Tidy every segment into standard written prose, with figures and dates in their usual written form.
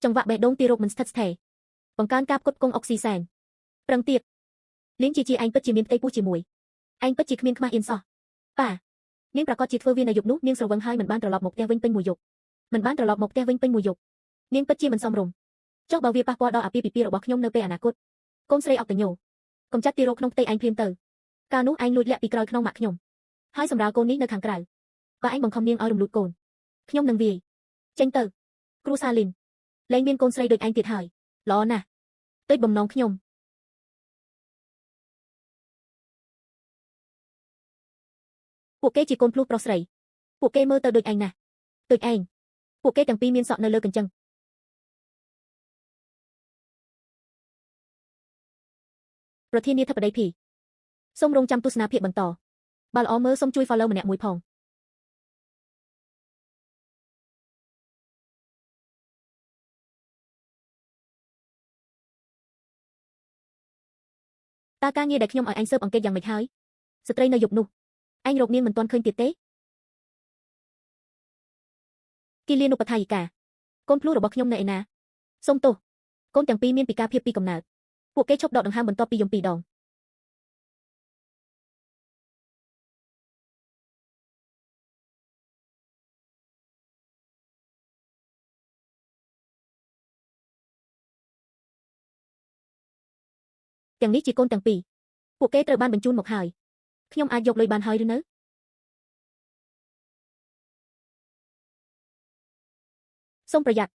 ចង្វាក់បេះដូងទារកមិនស្ថិតស្ថេរបង្កើនការផ្គត់ផ្គង់អុកស៊ីសែនប្រឹងទៀតលៀងជាជាឯងពិតជាមានផ្ទៃពោះជាមួយឯងពិតជាគ្មានខ្មាស់អៀនសោះប៉ានាងប្រកាសជាធ្វើវានៅយប់នោះនាងស្រវឹងហើយមិនបានត្រឡប់មកផ្ទះវិញពេញមួយយប់មិនបានត្រឡប់មកផ្ទះវិញពេញមួយយប់នាងពិតជាមិនសមរម្យចុះបើវាប៉ះពាល់ដល់អាពាហ៍ពិពាហ៍របស់ខ្ញុំនៅពេលអនាគតកូនស្រីអុកតញោកុំចាត់ទារកក្នុងផ្ទៃឯងភ្លាមទៅកាលនោះឯងលួចលាក់ពីក្រោយខ្នងម៉ាក់ខ្ញុំហើយសម្រាលកូននេះនៅខាងក្រៅបើឯងបង្ខំនាងឲ្យរំលូតកូនខ្ញុំនឹងវាយចេញទៅគ្រូសាលីនលែងមានកូនស្រីដូចឯងទៀតហើយល្អណាស់ដូចបំណងខ្ញុំពួកគេជាកូនភ្លោះប្រុសស្រីពួកគេមើលទៅដូចឯងណាស់ដូចឯងពួកគេទាំងពីរមានសក់នៅលើកញ្ចឹងប្រធានាធិបតីភីសូមរងចាំទស្សនាភាពបន្តបើល្អមើលសូមជួយ follow ម្នាក់មួយផងតើការងារដែលខ្ញុំឲ្យឯងស៊ើបអង្កេតយ៉ាងម៉េចហើយស្ត្រីនៅយប់នោះឯងរកនាងមិនទាន់ឃើញទៀតទេគិលានុបដ្ឋាយិកាកូនភ្លោះរបស់ខ្ញុំនៅឯណាសូមទោសកូនទាំងពីរមានពិការភាពពីកំណើតពួកគេឈប់ដកដង្ហើមបន្ទាប់ពីយំពីរដងទាំងនេះជាកូនទាំងពីរពួកគេត្រូវបានបញ្ជូនមកហើយខ្ញុំអាចយកលុយបានហើយឬនៅសូមប្រយ័ត្ន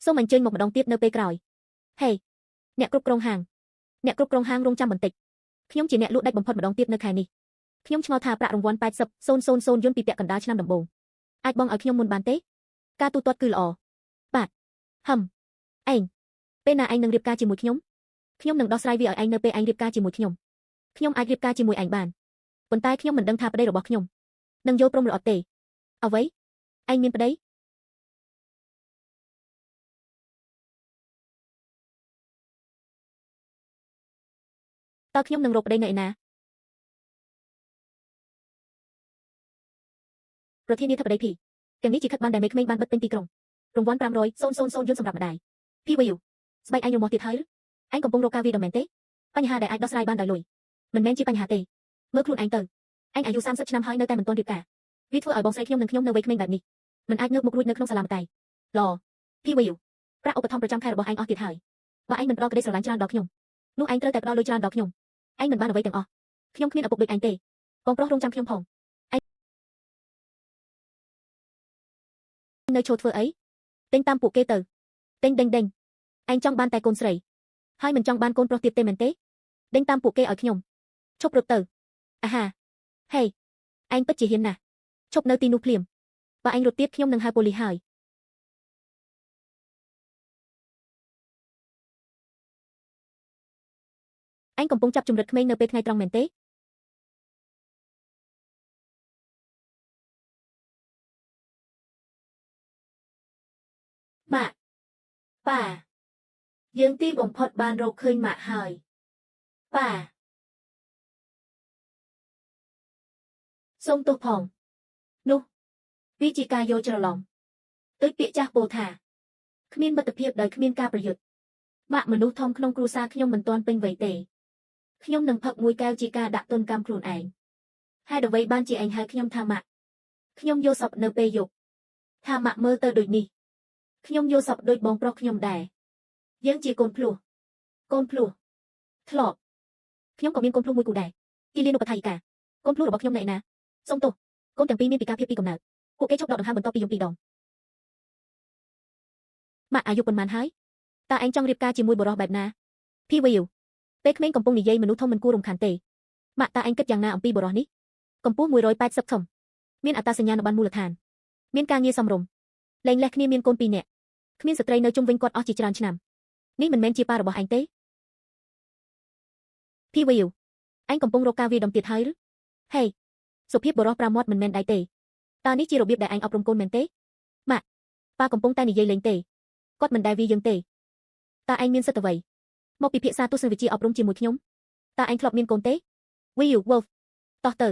សូមអញ្ជើញមកម្ដងទៀតនៅពេលក្រោយហេអ្នកគ្រប់គ្រងហាងអ្នកគ្រប់គ្រងហាងរងចាំបន្តិចខ្ញុំជាអ្នកលក់ដាច់បំផុតម្ដងទៀតនៅខែនេះខ្ញុំឆ្ងល់ថាប្រាក់រង្វាន់80,000យន់ពីពាក់កណ្ដាលឆ្នាំដំបូងអាចបងឲ្យខ្ញុំមុនបានទេការទូទាត់គឺល្អបាទហឹមឯងពេលណាឯងនឹងរៀបការជាមួយខ្ញុំខ្ញុំនឹងដោះស្រាយវាឲ្យឯងនៅពេលឯងរៀបការជាមួយខ្ញុំខ្ញុំអាចរៀបការជាមួយឯងបានប៉ុន្តែខ្ញុំមិនដឹងថាប្តីរបស់ខ្ញុំនឹងយល់ព្រមឬអត់ទេអ្វីឯងមានប្តីតើខ្ញុំនឹងរកប្តីនៅឯណាប្រធានាធិបតីភីទាំងនេះជាខិតបានដែលមេក្មេងបានបិទពេញទីក្រុងរង្វាន់500,000យន់សម្រាប់ម្ដាយភីវីយូស្បែកឯងរមាស់ទៀតហើយឯងកំពុងរកការវាដ៏មែនទេបញ្ហាដែលអាចដោះស្រាយបានដោយលុយមិនមែនជាបញ្ហាទេមើលខ្លួនឯងទៅឯងអាយុ30ឆ្នាំហើយនៅតែមិនទាន់រៀបការវាធ្វើឲ្យបងស្រីខ្ញុំនិងខ្ញុំនៅវ័យក្មេងបែបនេះមិនអាចងើបមុខរួចនៅក្នុងសាលាម្ដាយល្អភីវីយូប្រាក់ឧបត្ថម្ភប្រចាំខែរបស់ឯងអស់ទៀតហើយបើឯងមិនផ្ដល់ក្តីស្រឡាញ់ច្រើនដល់ខ្ញុំនោះឯងត្រូវតែផ្ដល់លុយច្រើនដល់ខ្ញុំឯងមិនបានអ្វីទាំងអស់ខ្ញុំគ្មានឪពុកដូចឯងទេបងប្រុសរងចាំខ្ញុំផងឯងនៅឈរធ្វើអីទិញតាមពួកគេទៅទិញដេញដេញឯងចង់បានតែកូនស្រីហើយមិនចង់បានកូនប្រុសទៀតទេមែនទេដេញតាមពួកគេឲ្យខ្ញុំឈប់រត់ទៅអាហាហេឯងពិតជាហ៊ានណាស់ឈប់នៅទីនោះភ្លាមបើឯងរត់ទៀតខ្ញុំនឹងហៅប៉ូលីសហើយឯងកំពុងចាប់ជំរិតក្មេងនៅពេលថ្ងៃត្រង់មែនទេម៉ាក់ប៉ាយើងទីបំផុតបានរកឃើញម៉ាក់ហើយប៉ាសូមទោសផងនោះវាជាការយល់ច្រឡំដូចពាក្យចាស់ពោលថាគ្មានមិត្តភាពដោយគ្មានការប្រយុទ្ធម៉ាក់មនុស្សធំក្នុងគ្រួសារខ្ញុំមិនទាន់ពេញវ័យទេខ្ញុំនឹងផឹកមួយកែវជាការដាក់ទណ្ឌកម្មខ្លួនឯងហេតុអ្វីបានជាឯងហៅខ្ញុំថាម៉ាក់ខ្ញុំយល់សប្តិនៅពេលយប់ថាម៉ាក់មើលទៅដូចនេះខ្ញុំយល់សប្តិដូចបងប្រុសខ្ញុំដែរយើងជាកូនភ្លោះកូនភ្លោះធ្លាប់ខ្ញុំក៏មានកូនភ្លោះមួយគូដែរគិលានុបដ្ឋាយិកាកូនភ្លោះរបស់ខ្ញុំនៅឯណាសូមទោសកូនទាំងពីរមានពិការភាពពីកំណើតពួកគេឈប់ដកដង្ហើមបន្ទាប់ពីយំពីរដងម៉ាក់អាយុប៉ុន្មានហើយតើឯងចង់រៀបការជាមួយបុរសបែបណាភីវីយូពេលក្មេងកំពុងនិយាយមនុស្សធំមិនគួររំខានទេម៉ាក់តើឯងគិតយ៉ាងណាអំពីបុរសនេះកម្ពស់180ខំមានអត្តសញ្ញាណប័ណ្ណមូលដ្ឋានមានការងារសមរម្យលែងលះគ្នាមានកូនពីរនាក់គ្មានស្ត្រីនៅជុំវិញគាត់អស់ជាច្រើនឆ្នាំនេះមិនមែនជាប៉ារបស់ឯងទេភីវីយូឯងកំពុងរកការវាយដំទៀតហើយឬហេសុភាពបុរសប្រាមាត់មិនមែនដែរទេតើនេះជារបៀបដែលឯងអប់រំកូនមែនទេម៉ាក់ប៉ាកំពុងតែនិយាយលេងទេគាត់មិនដែលវាយយើងទេតើឯងមានសិទ្ធិអ្វីមកពិភាក្សាទស្សនវិជ្ជាអប់រំជាមួយខ្ញុំតើឯងធ្លាប់មានកូនទេ We you wolf តោះទៅ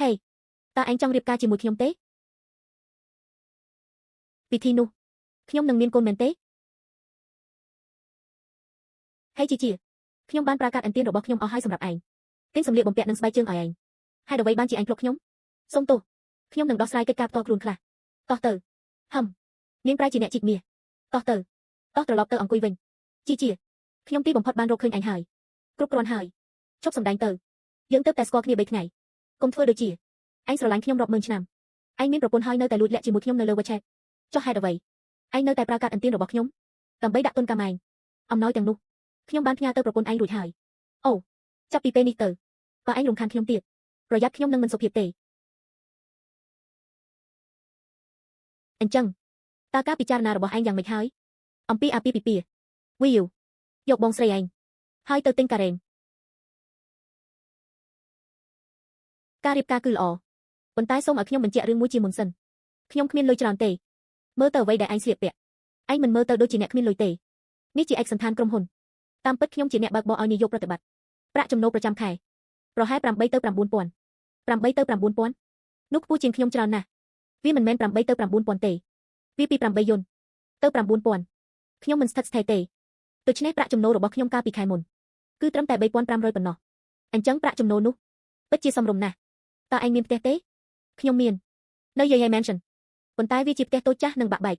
ហេ តើឯងចង់រៀបការជាមួយខ្ញុំទេពិធីនោះខ្ញុំនឹងមានកូនមែនទេហេជីជាខ្ញុំបានប្រើកាតឥណទានរបស់ខ្ញុំអស់ហើយសម្រាប់ឯងទិញសម្លៀកបំពាក់និងស្បែកជើងឲ្យឯងហេតុអ្វីបានជាឯងភ្លុកខ្ញុំសូមទោសខ្ញុំនឹងដោះស្រាយកិច្ចការផ្ទាល់ខ្លួនខ្លះតោះទៅហឹមនាងប្រែជាអ្នកជីកមាសតោះទៅតោះត្រឡប់ទៅអង្គុយវិញជីជាខ្ញុំទីបំផុតបានរកឃើញឯងហើយគ្រប់គ្រាន់ហើយឈប់សម្ដែងទៅយើងទៅតែស្គាល់គ្នា3ថ្ងៃកុំធ្វើដូចជាឯងស្រឡាញ់ខ្ញុំរាប់ម៉ឺនឆ្នាំឯងមានប្រពន្ធហើយនៅតែលួចលាក់ជាមួយខ្ញុំនៅលើ WeChat ចុះហេតុអ្វីឯងនៅតែប្រើកាតឥណទានរបស់ខ្ញុំដើម្បីដាក់ទុនកម្មឯងអំណោយទាំងនោះខ្ញុំបានផ្ញើទៅប្រពន្ធឯងរួចហើយអូចាប់ពីពេលនេះទៅបើឯងរំខានខ្ញុំទៀតប្រយ័ត្នខ្ញុំនឹងមិនសុភាពទេអញ្ចឹងតើការពិចារណារបស់ឯងយ៉ាងម៉េចហើយអំពីអាពាហ៍ពិពាហ៍វីយូយកបងស្រីឯងហើយទៅទិញការ៉េមការរៀបការគឺល្អប៉ុន្តែសូមឲ្យខ្ញុំបញ្ជាក់រឿងមួយជាមុនសិនខ្ញុំគ្មានលុយច្រើនទេមើលទៅអ្វីដែលឯងស្លៀកពាក់ឯងមិនមើលទៅដូចជាអ្នកគ្មានលុយទេនេះជាឯកសណ្ឋានក្រុមហ៊ុនតាមពិតខ្ញុំជាអ្នកបើកបរឲ្យនាយកប្រតិបត្តិប្រាក់ចំណូលប្រចាំខែប្រហែល8ទៅ9000 8ទៅ9000នោះខ្ពស់ជាងខ្ញុំច្រើនណាស់វាមិនមែន8ទៅ9000ទេវាពី8យន្តទៅ9000ខ្ញុំមិនស្ថិតស្ថេរទេដូច្នេះប្រាក់ចំណូលរបស់ខ្ញុំកាលពីខែមុនគឺត្រឹមតែ3500ប៉ុណ្ណោះអញ្ចឹងប្រាក់ចំណូលនោះពិតជាសមរម្យណាស់តើឯងមានផ្ទះទេខ្ញុំមាននៅយាយ Mansion ប៉ុន្តែវាជាផ្ទះតូចចាស់និងបាក់បែក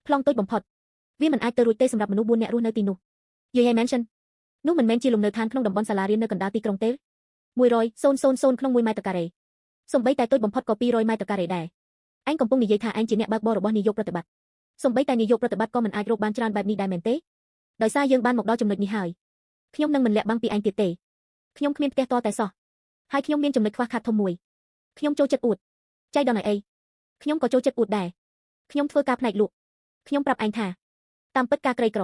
ប្លង់តូចបំផុតវាមិនអាចទៅរួចទេសម្រាប់មនុស្ស4នាក់រស់នៅទីនោះយាយ Mansion នោះមិនមែនជាលំនៅឋានក្នុងតំបន់សាលារៀននៅកណ្ដាលទីក្រុងទេ100,000ក្នុង1ម៉ែត្រការ៉េសូម្បីតែតូចបំផុតក៏200ម៉ែត្រការ៉េដែរឯងកំពុងនិយាយថាឯងជាអ្នកបើកបររបស់នាយកប្រតិបត្តិសូម្បីតែនាយកប្រតិបត្តិក៏មិនអាចរកបានច្រើនបែបនេះដែរមែនទេដោយសារយើងបានមកដល់ចំណុចនេះហើយខ្ញុំនឹងមិនលាក់បាំងពីឯងទៀតទេខ្ញុំគ្មានផ្ទះតតែសោះហើយខ្ញុំមានចំណុចខ្វះខាតធំមួយខ្ញុំចូលចិត្តអួតចៃដន្យអីខ្ញុំក៏ចូលចិត្តអួតដែរខ្ញុំធ្វើការផ្នែកលក់ខ្ញុំប្រាប់ឯងថាតាមពិតការក្រីក្រ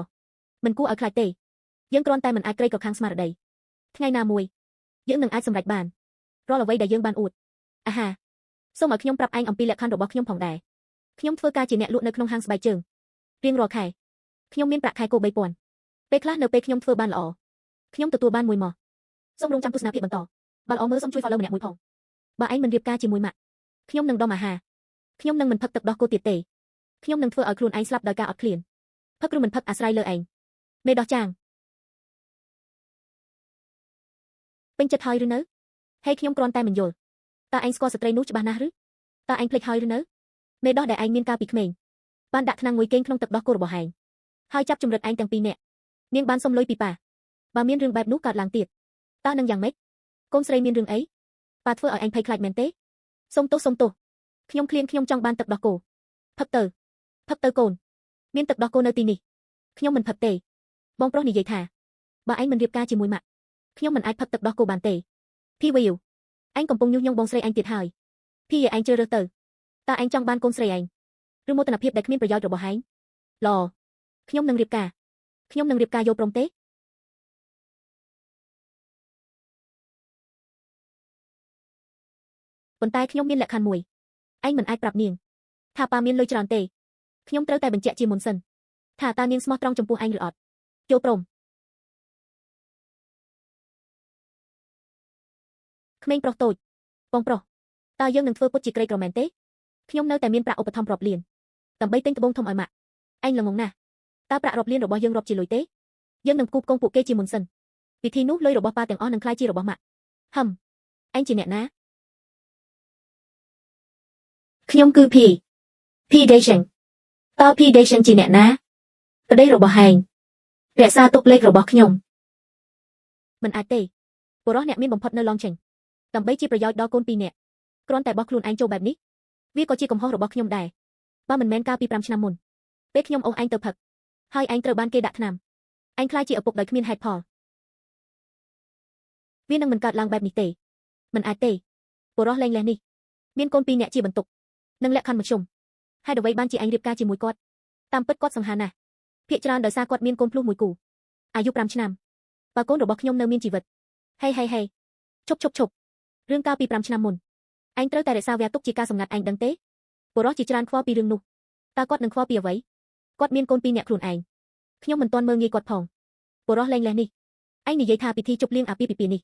មិនគួរឲ្យខ្លាចទេយើងគ្រាន់តែមិនអាចក្រីក្រខាងស្មារតីថ្ងៃណាមួយយើងនឹងអាចសម្រេចបានរាល់អ្វីដែលយើងបានអួតអាហាសូមឲ្យខ្ញុំប្រាប់ឯងអំពីលក្ខខណ្ឌរបស់ខ្ញុំផងដែរខ្ញុំធ្វើការជាអ្នកលក់នៅក្នុងហាងស្បែកជើងរៀងរាល់ខែខ្ញុំមានប្រាក់ខែគោ3000ពេលខ្លះនៅពេលខ្ញុំធ្វើបានល្អខ្ញុំទទួលបានមួយម៉ោះសូមរងចាំទស្សនាភាពបន្តបើល្អមើលសូមជួយ follow ម្នាក់មួយផងបើឯងមិនរៀបការជាមួយម៉ាក់ខ្ញុំនឹងដុំអាហារខ្ញុំនឹងមិនផឹកទឹកដោះគោទៀតទេខ្ញុំនឹងធ្វើឲ្យខ្លួនឯងស្លាប់ដោយការអត់ឃ្លានផឹកឬមិនផឹកអាស្រ័យលើឯងមេដោះចាងពេញចិត្តហើយឬនៅហេខ្ញុំគ្រាន់តែមិនយល់តើឯងស្គាល់ស្ត្រីនោះច្បាស់ណាស់ឬតើឯងភ្លេចហើយឬនៅមេដោះដែលឯងមានកាលពីក្មេងបានដាក់ថ្នាំងមួយកេងក្នុងទឹកដោះគោរបស់ឯងហើយចាប់ជំរិតឯងទាំងពីរនាក់នាងបានសុំលុយពីប៉ាបើមានរឿងបែបនោះកើតឡើងទៀតតើនឹងយ៉ាងម៉េចកូនស្រីមានរឿងអីប៉ាធ្វើឲ្យឯងភ័យខ្លាចមែនទេសូមទោសសូមទោសខ្ញុំឃ្លានខ្ញុំចង់បានទឹកដោះគោផឹកទៅផឹកទៅកូនមានទឹកដោះគោនៅទីនេះខ្ញុំមិនផឹកទេបងប្រុសនិយាយថាបើឯងមិនរៀបការជាមួយម៉ាក់ខ្ញុំមិនអាចផឹកទឹកដោះគោបានទេភីវីវឯងកំពុងញុះញង់បងស្រីឯងទៀតហើយភីឯងជ្រើសរើសទៅតើឯងចង់បានកូនស្រីឯងឬមោទនភាពដែលគ្មានប្រយោជន៍របស់ឯងល្អខ្ញុំនឹងរៀបការខ្ញុំនឹងរៀបការយកព្រមទេប៉ុន្តែខ្ញុំមានលក្ខខណ្ឌមួយឯងមិនអាចប្រាប់នាងថាប៉ាមានលុយច្រើនទេខ្ញុំត្រូវតែបញ្ជាក់ជាមុនសិនថាតើនាងស្មោះត្រង់ចំពោះឯងឬអត់យល់ព្រមក្មេងប្រុសតូចបងប្រុសតើយើងនឹងធ្វើពុតជាក្រីក្រមែនទេខ្ញុំនៅតែមានប្រាក់ឧបត្ថម្ភរាប់លានដើម្បីទិញត្បូងធំឲ្យម៉ាក់ឯងល្ងងណាស់តើប្រាក់រាប់លានរបស់យើងរាប់ជាលុយទេយើងនឹងគូផ្គងពួកគេជាមុនសិនវិធីនោះលុយរបស់ប៉ាទាំងអស់នឹងក្លាយជារបស់ម៉ាក់ហឹមឯងជាអ្នកណាខ្ញុំគឺភីភីដេសិនតើភីដេសិនជាអ្នកណាប្តីរបស់ឯងរក្សាទុកលេខរបស់ខ្ញុំមិនអាចទេបុរសអ្នកមានបំផុតនៅឡងឆេងដើម្បីជាប្រយោជន៍ដល់កូនពីរនាក់គ្រាន់តែបោះខ្លួនឯងចូលបែបនេះវាក៏ជាកំហុសរបស់ខ្ញុំដែរបើមិនមែនកាលពី5ឆ្នាំមុនពេលខ្ញុំអូសឯងទៅផឹកហើយឯងត្រូវបានគេដាក់ថ្នាំឯងខ្លាចជាឪពុកដោយគ្មានហេតុផលវានឹងមិនកើតឡើងបែបនេះទេមិនអាចទេបុរសលែងលះនេះមានកូនពីរនាក់ជាបន្ទុកនិងលក្ខខណ្ឌមធ្យមហេតុអ្វីបានជាឯងរៀបការជាមួយគាត់តាមពិតគាត់សង្ហាណាស់ភាគច្រើនដោយសារគាត់មានកូនភ្លោះមួយគូអាយុ5ឆ្នាំបើកូនរបស់ខ្ញុំនៅមានជីវិតហេហេហេឈប់ឈប់ឈប់រឿងកាលពី5ឆ្នាំមុនឯងត្រូវតែរក្សាវាទុកជាការសម្ងាត់ឯងដឹងទេបុរសជាច្រើនខ្វល់ពីរឿងនោះតើគាត់នឹងខ្វល់ពីអ្វីគាត់មានកូនពីរនាក់ខ្លួនឯងខ្ញុំមិនទាន់មើលងាយគាត់ផងបុរសលែងលះនេះឯងនិយាយថាពិធីជប់លៀងអាពាហ៍ពិពាហ៍នេះ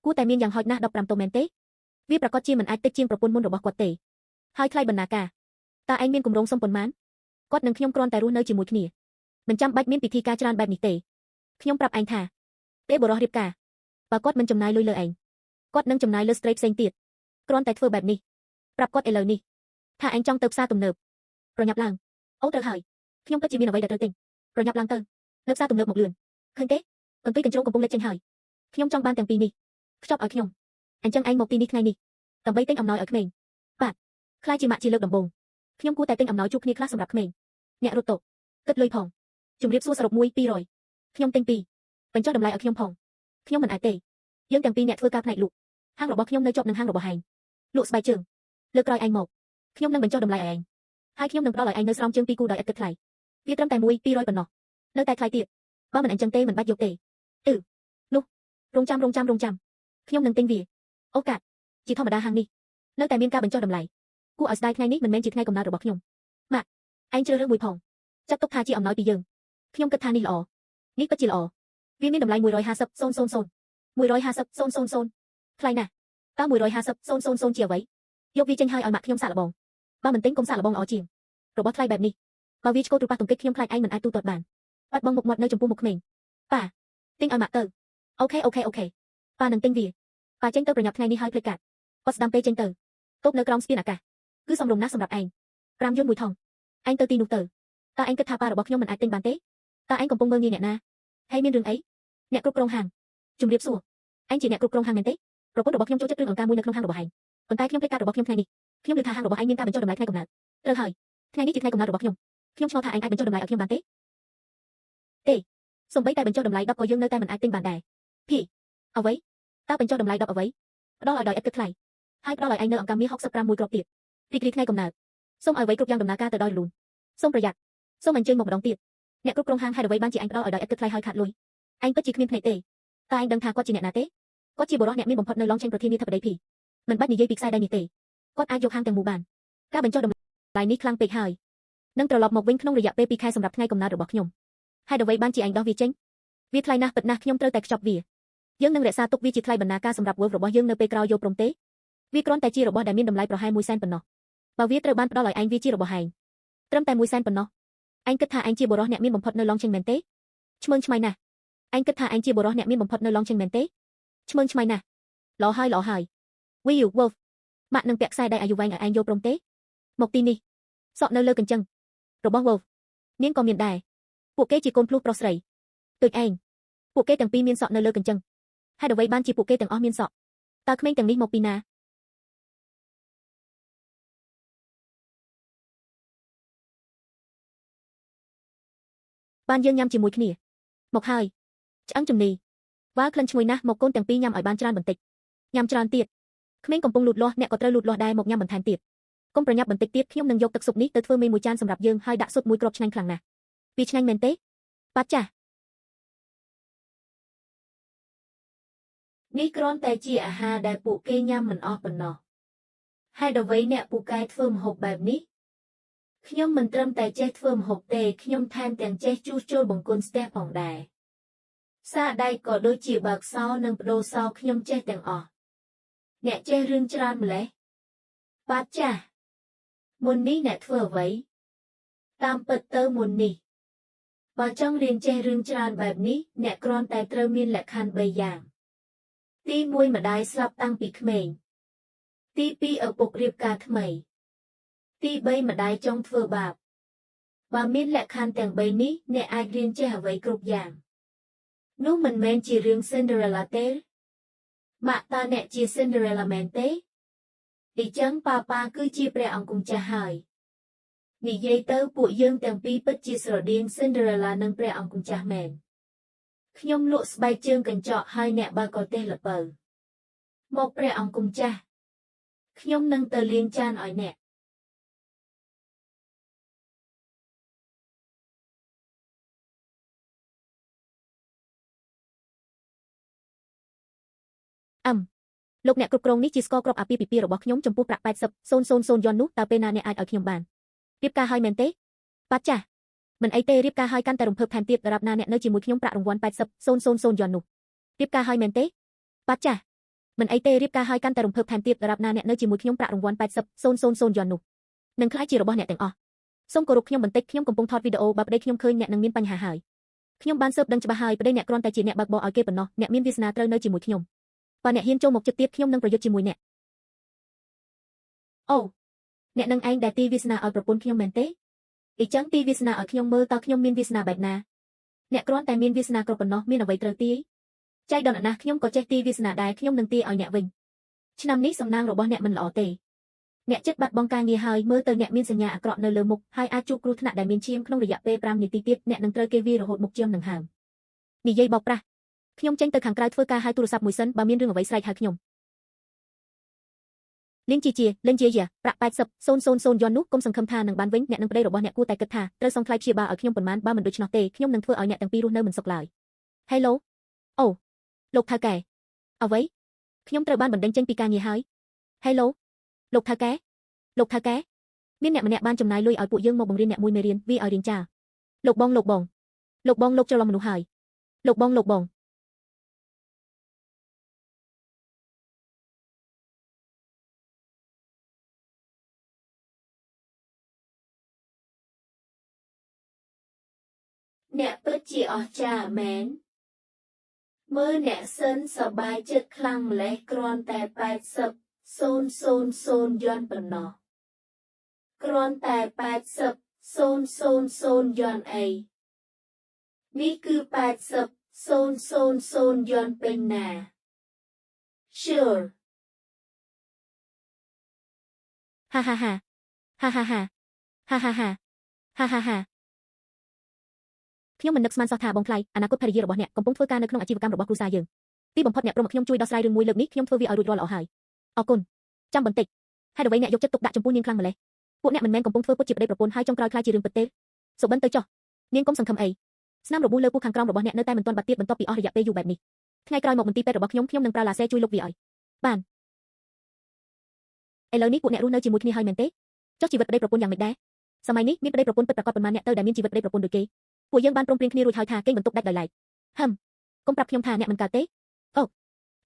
គួរតែមានយ៉ាងហោចណាស់15តោមែនទេ វាប្រាកដជាមិនអាចតិចជាងប្រពន្ធមុនរបស់គាត់ទេហើយថ្លៃបណ្ណាការតើឯងមានគម្រោងសុំប៉ុន្មានគាត់និងខ្ញុំគ្រាន់តែរស់នៅជាមួយគ្នាមិនចាំបាច់មានពិធីការច្រើនបែបនេះទេខ្ញុំប្រាប់ឯងថាពេលបុរសរៀបការបើគាត់មិនចំណាយលុយលើឯងគាត់នឹងចំណាយលើស្ត្រីផ្សេងទៀតគ្រាន់តែធ្វើបែបនេះប្រាប់គាត់ឥឡូវនេះថាឯងចង់ទៅផ្សារទំនើបប្រញាប់ឡើងអូត្រូវហើយខ្ញុំពិតជាមានអ្វីដែលត្រូវទិញប្រញាប់ឡើងទៅនៅផ្សារទំនើបមកលឿនឃើញទេកន្ទុយកញ្ជ្រោងកំពុងលេចចេញហើយខ្ញុំចង់បានទាំងពីរនេះខ្ចប់ឲ្យខ្ញុំអញ្ចឹងឯងមកទីនេះថ្ងៃនេះដើម្បីទិញអំណោយឲ្យក្មេងបាទខ្លាចជាម៉ាក់ជាលើកដំបូងខ្ញុំគួរតែទិញអំណោយជួបគ្នាខ្លះសម្រាប់ក្មេងអ្នករត់តុគិតលុយផងជំរាបសួរសរុប1 200ខ្ញុំទិញ2បញ្ចុះតម្លៃឲ្យខ្ញុំផងខ្ញុំមិនអាចទេយើងទាំងពីរអ្នកធ្វើការផ្នែកលក់ហាងរបស់ខ្ញុំនៅជាប់នឹងហាងរបស់ឯងលក់ស្បែកជើងលើកក្រោយឯងមកខ្ញុំនឹងបញ្ចុះតម្លៃឲ្យឯងហើយខ្ញុំនឹងផ្ដល់ឲ្យឯងនៅស្រោមជើងពីរគូដោយឥតគិតថ្លៃវាត្រឹមតែ1 200ប៉ុណ្ណោះនៅតែថ្លៃទៀតបើមិនអញ្ចឹងទេមិនបាច់យកទេអឺនោះរងចាំរងចាំរងចាំខ្ញុំនឹងទិញវាអូកាត់ជាធម្មតាហាងនេះនៅតែមានការបញ្ចុះតម្លៃគួរឲ្យស្ដាយថ្ងៃនេះមិនមែនជាថ្ងៃកំណើតរបស់ខ្ញុំម៉ាក់ឯងជ្រើសរើសមួយផងចាត់ទុកថាជាអំណោយពីយើងខ្ញុំគិតថានេះល្អនេះពិតជាល្អវាមានតម្លៃ150 000 150 000ថ្លៃណាស់តើ150 000ជាអ្វីយកវាចេញហើយឲ្យម៉ាក់ខ្ញុំសាកល្បងបើមិនទិញកុំសាកល្បងល្អជាងរបស់ថ្លៃបែបនេះបើវាឆ្កូតឬប៉ះទង្គិចខ្ញុំខ្លាចឯងមិនអាចទូទាត់បានបាត់បង់មុខមាត់នៅចំពោះមុខក្មេងប៉ាទិញឲ្យម៉ាក់ទៅអូខេអូខេអូខេប៉ានឹងទិញវាប៉ាចេញទៅប្រញាប់ថ្ងៃនេះហើយភ្លេចកាត់គាត់ស្ដាំពេលចេញទៅតូបនៅក្រោមស្ពានអាកាសគឺសមរម្យណាស់សម្រាប់ឯង5យន្តមួយថងឯងទៅទីនោះទៅតើឯងគិតថាប៉ារបស់ខ្ញុំមិនអាចទិញបានទេតើឯងកំពុងមើលងាយអ្នកណាហើយមានរឿងអីអ្នកគ្រប់គ្រងហាងជំរាបសួរឯងជាអ្នកគ្រប់គ្រងហាងមែនទេប្រពន្ធរបស់ខ្ញុំចូលចិត្តគ្រឿងអលង្ការមួយនៅក្នុងហាងរបស់ឯងប៉ុន្តែខ្ញុំភ្លេចកាតរបស់ខ្ញុំថ្ងៃនេះខ្ញុំឮថាហាងរបស់ឯងមានការបញ្ចុះតម្លៃថ្ងៃកំណើតត្រូវហើយថ្ងៃនេះជាថ្ងៃកំណើតរបស់ខ្ញុំខ្ញុំឆ្ងល់ថាឯងអាចបញ្ចុះតម្លៃឲ្យខ្ញុំបានទេទេសូម្បីតែបញ្ចុះតម្លៃ10ក៏យើងនៅតែមិនអាចទិញបានដែរភីអ្វីតើបញ្ចុះតម្លៃ10អ្វីផ្ដល់ឲ្យដោយឥតគិតថ្លៃហើយផ្ដល់ឲ្យឯងនៅអង្កាំមាស65មួយគ្រាប់ទៀតរីករាយថ្ងៃកំណើតសូមឲ្យអ្វីគ្រប់យ៉ាងដំណើរការទៅដោយរលូនសូមប្រយ័ត្នសូមអញ្ជើញមកម្ដងទៀតអ្នកគ្រប់គ្រងហាងហេតុអ្វីបានជាឯងផ្ដល់ឲ្យដោយឥតគិតថ្លៃហើយខាតលុយឯងពិតជាគ្មានភ្នែកទេតើឯងដឹងថាគាត់ជាអ្នកណាទេគាត់ជាបុរសអ្នកមានបំផុតនៅឡងឆេងប្រធានាធិបតីភីមិនបាច់និយាយពីខ្សែដៃនេះទេគាត់អាចយកហាងទាំងមូលបានការបញ្ចុះតម្លៃនេះខ្លាំងពេកហើយនឹងត្រឡប់មកវិញក្នុងរយៈពេល2ខែសម្រាប់ថ្ងៃកំណើតរបស់ខ្ញុំហេតុអ្វីបានជាឯងដោះវាចេញវាថ្លៃណាស់ពិតណាស់ខ្ញុំត្រូវតែខ្ចប់វាយើងនឹងរក្សាទុកវាជាថ្លៃបណ្ណាការសម្រាប់ Wolf របស់យើងនៅពេលក្រោយយកព្រមទេវាគ្រាន់តែជារបស់ដែលមានតម្លៃប្រហែល1សែនប៉ុណ្ណោះបើវាត្រូវបានផ្ដល់ឲ្យឯងវាជារបស់ឯងត្រឹមតែ1សែនប៉ុណ្ណោះឯងគិតថាឯងជាបុរសអ្នកមានបំផុតនៅឡងឆេងមែនទេឈ្មើងឆ្មៃណាស់ឯងគិតថាឯងជាបុរសអ្នកមានបំផុតនៅឡងឆេងមែនទេឈ្មើងឆ្មៃណាស់ល្អហើយល្អហើយ We you Wolf ម៉ាក់នឹងពាក់ខ្សែដៃអាយុវែងឲ្យឯងយកព្រមទេមកទីនេះសក់នៅលើកញ្ចឹងរបស់ Wolf នាងក៏មានដែរពួកគេជាកូនភ្លោះប្រុសស្រីដូចឯងពួកគេទាំងពីរមានសក់នៅលើកញ្ចឹងហេតុអ្វីបានជាពួកគេទាំងអស់មានសក់តើក្មេងទាំងនេះមកពីណាបានយើងញ៉ាំជាមួយគ្នាមកហើយឆ្អឹងជំនីវ៉ាក្លិនឈ្ងុយណាស់មកកូនទាំងពីរញ៉ាំឲ្យបានច្រើនបន្តិចញ៉ាំច្រើនទៀតក្មេងកំពុងលូតលាស់អ្នកក៏ត្រូវលូតលាស់ដែរមកញ៉ាំបន្ថែមទៀតកុំប្រញាប់បន្តិចទៀតខ្ញុំនឹងយកទឹកស៊ុបនេះទៅធ្វើមេមួយចានសម្រាប់យើងហើយដាក់ស៊ុតមួយគ្រាប់ឆ្ងាញ់ខ្លាំងណាស់វាឆ្ងាញ់មែនទេបាទចាស់នេះគ្រាន់តែជាអាហារដែលពួកគេញ៉ាំមិនអស់ប៉ុណ្ណោះហេតុអ្វីអ្នកពូកែធ្វើម្ហូបបែបនេះខ្ញុំមិនត្រឹមតែចេះធ្វើម្ហូបទេខ្ញុំថែមទាំងចេះជួសជុលបង្គន់ស្ទះផងដែរសាដៃក៏ដូចជាបើកសោនិងប្ដូរសោខ្ញុំចេះទាំងអស់អ្នកចេះរឿងច្រើនម្ល៉េះបាទចាស់មុននេះអ្នកធ្វើអ្វីតាមពិតទៅមុននេះបើចង់រៀនចេះរឿងច្រើនបែបនេះអ្នកគ្រាន់តែត្រូវមានលក្ខខណ្ឌ3យ៉ាងទី1ម្ដាយស្លាប់តាំងពីក្មេងទី2ឪពុករៀបការថ្មីទី3ម្ដាយចង់ធ្វើបាបបើមានលក្ខខណ្ឌទាំង3នេះអ្នកអាចរៀនចេះអ្វីគ្រប់យ៉ាងនោះមិនមែនជារឿង Cinderella ទេម៉ាក់តើអ្នកជា Cinderella មែនទេអ៊ីចឹងប៉ាប៉ាគឺជាព្រះអង្គម្ចាស់ហើយនិយាយទៅពួកយើងទាំងពីរពិតជាស្រដៀង Cinderella និងព្រះអង្គម្ចាស់មែនខ្ញុំលក់ស្បែកជើងកញ្ចក់ហើយអ្នកបើកទេសល្ពៅមកព្រះអង្គម្ចាស់ខ្ញុំនឹងទៅលាងចានឲ្យអ្នក អឹមលោកអ្នកគ្រប់គ្រងនេះជាស្ករគ្រាប់អាពាហ៍ពិពាហ៍របស់ខ្ញុំចំពោះប្រាក់80,000យន់នោះតើពេលណាអ្នកអាចឲ្យខ្ញុំបានរៀបការហើយមែនទេបាទចាស់មិនអីទេរៀបការហើយកាន់តែរំភើបថែមទៀតដរាបណាអ្នកនៅជាមួយខ្ញុំប្រាក់រង្វាន់80,000យន់នោះរៀបការហើយមែនទេបាទចាស់ មិនអីទេរៀបការហើយកាន់តែរំភើបថែមទៀតរាប់ណាអ្នកនៅជាមួយខ្ញុំប្រាក់រង្វាន់80,000យន់នោះនឹងក្លាយជារបស់អ្នកទាំងអស់សូមគោរពខ្ញុំបន្តិចខ្ញុំកំពុងថតវីដេអូបើប្តីខ្ញុំឃើញអ្នកនឹងមានបញ្ហាហើយខ្ញុំបានស៊ើបដឹងច្បាស់ហើយប្តីអ្នកគ្រាន់តែជាអ្នកបើកបរឲ្យគេប៉ុណ្ណោះអ្នកមានវាសនាត្រូវនៅជាមួយខ្ញុំបើអ្នកហ៊ានចូលមកជិតទៀតខ្ញុំនឹងប្រយុទ្ធជាមួយអ្នកអូអ្នកនឹងឯងដែលទីវាសនាឲ្យប្រពន្ធខ្ញុំមែនទេអ៊ីចឹងទីវាសនាឲ្យខ្ញុំមើលតើខ្ញុំមានវាសនាបែបណាអ្នកគ្រាន់តែមានវាសនាគ្រប់ប៉ុណ្ណោះមានអ្វីត្រូវទាយចៃដន្យណាស់ខ្ញុំក៏ចេះទីវាសនាដែរខ្ញុំនឹងទាយឲ្យអ្នកវិញឆ្នាំនេះសំណាងរបស់អ្នកមិនល្អទេអ្នកចិត្តបាត់បង់ការងារហើយមើលទៅអ្នកមានសញ្ញាអាក្រក់នៅលើមុខហើយអាចជួបគ្រោះថ្នាក់ដែលមានឈាមក្នុងរយៈពេល5នាទីទៀតអ្នកនឹងត្រូវគេវាយរហូតមុខជាមនឹងហើមនិយាយបោកប្រាស់ខ្ញុំចេញទៅខាងក្រៅធ្វើការហៅទូរស័ព្ទមួយសិនបើមានរឿងអ្វីស្រែកហៅខ្ញុំលៀងជីជាលិនជាយ៉ាប្រាក់80,000យន់នោះកុំសង្ឃឹមថានឹងបានវិញអ្នកនឹងប្តីរបស់អ្នកគួរតែគិតថាត្រូវសងថ្លៃព្យាបាលឲ្យខ្ញុំប៉ុន្មានបើមិនដូច្នោះទេខ្ញុំនឹងធ្វើឲ្យអ្នកទាំងពីររស់នៅមិនសុខឡើយ Hello អូលោកថៅកែអ្វីខ្ញុំត្រូវបានបណ្ដេញចេញពីការងារហើយ Hello លោកថៅកែលោកថៅកែមានអ្នកម្នាក់បានចំណាយលុយឲ្យពួកយើងមកបង្រៀនអ្នកមួយមេរៀនវាឲ្យរៀនចាលលោកបងលោកបងលោកបងលោកច្រឡំមនុស្សហើយលោកបងលោកបងអ្នកពិតជាអស្ចារ្យមែនមើលអ្នកសិនសប្បាយចិត្តខ្លាំងម្ល៉េះគ្រាន់តែ80,000យន់ប៉ុណ្ណោះគ្រាន់តែ80,000យន់អីនេះគឺ80,000យន់ពេញណា Sure ហាហាហាហាហាហាហាហាហាហាហាហាខ្ញុំមិននឹកស្មានសោះថាបងថ្លៃអនាគតភរិយារបស់អ្នកកំពុងធ្វើការនៅក្នុងអាជីវកម្មរបស់គ្រួសារយើងទីបំផុតអ្នកព្រមឲ្យខ្ញុំជួយដោះស្រាយរឿងមួយលើកនេះខ្ញុំធ្វើវាឲ្យរួចរាល់ល្អហើយអរគុណចាំបន្តិចហេតុអ្វីអ្នកយកចិត្តទុកដាក់ចំពោះនាងខ្លាំងម្ល៉េះពួកអ្នកមិនមែនកំពុងធ្វើពុតជាប្តីប្រពន្ធហើយចុងក្រោយក្លាយជារឿងពិតទេសុបិនទៅចុះនាងកុំសង្ឃឹមអីស្នាមរបួសលើពោះខាងក្រោមរបស់អ្នកនៅតែមិនទាន់បាត់ទៀតបន្ទាប់ពីអស់រយៈពេលយូរបែបនេះថ្ងៃក្រោយមកមន្ទីរពេទ្យរបស់ខ្ញុំខ្ញុំនឹងប្រើឡាសេជួយលុបវាឲ្យបានឥឡូវនេះពួកអ្នករស់នៅជាមួយគ្នាហើយមែនទេចុះជីវិតប្តីប្រពន្ធយ៉ាងម៉េចដែរសម័យនេះមានប្តីប្រពន្ធពិតប្រាកដប៉ុន្មានអ្នកទៅដែលមានជីវិតប្តីប្រពន្ធដូចគេពួកយើងបានព្រមព្រៀងគ្នារួចហើយថាគេបន្ទុកដាច់ដោយឡែកហឹមកុំប្រាប់ខ្ញុំថាអ្នកមិនកើតទេអូ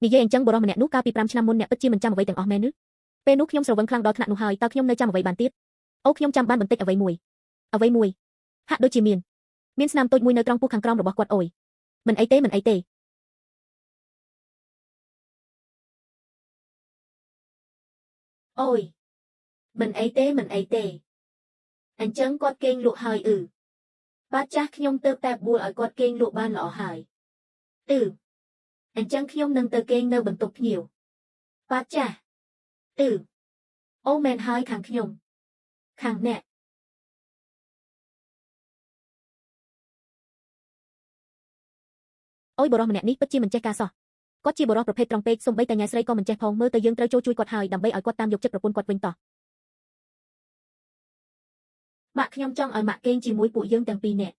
និយាយអញ្ចឹងបុរសម្នាក់នោះកាលពី5ឆ្នាំមុនអ្នកពិតជាមិនចាំអ្វីទាំងអស់មែនឬពេលនោះខ្ញុំស្រវឹងខ្លាំងដល់ថ្នាក់នោះហើយតើខ្ញុំនៅចាំអ្វីបានទៀតអូខ្ញុំចាំបានបន្តិចអ្វីមួយអ្វីមួយហាក់ដូចជាមានស្នាមតូចមួយនៅត្រង់ពោះខាងក្រោមរបស់គាត់អូយមិនអីទេមិនអីទេអូយមិនអីទេមិនអីទេអញ្ចឹងគាត់គេងលក់ហើយអឺបាទចាស់ខ្ញុំទៅតែបួលឲ្យគាត់គេងលក់បានល្អហើយអឺអញ្ចឹងខ្ញុំនឹងទៅគេងនៅបន្ទប់ភ្ញៀវបាទចាស់អឺអូមែនហើយខាងខ្ញុំខាងអ្នកអូយបុរសម្នាក់នេះពិតជាមិនចេះការសោះគាត់ជាបុរសប្រភេទត្រង់ពេកសូម្បីតែញ៉ែស្រីក៏មិនចេះផងមើលទៅយើងត្រូវចូលជួយគាត់ហើយដើម្បីឲ្យគាត់តាមយកចិត្តប្រពន្ធគាត់វិញតោះម៉ាក់ខ្ញុំចង់ឲ្យម៉ាក់គេងជាមួយពួកយើងទាំងពីរនាក់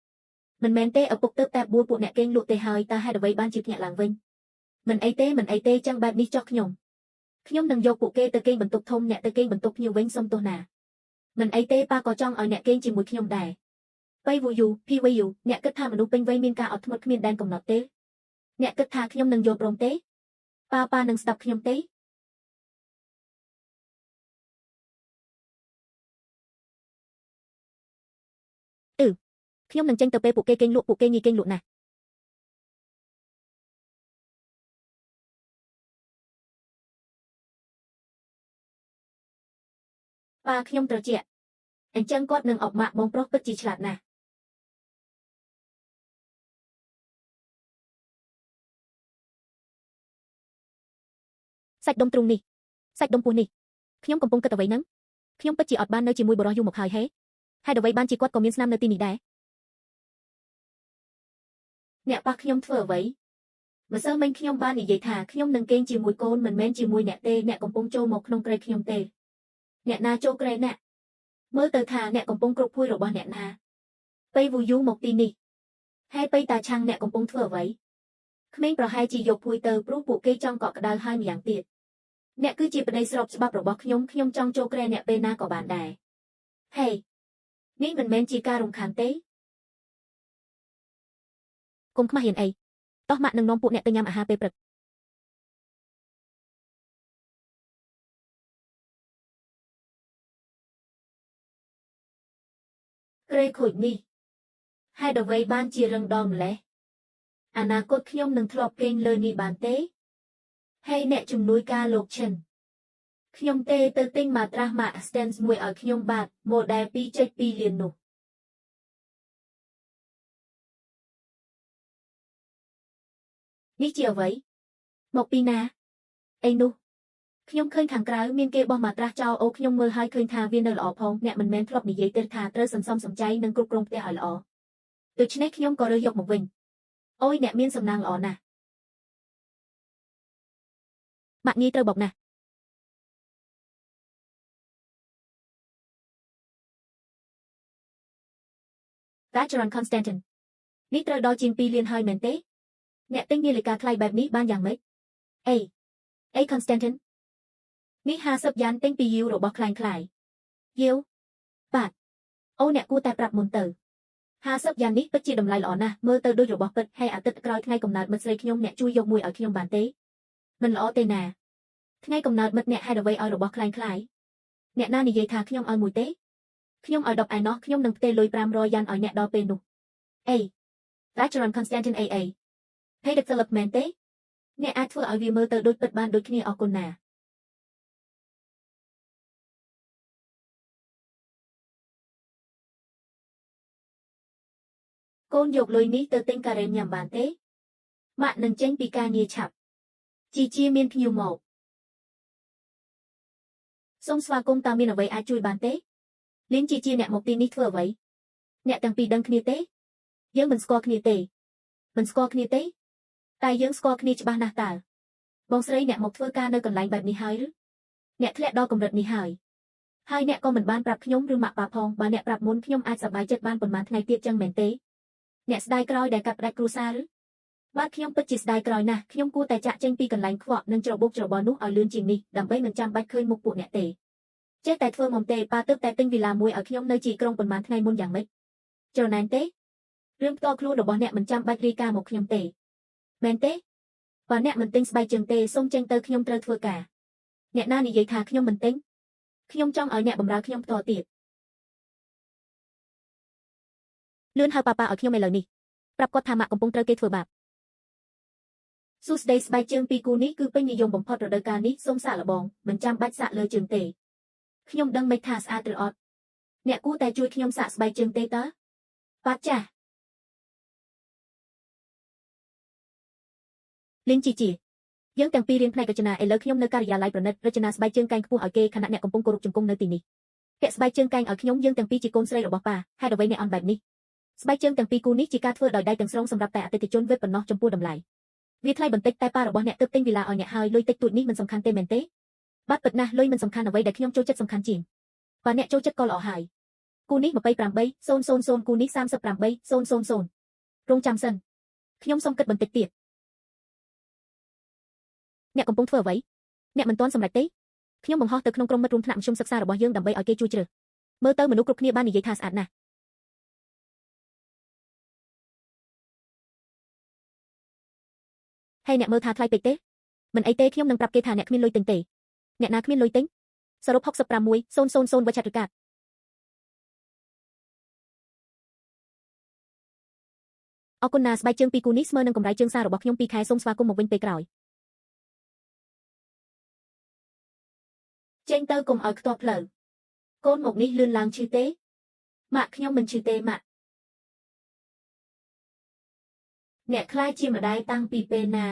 មិនមែនទេឪពុកទើបតែបួលពួកអ្នកគេងលក់ទេហើយតើហេតុអ្វីបានជាភ្ញាក់ឡើងវិញមិនអីទេមិនអីទេចឹងបែបនេះចុះខ្ញុំខ្ញុំនឹងយកពួកគេទៅគេងបន្ទប់ធំអ្នកទៅគេងបន្ទប់ភ្ញៀវវិញសុំទោសណាមិនអីទេប៉ាក៏ចង់ឲ្យអ្នកគេងជាមួយខ្ញុំដែរបៃវូយូភីវយូអ្នកគិតថាមនុស្សពេញវ័យមានការអត់ធ្មត់គ្មានដែនកំណត់ទេអ្នកគិតថាខ្ញុំនឹងយល់ព្រមទេប៉ាប៉ានឹងស្ដាប់ខ្ញុំទេអឺខ្ញុំនឹងចេញទៅពេលពួកគេគេងលក់ពួកគេងាយគេងលក់ណាស់ប៉ាខ្ញុំត្រជាក់អញ្ចឹងគាត់នឹងអបម៉ាក់បងប្រុសពិតជាឆ្លាតណាស់សាច់ដុំទ្រូងនេះសាច់ដុំពោះនេះខ្ញុំកំពុងគិតអ្វីហ្នឹងខ្ញុំពិតជាអត់បាននៅជាមួយបុរសយូរមកហើយហេហេតុអ្វីបានជាគាត់ក៏មានស្នាមនៅទីនេះដែរអ្នកប៉ះខ្ញុំធ្វើអ្វីម្សិលមិញខ្ញុំបាននិយាយថាខ្ញុំនឹងគេងជាមួយកូនមិនមែនជាមួយអ្នកទេអ្នកកំពុងចូលមកក្នុងគ្រែខ្ញុំទេអ្នកណាចូលគ្រែអ្នកមើលទៅថាអ្នកកំពុងគ្រប់ភួយរបស់អ្នកណាបៃវូយូមកទីនេះហេបៃតាឆាំងអ្នកកំពុងធ្វើអ្វីក្មេងប្រហែលជាយកភួយទៅព្រោះពួកគេចង់កក់ក្ដៅហើយម្យ៉ាងទៀតអ្នកគឺជាប្តីស្របច្បាប់របស់ខ្ញុំខ្ញុំចង់ចូលគ្រែអ្នកពេលណាក៏បានដែរហេនេះមិនមែនជាការរំខានទេកុំខ្មាស់ហ៊ានអីតោះម៉ាក់នឹងនាំពួកអ្នកទៅញ៉ាំអាហារពេលព្រឹក គ្រែខូចនេះហេតុអ្វីបានជារឹងដល់ម្ល៉េះអនាគតខ្ញុំនឹងធ្លាប់គេងលើនេះបានទេហេអ្នកជំនួយការលោកឈិនខ្ញុំទេទៅទិញម៉ាត្រាស់ម៉ាក Stens មួយឲ្យខ្ញុំបាទ model 2.2 លាននោះនេះជាអ្វីមកពីណាអីនោះខ្ញុំឃើញខាងក្រៅមានគេបោះម៉ាត្រាស់ចោលអូខ្ញុំមើលហើយឃើញថាវានៅល្អផងអ្នកមិនមែនធ្លាប់និយាយទេថាត្រូវសន្សំសំចៃនិងគ្រប់គ្រងផ្ទះឲ្យល្អដូច្នេះខ្ញុំក៏រើសយកមកវិញអូយអ្នកមានសំណាងល្អណាស់ម៉ាក់ងាយត្រូវបោកណាស់ Vacheron Constantin នេះត្រូវដល់ជាង2លានហើយមែនទេអ្នកទិញនាឡិកាថ្លៃបែបនេះបានយ៉ាងម៉េចអេអេ Constantin នេះ50យ៉ានទិញពីយាវរបស់ក្លែងក្លាយយាវបាទអូអ្នកគួរតែប្រាប់មុនទៅ50យ៉ាននេះពិតជាតម្លៃល្អណាស់មើលទៅដូចរបស់ពិតហើយអាទិត្យក្រោយថ្ងៃកំណើតមិត្តស្រីខ្ញុំអ្នកជួយយកមួយឲ្យខ្ញុំបានទេមិនល្អទេណាថ្ងៃកំណើតមិត្តអ្នកហេតុអ្វីឲ្យរបស់ក្លែងក្លាយអ្នកណានិយាយថាខ្ញុំឲ្យមួយទេខ្ញុំឲ្យ10ឯណោះខ្ញុំនឹងផ្ទេរលុយ500យ៉ានឲ្យអ្នកដល់ពេលនោះអេ Vacheron Constantin AA Patek Philippe មែនទេអ្នកអាចធ្វើឲ្យវាមើលទៅដូចពិតបានដូចគ្នាអរគុណណាកូនយកលុយនេះទៅទិញការ៉េមញ៉ាំបានទេម៉ាក់នឹងចេញពីការងារឆាប់ជីជាមានភ្ញៀវមកសូមស្វាគមន៍តើមានអ្វីអាចជួយបានទេលីនជីជាអ្នកមកទីនេះធ្វើអ្វីអ្នកទាំងពីរដឹងគ្នាទេយើងមិនស្គាល់គ្នាទេមិនស្គាល់គ្នាទេតែយើងស្គាល់គ្នាច្បាស់ណាស់តើបងស្រីអ្នកមកធ្វើការនៅកន្លែងបែបនេះហើយឬអ្នកធ្លាក់ដល់កម្រិតនេះហើយហើយអ្នកក៏មិនបានប្រាប់ខ្ញុំឬម៉ាក់ប៉ាផងបើអ្នកប្រាប់មុនខ្ញុំអាចសប្បាយចិត្តបានប៉ុន្មានថ្ងៃទៀតចឹងមែនទេអ្នកស្ដាយក្រោយដែលកាត់ផ្ដាច់គ្រួសារឬបាទខ្ញុំពិតជាស្ដាយក្រោយណាស់ខ្ញុំគួរតែចាក់ចេញពីកន្លែងខ្វក់និងច្របូកច្របល់នោះឲ្យលឿនជាងនេះដើម្បីមិនចាំបាច់ឃើញមុខពួកអ្នកទេចេះតែធ្វើមុំទេប៉ាទើបតែទិញវីឡាមួយឲ្យខ្ញុំនៅជាក្រុងប៉ុន្មានថ្ងៃមុនយ៉ាងម៉េចច្រណែនទេរឿងផ្ទាល់ខ្លួនរបស់អ្នកមិនចាំបាច់រាយការណ៍មកខ្ញុំទេមែនទេបើអ្នកមិនទិញស្បែកជើងទេសូមចេញទៅខ្ញុំត្រូវធ្វើការអ្នកណានិយាយថាខ្ញុំមិនទិញខ្ញុំចង់ឲ្យអ្នកបម្រើខ្ញុំផ្ទាល់ទៀតលឿនហៅប៉ាប៉ាឲ្យខ្ញុំឥឡូវនេះប្រាប់គាត់ថាម៉ាក់កំពុងត្រូវគេធ្វើបាបសួស្តីស្បែកជើងពីរគូនេះគឺពេញនិយមបំផុតរដូវកាលនេះសូមសាកល្បងមិនចាំបាច់សាកលើជើងទេខ្ញុំដឹងមិនថាស្អាតឬអត់អ្នកគួរតែជួយខ្ញុំសាកស្បែកជើងទេតើបាទចាស់លីនជីជីយើងទាំងពីររៀនផ្នែករចនាឥឡូវខ្ញុំនៅការិយាល័យប្រណិតរចនាស្បែកជើងកែងខ្ពស់ឲ្យគេខណៈអ្នកកំពុងគោរពជង្គង់នៅទីនេះពាក់ស្បែកជើងកែងឲ្យខ្ញុំយើងទាំងពីរជាកូនស្រីរបស់ប៉ាហេតុអ្វីអ្នកអន់បែបនេះស្បែកជើងទាំងពីរគូនេះជាការធ្វើដោយដៃទាំងស្រុងសម្រាប់តែអតិថិជនវេបប៉ុណ្ណោះចំពោះតម្លៃវាថ្លៃបន្តិចតែប៉ារបស់អ្នកទើបទិញវីឡាឲ្យអ្នកហើយលុយតិចតួចនេះមិនសំខាន់ទេមែនទេបាទពិតណាស់លុយមិនសំខាន់អ្វីដែលខ្ញុំចូលចិត្តសំខាន់ជាងបើអ្នកចូលចិត្តក៏ល្អហើយគូនេះ28000គូនេះ38000រងចាំសិនខ្ញុំសូមគិតបន្តិចទៀតអ្នកកំពុងធ្វើអ្វីអ្នកមិនទាន់សម្រេចទេខ្ញុំបង្ហោះទៅក្នុងក្រុមមិត្តរួមថ្នាក់មធ្យមសិក្សារបស់យើងដើម្បីឲ្យគេជួយជ្រើសមើលទៅមនុស្សគ្រប់គ្នាបាននិយាយថាស្អាតណាស់ហើយអ្នកមើលថាថ្លៃពេកទេមិនអីទេខ្ញុំនឹងប្រាប់គេថាអ្នកគ្មានលុយទិញទេអ្នកណាគ្មានលុយទិញសរុប66000វច្ឆត្រកាតអរគុណណាស្បែកជើងពីរគូនេះស្មើនឹងកម្រៃជើងសាររបស់ខ្ញុំ2ខែសូមស្វាគមន៍មកវិញពេលក្រោយចេញទៅកុំឲ្យខ្ទាស់ផ្លូវកូនមកនេះលឿនឡើងឈឺទេម៉ាក់ខ្ញុំមិនឈឺទេម៉ាក់អ្នកខ្លាចជាម្ដាយតាំងពីពេលណា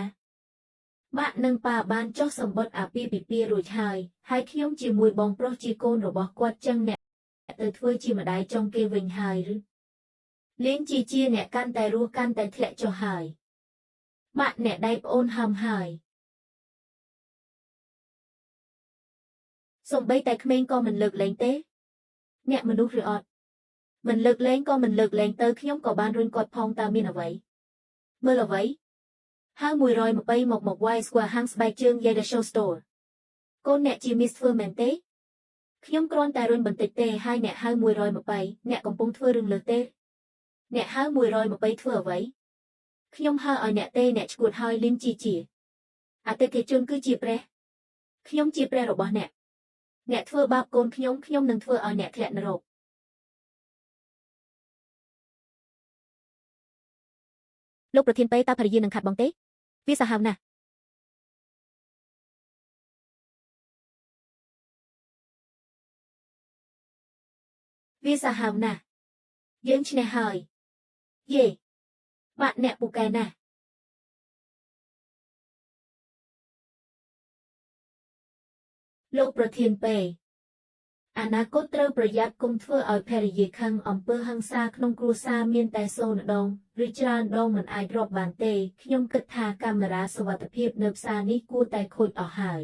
ម៉ាក់និងប៉ាបានចុះសម្បត្តិអាពាហ៍ពិពាហ៍រួចហើយហើយខ្ញុំជាមួយបងប្រុសជាកូនរបស់គាត់ចឹងអ្នកទៅធ្វើជាម្ដាយចុងគេវិញហើយឬលៀងជីជាអ្នកកាន់តែរស់កាន់តែធ្លាក់ចុះហើយម៉ាក់អ្នកដៃប្អូនហំហើយសូម្បីតែក្មេងក៏មិនលើកលែងទេអ្នកមនុស្សឬអត់មិនលើកលែងក៏មិនលើកលែងទៅខ្ញុំក៏បានរុញគាត់ផងតើមានអ្វីមើលអ្វីហៅ120មកមក Y Square ហាងស្បែកជើង Yeda Show Store កូនអ្នកជាមីសធ្វើមែនទេខ្ញុំគ្រាន់តែរុញបន្តិចទេហើយអ្នកហៅ120អ្នកកំពុងធ្វើរឿងលើសទេអ្នកហៅ120ធ្វើអ្វីខ្ញុំហៅឲ្យអ្នកទេអ្នកឈួតហើយលីនជីជាអតិថិជនគឺជាព្រះខ្ញុំជាព្រះរបស់អ្នកអ្នកធ្វើបាបកូនខ្ញុំខ្ញុំនឹងធ្វើឲ្យអ្នកធ្លាក់នរក លោកប្រធានពេតើភរិយានឹងខាត់បងទេវាសាហាវណាស់វាសាហាវណាស់យើងឈ្នះហើយយេបាក់អ្នកពូកែណាស់លោកប្រធានពេអនាគតត្រូវប្រយ័ត្នកុំធ្វើឲ្យភរិយាខឹងអំពើហិង្សាក្នុងគ្រួសារមានតែសូន្យដងឬច្រើនដងមិនអាចរាប់បានទេខ្ញុំគិតថាកាមេរ៉ាសុវត្ថិភាពនៅផ្សារនេះគួរតែខូចអស់ហើយ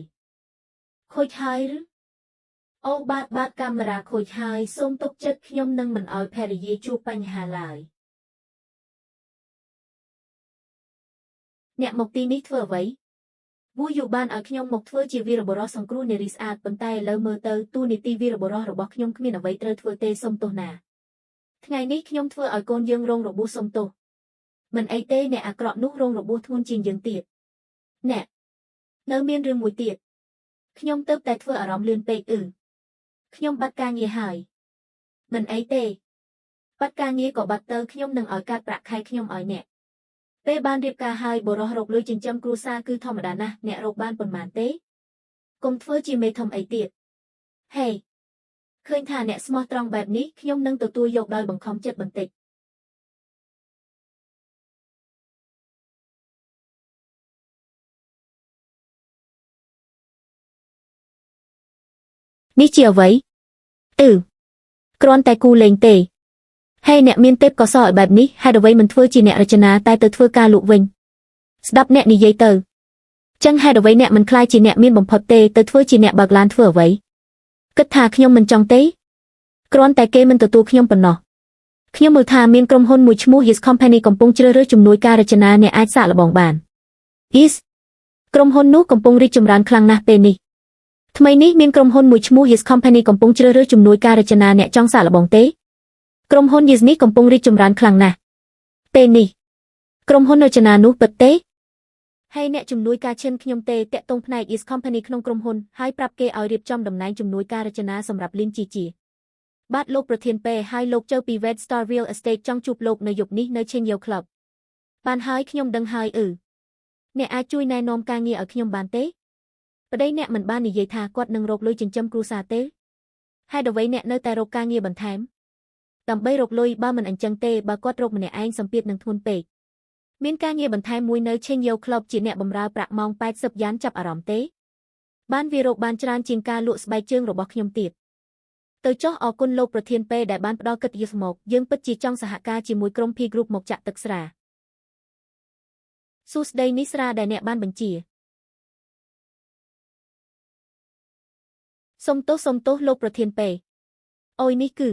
ខូចហើយឬអូបាទបាទកាមេរ៉ាខូចហើយសូមទុកចិត្តខ្ញុំនឹងមិនឲ្យភរិយាជួបបញ្ហាឡើយអ្នកមកទីនេះធ្វើអ្វីវូយូបានឲ្យខ្ញុំមកធ្វើជាវីរបុរសសង្គ្រោះនារីស្អាតប៉ុន្តែឥឡូវមើលទៅតួនាទីវីរបុរសរបស់ខ្ញុំគ្មានអ្វីត្រូវធ្វើទេសូមទោសណាថ្ងៃនេះខ្ញុំធ្វើឲ្យកូនយើងរងរបួសសូមទោសមិនអីទេអ្នកអាក្រក់នោះរងរបួសធ្ងន់ជាងយើងទៀតអ្នកនៅមានរឿងមួយទៀតខ្ញុំទៅតែធ្វើអារម្មណ៍លឿនពេកអឺខ្ញុំបាត់ការងារហើយមិនអីទេបាត់ការងារក៏បាត់ទៅខ្ញុំនឹងឲ្យកាត់ប្រាក់ខែខ្ញុំឲ្យអ្នកពេលបានរៀបការហើយបុរសរកលុយចិញ្ចឹមគ្រួសារគឺធម្មតាណាស់អ្នករកបានប៉ុន្មានទេកុំធ្វើជាមេធំអីទៀតហេឃើញថាអ្នកស្មោះត្រង់បែបនេះខ្ញុំនឹងទទួលយកដោយបង្ខំចិត្តបន្តិចនេះជាអ្វីអឺគ្រាន់តែគូលេងទេហេអ្នកមានទេពកោសល្យបែបនេះហេតុអ្វីមិនធ្វើជាអ្នករចនាតែទៅធ្វើការលក់វិញស្ដាប់អ្នកនិយាយទៅចឹងហេតុអ្វីអ្នកមិនក្លាយជាអ្នកមានបំផុតទេទៅធ្វើជាអ្នកបើកឡានធ្វើអ្វីគិតថាខ្ញុំមិនចង់ទេគ្រាន់តែគេមិនទទួលខ្ញុំប៉ុណ្ណោះខ្ញុំមើលថាមានក្រុមហ៊ុនមួយឈ្មោះ Yes Company កំពុងជ្រើសរើសជំនួយការរចនាអ្នកអាចសាកល្បងបាន Yes ក្រុមហ៊ុននោះកំពុងរីកចម្រើនខ្លាំងណាស់ពេលនេះថ្មីនេះមានក្រុមហ៊ុនមួយឈ្មោះ Yes Company កំពុងជ្រើសរើសជំនួយការរចនាអ្នកចង់សាកល្បងទេក្រុមហ៊ុន Yes នេះកំពុងរីកចម្រើនខ្លាំងណាស់ពេលនេះក្រុមហ៊ុនរចនានោះពិតទេហើយអ្នកជំនួយការឈិនខ្ញុំទេតាក់ទងផ្នែក Yes Company ក្នុងក្រុមហ៊ុនហើយប្រាប់គេឲ្យរៀបចំតំណែងជំនួយការរចនាសម្រាប់លីនជីជាបាទលោកប្រធានពេហើយលោកចៅពី Red Star Real Estate ចង់ជួបលោកនៅយប់នេះនៅ Chenyo Club បានហើយខ្ញុំដឹងហើយអឺអ្នកអាចជួយណែនាំការងារឲ្យខ្ញុំបានទេប្តីអ្នកមិនបាននិយាយថាគាត់នឹងរកលុយចិញ្ចឹមគ្រួសារទេហេតុអ្វីអ្នកនៅតែរកការងារបន្ថែមដើម្បីរកលុយបើមិនអញ្ចឹងទេបើគាត់រកម្នាក់ឯងសម្ពាធនឹងធ្ងន់ពេកមានការងារបន្ថែមមួយនៅ Chenyo Club ជាអ្នកបម្រើប្រាក់ម៉ោង80យ៉ានចាប់អារម្មណ៍ទេបានវារកបានច្រើនជាងការលក់ស្បែកជើងរបស់ខ្ញុំទៀតទៅចុះអរគុណលោកប្រធានពេដែលបានផ្ដល់កិត្តិយសមកយើងពិតជាចង់សហការជាមួយក្រុម P Group មកចាក់ទឹកស្រាសួស្តីនេះស្រាដែលអ្នកបានបញ្ជាសូមទោសសូមទោសលោកប្រធានពេអូយនេះគឺ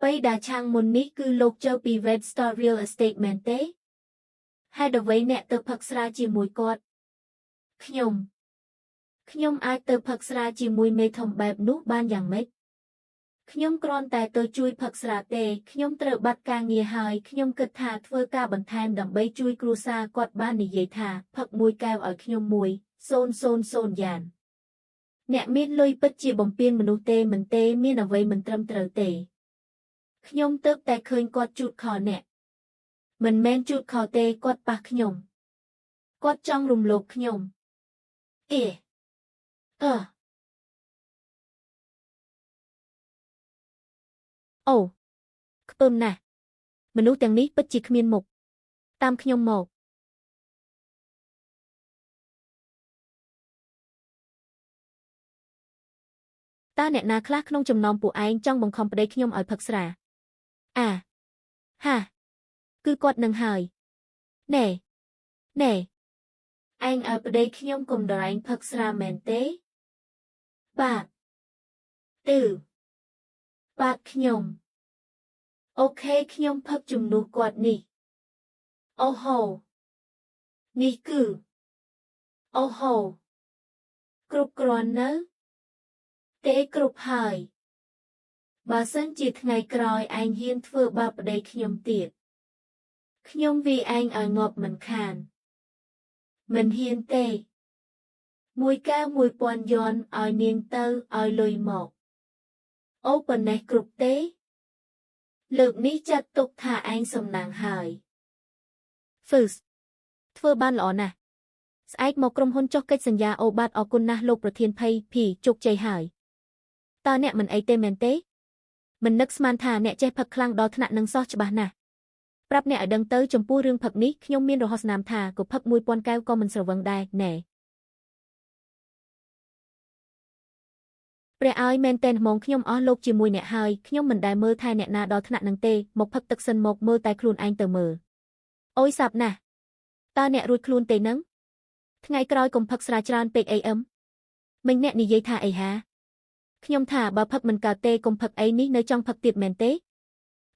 បៃតាឆាងមុននេះគឺលោកចៅពី Red Star Real Estate មែនទេហេតុអ្វីអ្នកទៅផឹកស្រាជាមួយគាត់ខ្ញុំអាចទៅផឹកស្រាជាមួយមេធំបែបនោះបានយ៉ាងម៉េចខ្ញុំគ្រាន់តែទៅជួយផឹកស្រាទេខ្ញុំត្រូវបាត់ការងារហើយខ្ញុំគិតថាធ្វើការបន្ថែមដើម្បីជួយគ្រួសារគាត់បាននិយាយថាផឹកមួយកែវឲ្យខ្ញុំមួយ000យ៉ានអ្នកមានលុយពិតជាបំពានមនុស្សទេមិនទេមានអ្វីមិនត្រឹមត្រូវទេខ្ញុំទើបតែឃើញគាត់ជូតខោអ្នកមិនមែនជូតខោទេគាត់ប៉ះខ្ញុំគាត់ចង់រំលោភខ្ញុំអេអឺអូខ្ពើមណាស់មនុស្សទាំងនេះពិតជាគ្មានមុខតាមខ្ញុំមកតើអ្នកណាខ្លះក្នុងចំណោមពួកឯងចង់បង្ខំប្តីខ្ញុំឲ្យផឹកស្រាអាហាគឺគាត់នឹងហើយណែណែឯងឲ្យប្តីខ្ញុំកុំដរែងផឹកស្រាមែនទេបាទទឺបាទខ្ញុំអូខេខ្ញុំផឹកជំនួសគាត់នេះអូហូនេះគឺអូហូគ្រប់គ្រាន់នៅទេគ្រប់ហើយបើសិនជាថ្ងៃក្រោយឯងហ៊ានធ្វើបាបប្តីខ្ញុំទៀតខ្ញុំវាយឯងឲ្យងាប់មិនខានមិនហ៊ានទេមួយកែវ1000យ័នឲ្យនាងទៅឲ្យលុយមកអូប៉ុណ្ណេះគ្រប់ទេ លើកនេះចាត់ទុកថាឯងសំណាងហើយ First ធ្វើបានល្អណាស់ស្អែកមកក្រុមហ៊ុនចុះកិច្ចសន្យាអូបាទអរគុណណាស់លោកប្រធានភ័យភីជោគជ័យហើយតើអ្នកមិនអីទេមែនទេមិននឹកស្មានថាអ្នកចេះផឹកខ្លាំងដល់ថ្នាក់នឹងសោះច្បាស់ណាស់ប្រាប់អ្នកឲ្យដឹងទៅចំពោះរឿងផឹកនេះខ្ញុំមានរហស្សនាមថាក៏ផឹក1000កែវក៏មិនស្រវឹងដែរណែព្រះឲ្យមែនតែនហ្មងខ្ញុំអស់លោកជាមួយអ្នកហើយខ្ញុំមិនដែលមើលថែអ្នកណាដល់ថ្នាក់នឹងទេមកផឹកទឹកសិនមកមើលតែខ្លួនឯងទៅមើលអូយសាប់ណាស់តើអ្នករួចខ្លួនទេនឹងថ្ងៃក្រោយកុំផឹកស្រាច្រើនពេកអីអឹមមិញអ្នកនិយាយថាអីហាខ្ញុំថាបើផឹកមិនកើតទេកុំផឹកអីនេះនៅចង់ផឹកទៀតមែនទេ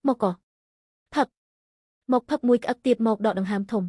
មកក៏ផឹកមកផឹកមួយក្អឹកទៀតមកដកដង្ហើមធំ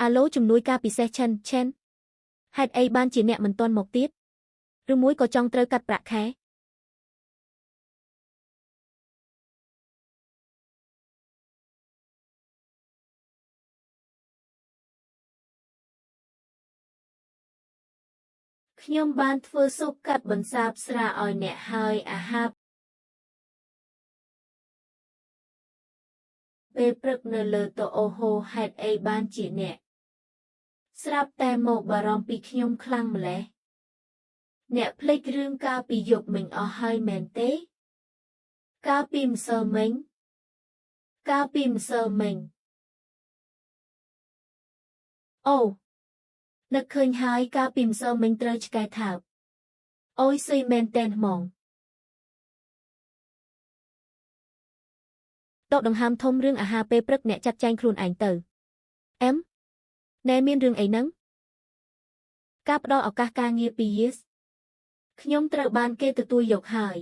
អាឡូជំនួយការពិសេសឆិនឆេនហេតុអីបានជាអ្នកមិនទាន់មកទៀតឬមួយក៏ចង់ត្រូវកាត់ប្រាក់ខែ ខ្ញុំបានធ្វើស៊ុបកាត់បន្សាបស្រាឲ្យអ្នកហើយអាហារពេលព្រឹកនៅលើតុអូហូហេតុអីបានជាអ្នកស្រាប់តែមកបារម្ភពីខ្ញុំខ្លាំងម្ល៉េះអ្នកភ្លេចរឿងកាលពីយប់មិញអស់ហើយមែនទេកាលពីម្សិលមិញកាលពីម្សិលមិញអូនឹកឃើញហើយកាលពីម្សិលមិញត្រូវឆ្កែថើបអូយស៊ុយមែនទែនហ្មង ដកដង្ហើមធំរឿងអាហារពេលព្រឹកអ្នកចាត់ចែងខ្លួនឯងទៅអែមណែមានរឿងអីហ្នឹង ការផ្ដល់ឱកាសការងារពី Yes ខ្ញុំត្រូវបានគេទទួលយកហើយ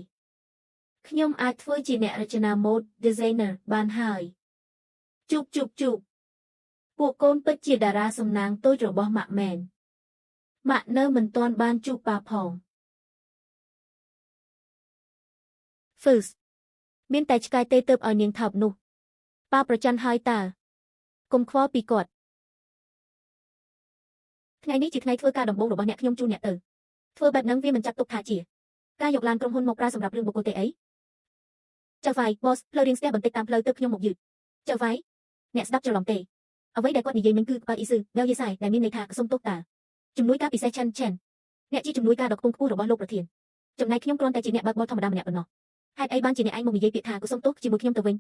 ខ្ញុំអាចធ្វើជាអ្នករចនាម៉ូដ designer បានហើយជូបជូបជូបពួកកូនពិតជាតារាសំណាងតូចរបស់ម៉ាក់មែនម៉ាក់នៅមិនទាន់បានជួបប៉ាផង First មានតែឆ្កែទេទើបឲ្យនាងថោបនោះប៉ាប្រច័នហើយតើកុំខ្វល់ពីគាត់ថ្ងៃនេះជាថ្ងៃធ្វើការដំបូងរបស់អ្នកខ្ញុំជូនអ្នកទៅធ្វើបែបហ្នឹងវាមិនចាត់ទុកថាជាការយកឡានក្រុមហ៊ុនមកប្រើសម្រាប់រឿងបុគ្គលទេអីចៅហ្វាយ boss ផ្លូវរៀងស្ទះបន្តិចតាមផ្លូវទើបខ្ញុំមកយឺតចៅហ្វាយអ្នកស្ដាប់ច្រឡំទេអ្វីដែលគាត់និយាយមិញគឺបើអ៊ីស៊ឺវែលយេសាយដែលមានន័យថាសុំទោសតើជំនួយការពិសេសឆិនឆេនអ្នកជាជំនួយការដ៏ខ្ពង់ខ្ពស់របស់លោកប្រធានចំណែកខ្ញុំគ្រាន់តែជាអ្នកបើកបរធម្មតាម្នាក់ប៉ុណ្ណោះហេតុអីបានជាអ្នកឯងមកនិយាយពាក្យថាក៏សុំទោសជាមួយខ្ញុំទៅវិញ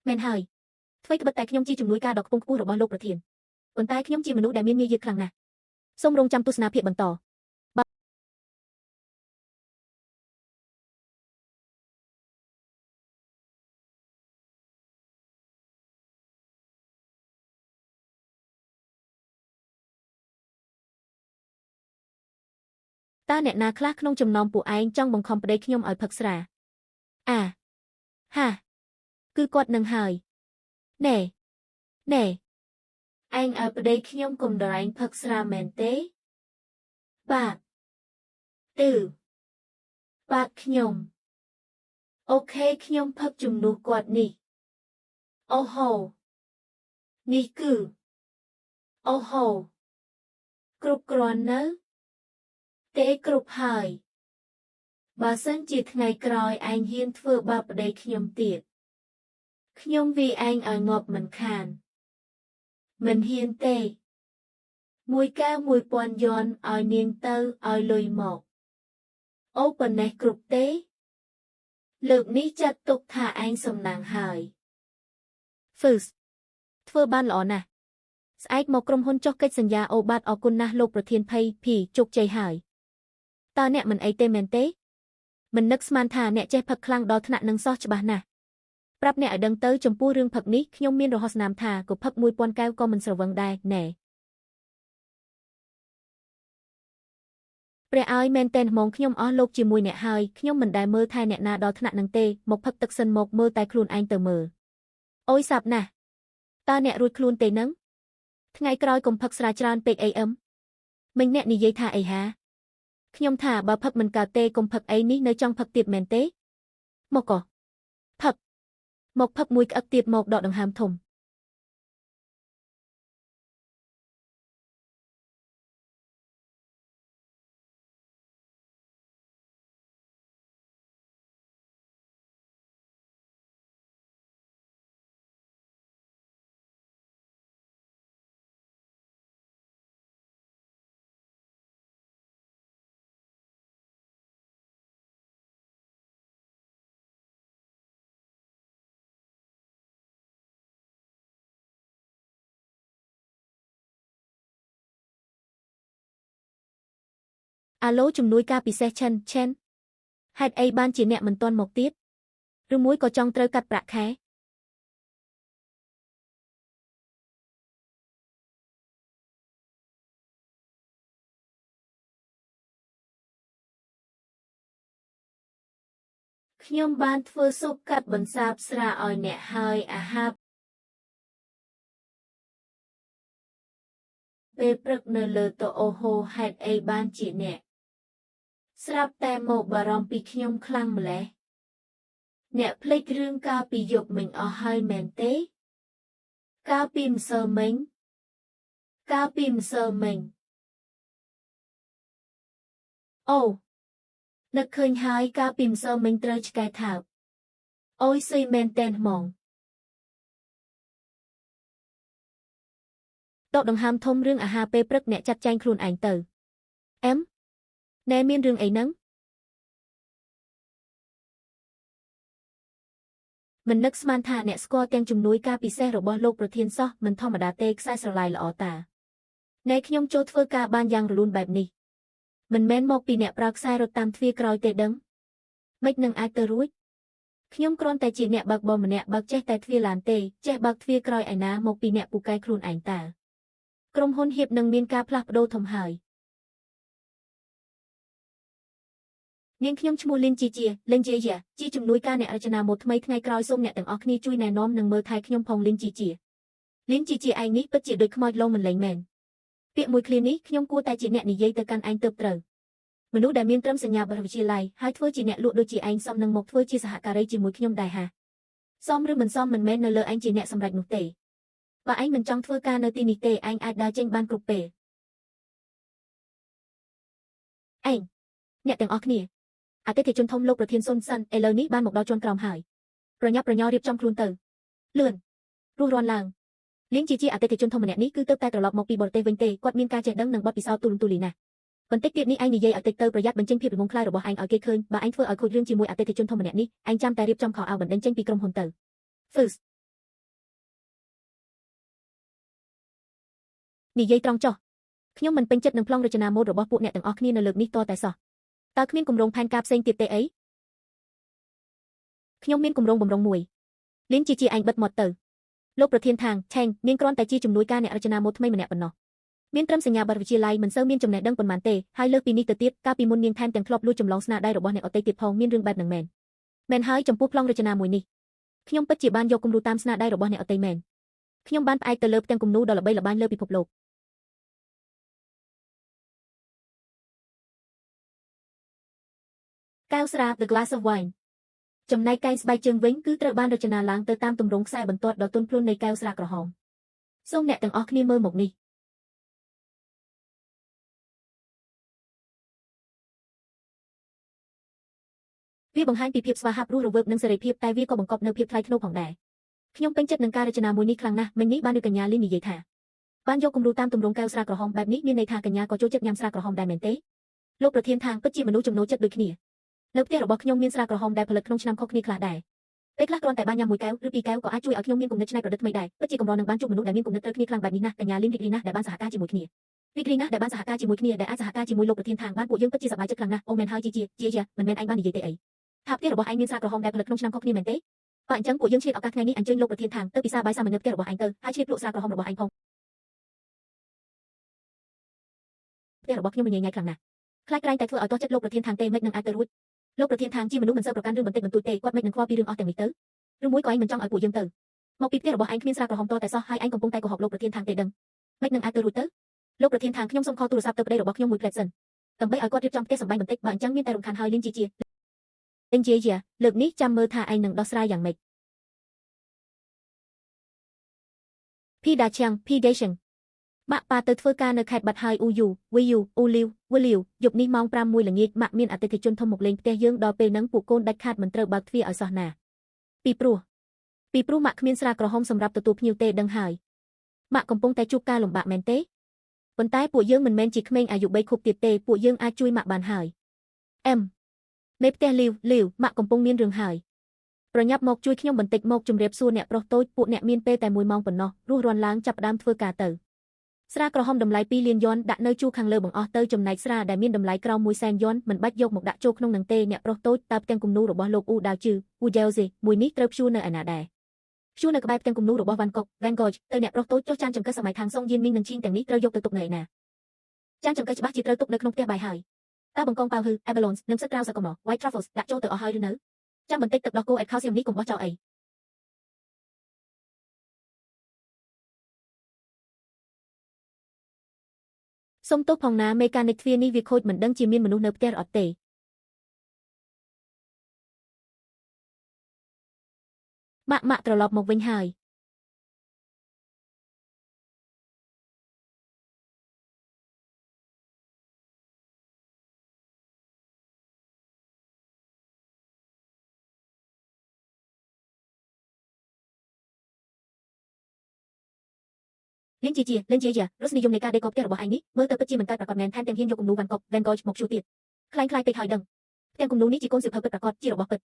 មែនហើយអ្វីត្បិតតែខ្ញុំជាជំនួយការដ៏ខ្ពង់ខ្ពស់របស់លោកប្រធានប៉ុន្តែខ្ញុំជាមនុស្សដែលមានមារយាទខ្លាំងណាស់សូមរងចាំទស្សនាភាពបន្តតើអ្នកណាខ្លះក្នុងចំណោមពួកឯងចង់បង្ខំប្តីខ្ញុំឲ្យផឹកស្រាអាហាគឺគាត់នឹងហើយណែណែ ឯងឲ្យប្តីខ្ញុំកុំដរែងផឹកស្រាមែនទេបាទទឺបាទខ្ញុំអូខេខ្ញុំផឹកជំនួសគាត់នេះអូហូនេះគឺអូហូគ្រប់គ្រាន់នៅទេគ្រប់ហើយបើសិនជាថ្ងៃក្រោយឯងហ៊ានធ្វើបាបប្តីខ្ញុំទៀតខ្ញុំវាយឯងឲ្យងាប់មិនខានមិនហ៊ានទេមួយកែវ1000យន់ឲ្យនាងទៅឲ្យលុយមកអូប៉ុណ្ណេះគ្រប់ទេលើកនេះចាត់ទុកថាឯងសំណាងហើយ First ធ្វើបានល្អណាស់ស្អែកមកក្រុមហ៊ុនចុះកិច្ចសន្យាអូបាទអរគុណណាស់លោកប្រធានភ័យភីជោគជ័យហើយតើអ្នកមិនអីទេមែនទេមិននឹកស្មានថាអ្នកចេះផឹកខ្លាំងដល់ថ្នាក់នឹងសោះច្បាស់ណាស់ប្រាប់អ្នកឲ្យដឹងទៅចំពោះរឿងផឹកនេះខ្ញុំមានរហស្សនាមថាក៏ផឹក1000កែវក៏មិនស្រវឹងដែរណែ ព្រះឲ្យមែនតែនហ្មងខ្ញុំអស់លោកជាមួយអ្នកហើយខ្ញុំមិនដែលមើលថែអ្នកណាដល់ថ្នាក់នឹងទេមកផឹកទឹកសិនមកមើលតែខ្លួនឯងទៅមើលអូយសាប់ណាស់តើអ្នករួចខ្លួនទេនឹងថ្ងៃក្រោយកុំផឹកស្រាច្រើនពេកអីអឹមមិញអ្នកនិយាយថាអីហាខ្ញុំថាបើផឹកមិនកើតទេកុំផឹកអីនេះនៅចង់ផឹកទៀតមែនទេមកក៏ផឹកមកផឹកមួយក្អឹកទៀតមកដកដង្ហើមធំអាឡូជំនួយការពិសេសឆិនឆេនហេតុអីបានជាអ្នកមិនទាន់មកទៀតឬមួយក៏ចង់ត្រូវកាត់ប្រាក់ខែខ្ញុំបានធ្វើស៊ុបកាត់បន្សាបស្រាឲ្យអ្នកហើយអាហារពេលព្រឹកនៅលើតុអូហូហេតុអីបានជាអ្នកស្រាប់តែមកបារម្ភពីខ្ញុំខ្លាំងម្ល៉េះអ្នកភ្លេចរឿងកាលពីយប់មិញអស់ហើយមែនទេកាលពីម្សិលមិញកាលពីម្សិលមិញអូនឹកឃើញហើយកាលពីម្សិលមិញត្រូវឆ្កែថើបអូយសុយមែនទែនហ្មងដកដង្ហើមធំរឿងអាហារពេលព្រឹកអ្នកចាត់ចែងខ្លួនឯងទៅអែមណែមានរឿងអីហ្នឹងមិននឹកស្មានថាអ្នកស្គាល់ទាំងជំនួយការពិសេសរបស់លោកប្រធានសោះមិនធម្មតាទេខ្សែស្រឡាយល្អតាណែខ្ញុំចូលធ្វើការបានយ៉ាងរលូនបែបនេះមិនមែនមកពីអ្នកប្រើខ្សែរត់តាមទ្វារក្រោយទេដឹងមិននឹងអាចទៅរួចខ្ញុំគ្រាន់តែជាអ្នកបើកបរម្នាក់បើកចេះតែទ្វារឡានទេចេះបើកទ្វារក្រោយឯណាមកពីអ្នកពូកែខ្លួនឯងតើក្រុមហ៊ុនហៀបនឹងមានការផ្លាស់ប្ដូរធំហើយនាងខ្ញុំឈ្មោះលីនជីជាលិនជាយ៉ាជាជំនួយការអ្នករចនាម៉ូដថ្មីថ្ងៃក្រោយសូមអ្នកទាំងអស់គ្នាជួយណែនាំនិងមើលថែខ្ញុំផងលីនជីជាលីនជីជាឯងនេះពិតជាដូចខ្មោចលងមិនលែងមែនពាក្យមួយឃ្លានេះខ្ញុំគួរតែជាអ្នកនិយាយទៅកាន់ឯងទើបត្រូវមនុស្សដែលមានត្រឹមសញ្ញាបត្រវិទ្យាល័យហើយធ្វើជាអ្នកលក់ដូចជាឯងសមនឹងមកធ្វើជាសហការីជាមួយខ្ញុំដែរហាសមឬមិនសមមិនមែននៅលើឯងជាអ្នកសម្រេចនោះទេបើឯងមិនចង់ធ្វើការនៅទីនេះទេឯងអាចដើរចេញបានគ្រប់ពេលឯងអ្នកទាំងអស់គ្នាអតិថិជនធំលោកប្រធានសុនសិនឥឡូវនេះបានមកដល់ជាន់ក្រោមហើយប្រញាប់ប្រញាល់រៀបចំខ្លួនទៅលឿនរស់រាន់ឡើងលៀងជាជាអតិថិជនធំម្នាក់នេះគឺទើបតែត្រឡប់មកពីបរទេសវិញទេគាត់មានការចេះដឹងនិងបទពិសោធន៍ទូលំទូលាយណាស់បន្តិចទៀតនេះឯងនិយាយឲ្យតិចទៅប្រយ័ត្នបញ្ចេញភាពល្ងង់ខ្លៅរបស់ឯងឲ្យគេឃើញបើឯងធ្វើឲ្យខូចរឿងជាមួយអតិថិជនធំម្នាក់នេះឯងចាំតែរៀបចំខោអាវបណ្ដេញចេញពីក្រុមហ៊ុនទៅ First និយាយត្រង់ចុះខ្ញុំមិនពេញចិត្តនឹងប្លង់រចនាម៉ូដរបស់ពួកអ្នកទាំងអស់គ្នានៅលើកនេះតតែសោះតើគ្មានគម្រោងផែនការផ្សេងទៀតទេអីខ្ញុំមានគម្រោងបំរុងមួយលៀនជាជាឯងបិទមាត់ទៅលោកប្រធានថាងឆេងនាងគ្រាន់តែជាជំនួយការអ្នករចនាម៉ូដថ្មីម្នាក់ប៉ុណ្ណោះមានត្រឹមសញ្ញាបត្រវិទ្យាល័យមិនសូវមានចំណេះដឹងប៉ុន្មានទេហើយលើសពីនេះទៅទៀតកាលពីមុននាងថែមទាំងធ្លាប់លួចចម្លងស្នាដៃរបស់អ្នកអតីតទៀតផងមានរឿងបែបនឹងមែនមែនហើយចំពោះប្លង់រចនាមួយនេះខ្ញុំពិតជាបានយកគំរូតាមស្នាដៃរបស់អ្នកអតីតមែនខ្ញុំបានផ្អែកទៅលើផ្ទាំងគំនូរដ៏ល្បីល្បាញលើពិភពលោកកែវស្រា The Glass of Wine ចំណែកកែងស្បែកជើងវិញគឺត្រូវបានរចនាឡើងទៅតាមទម្រង់ខ្សែបន្ទាត់ដ៏ទន់ភ្លន់នៃកែវស្រាក្រហមសូមអ្នកទាំងអស់គ្នាមើលមកនេះវាបង្ហាញពីភាពស្វាហាប់រស់រវើកនិងសេរីភាពតែវាក៏បង្កប់នូវភាពថ្លៃថ្នូរផងដែរខ្ញុំពេញចិត្តនឹងការរចនាមួយនេះខ្លាំងណាស់មិញនេះបានដូចកញ្ញាលីននិយាយថាបានយកគំរូតាមទម្រង់កែវស្រាក្រហមបែបនេះមានន័យថាកញ្ញាក៏ចូលចិត្តញ៉ាំស្រាក្រហមដែរមែនទេលោកប្រធានថាងពិតជាមនុស្សចំណូលចិត្តដូចគ្នានៅផ្ទះរបស់ខ្ញុំមានស្រាក្រហមដែលផលិតក្នុងឆ្នាំខុសគ្នាខ្លះដែរពេលខ្លះគ្រាន់តែបានញ៉ាំមួយកែវឬពីរកែវក៏អាចជួយឲ្យខ្ញុំមានគំនិតច្នៃប្រឌិតថ្មីដែរពិតជាកម្រនឹងបានជួបមនុស្សដែលមានគំនិតត្រូវគ្នាខ្លាំងបែបនេះណាស់កញ្ញាលីនរីករាយណាស់ដែលបានសហការជាមួយគ្នារីករាយណាស់ដែលបានសហការជាមួយគ្នាដែលអាចសហការជាមួយលោកប្រធានថាងបានពួកយើងពិតជាសប្បាយចិត្តខ្លាំងណាស់អូមែនហើយជាជាមិនមែនឯងបាននិយាយទេអីថាផ្ទះរបស់ឯងមានស្រាក្រហមដែលផលិតក្នុងឆ្នាំខុសគ្នាមែនទេបើអញ្ចឹងពួកយើងឆ្លៀតឱកាសថ្ងៃនេះអញ្ជើញលោកប្រធានថាងទៅពិសាបាយសាមញ្ញនៅផ្ទះរបស់ឯងទៅហើយឆ្លៀតលក់ស្រាក្រហមរបស់ឯងផងផ្ទះរបស់ខ្ញុំញ៉ៃញ៉ៃខ្លាំងណាស់ ខ្លាចក្រែងតែធ្វើឲ្យទាស់ចិត្តលោកប្រធានខាងទេមិននឹងអាចទៅរួចលោកប្រធានខាងជាមនុស្សមិនសូវប្រកាន់រឿងបន្តិចបន្តួចទេគាត់មិននឹងខ្វល់ពីរឿងអស់ទាំងនេះទៅឬមួយក៏ឯងមិនចង់ឲ្យពួកយើងទៅមកពីផ្ទះរបស់ឯងគ្មានស្រាក្រហមតតែសោះហើយឯងកំពុងតែកុហកលោកប្រធានខាងទេដឹងមិននឹងអាចទៅរួចទៅលោកប្រធានខាងខ្ញុំសូមខលទូរស័ព្ទទៅប្តីរបស់ខ្ញុំមួយផ្លែតសិនដើម្បីឲ្យគាត់រៀបចំផ្ទះសម្បែងបន្តិចបើអញ្ចឹងមានតែរំខានហើយលីនជាជាលីនជាជាលើកនេះចាំមើលថាឯងនឹងដោះស្រាយយ៉ាងម៉េចភីដាឈៀងភីដេសិងម៉ាក់ប៉ាទៅធ្វើការនៅខេត្តបាត់ហើយអ៊ូយូវីយូអ៊ូលីវវីលីវយប់នេះម៉ោង5:01ល្ងាចម៉ាក់មានអតិថិជនធំមកលេងផ្ទះយើងដល់ពេលហ្នឹងពួកកូនដាច់ខាតមិនត្រូវបើកទ្វារឲ្យសោះណាពីព្រោះម៉ាក់គ្មានស្រាក្រហមសម្រាប់ទទួលភ្ញៀវទេដឹងហើយម៉ាក់កំពុងតែជួបការលំបាកមែនទេប៉ុន្តែពួកយើងមិនមែនជាក្មេងអាយុ3ខួបទៀតទេពួកយើងអាចជួយម៉ាក់បានហើយអឹមមេផ្ទះលីវលីវម៉ាក់កំពុងមានរឿងហើយប្រញាប់មកជួយខ្ញុំបន្តិចមកជម្រាបសួរអ្នកប្រុសតូចពួកអ្នកមានពេលតែ1ម៉ោងប៉ុណ្ណោះរស់រាន់ឡើងចាប់ផ្ដើមធ្វើការទៅស្រាក្រហមតម្លៃ2លានយន់ដាក់នៅជួរខាងលើបង្អស់ទៅចំណែកស្រាដែលមានតម្លៃក្រោម1សែនយន់មិនបាច់យកមកដាក់ចូលក្នុងនឹងទេអ្នកប្រុសតូចតើផ្ទាំងគំនូររបស់លោកអ៊ូដាវជឺអ៊ូយ៉ែវសេមួយនេះត្រូវព្យួរនៅឯណាដែរព្យួរនៅក្បែរផ្ទាំងគំនូររបស់វ៉ាន់កុកវ៉ាន់កូចទៅអ្នកប្រុសតូចចុះចានចង្កឹះសម័យខាងសុងយានមីងនិងឈីងទាំងនេះត្រូវយកទៅទុកនៅឯណាចានចង្កឹះច្បាស់ជាត្រូវទុកនៅក្នុងផ្ទះបាយហើយតើបង្កងប៉ាវហឺ Abalone និងសិតក្រៅសកម White Truffles ដាក់ចូលទៅអស់ហើយឬនៅចាំបន្តិចទឹកដោះគោអេតខាល់ស្យឹមនេះកុំបោះចោលអីសុំទោសផងណាមេកានិកទ្វារនេះវាខូចមិនដឹងជាមានមនុស្សនៅផ្ទះអត់ទេម៉ាក់ម៉ាក់ត្រឡប់មកវិញហើយលីនជាជាលីនជាជារសនិយមនៃការដេកផ្ទះរបស់ឯងនេះមើលទៅពិតជាមិនកើតប្រាកដមែនថែមទាំងហ៊ានយកគំនូរវ៉ាន់កុកវ៉ាន់កូចមកជួទៀតខ្លាំងខ្លាយពេកហើយដឹងផ្ទាំងគំនូរនេះជាកូនសៀវភៅពិតប្រាកដជារបស់ពិត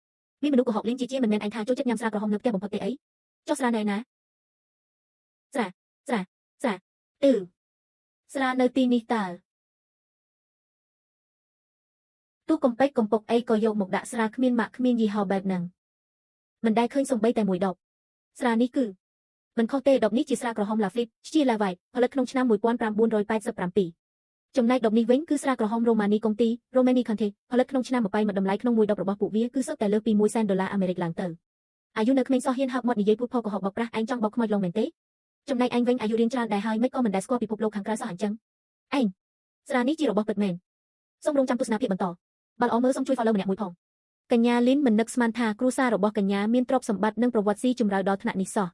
មានមនុស្សកុហកលីនជាជាមិនមែនឯងថាចូលចិត្តញ៉ាំស្រាក្រហមនៅផ្ទះបំផុតទេអីចុះស្រានៅឯណាស្រាស្រាស្រាអឺស្រានៅទីនេះតើទូកំពេចកំពុកអីក៏យកមកដាក់ស្រាគ្មានម៉ាក់គ្មានយីហោបែបហ្នឹងមិនដែលឃើញសំបីតែមួយដបស្រានេះគឺមិនខុសទេដបនេះជាស្រាក្រហមឡាហ្វីតជាឡាវ៉ៃផលិតក្នុងឆ្នាំ1987ចំណែកដបនេះវិញគឺស្រាក្រហមរ៉ូម៉ានីកុងទីរ៉ូម៉ានីខុនធីផលិតក្នុងឆ្នាំ2000តម្លៃក្នុងមួយដបរបស់ពួកវាគឺសុទ្ធតែលើសពី1សែនដុល្លារអាមេរិកឡើងទៅអាយុនៅក្មេងសោះហ៊ានហើបមាត់និយាយភូតផកុហកបោកប្រាស់ឯងចង់បោកខ្មោចឡងមែនទេចំណែកឯងវិញអាយុរៀងច្រើនដែរហើយមិនក៏មិនដែលស្គាល់ពិភពលោកខាងក្រៅសោះអញ្ចឹងឯងស្រានេះជារបស់ពិតមែនសូមរងចាំទស្សនាភាពបន្តបើល្អមើលសូមជួយ follow ម្នាក់មួយផងកញ្ញាលីនមិននឹកស្មានថាគ្រួសាររបស់កញ្ញាមានទ្រព្យសម្បត្តិនិងប្រវត្តិស៊ីជម្រៅដល់ថ្នាក់នេះសោះ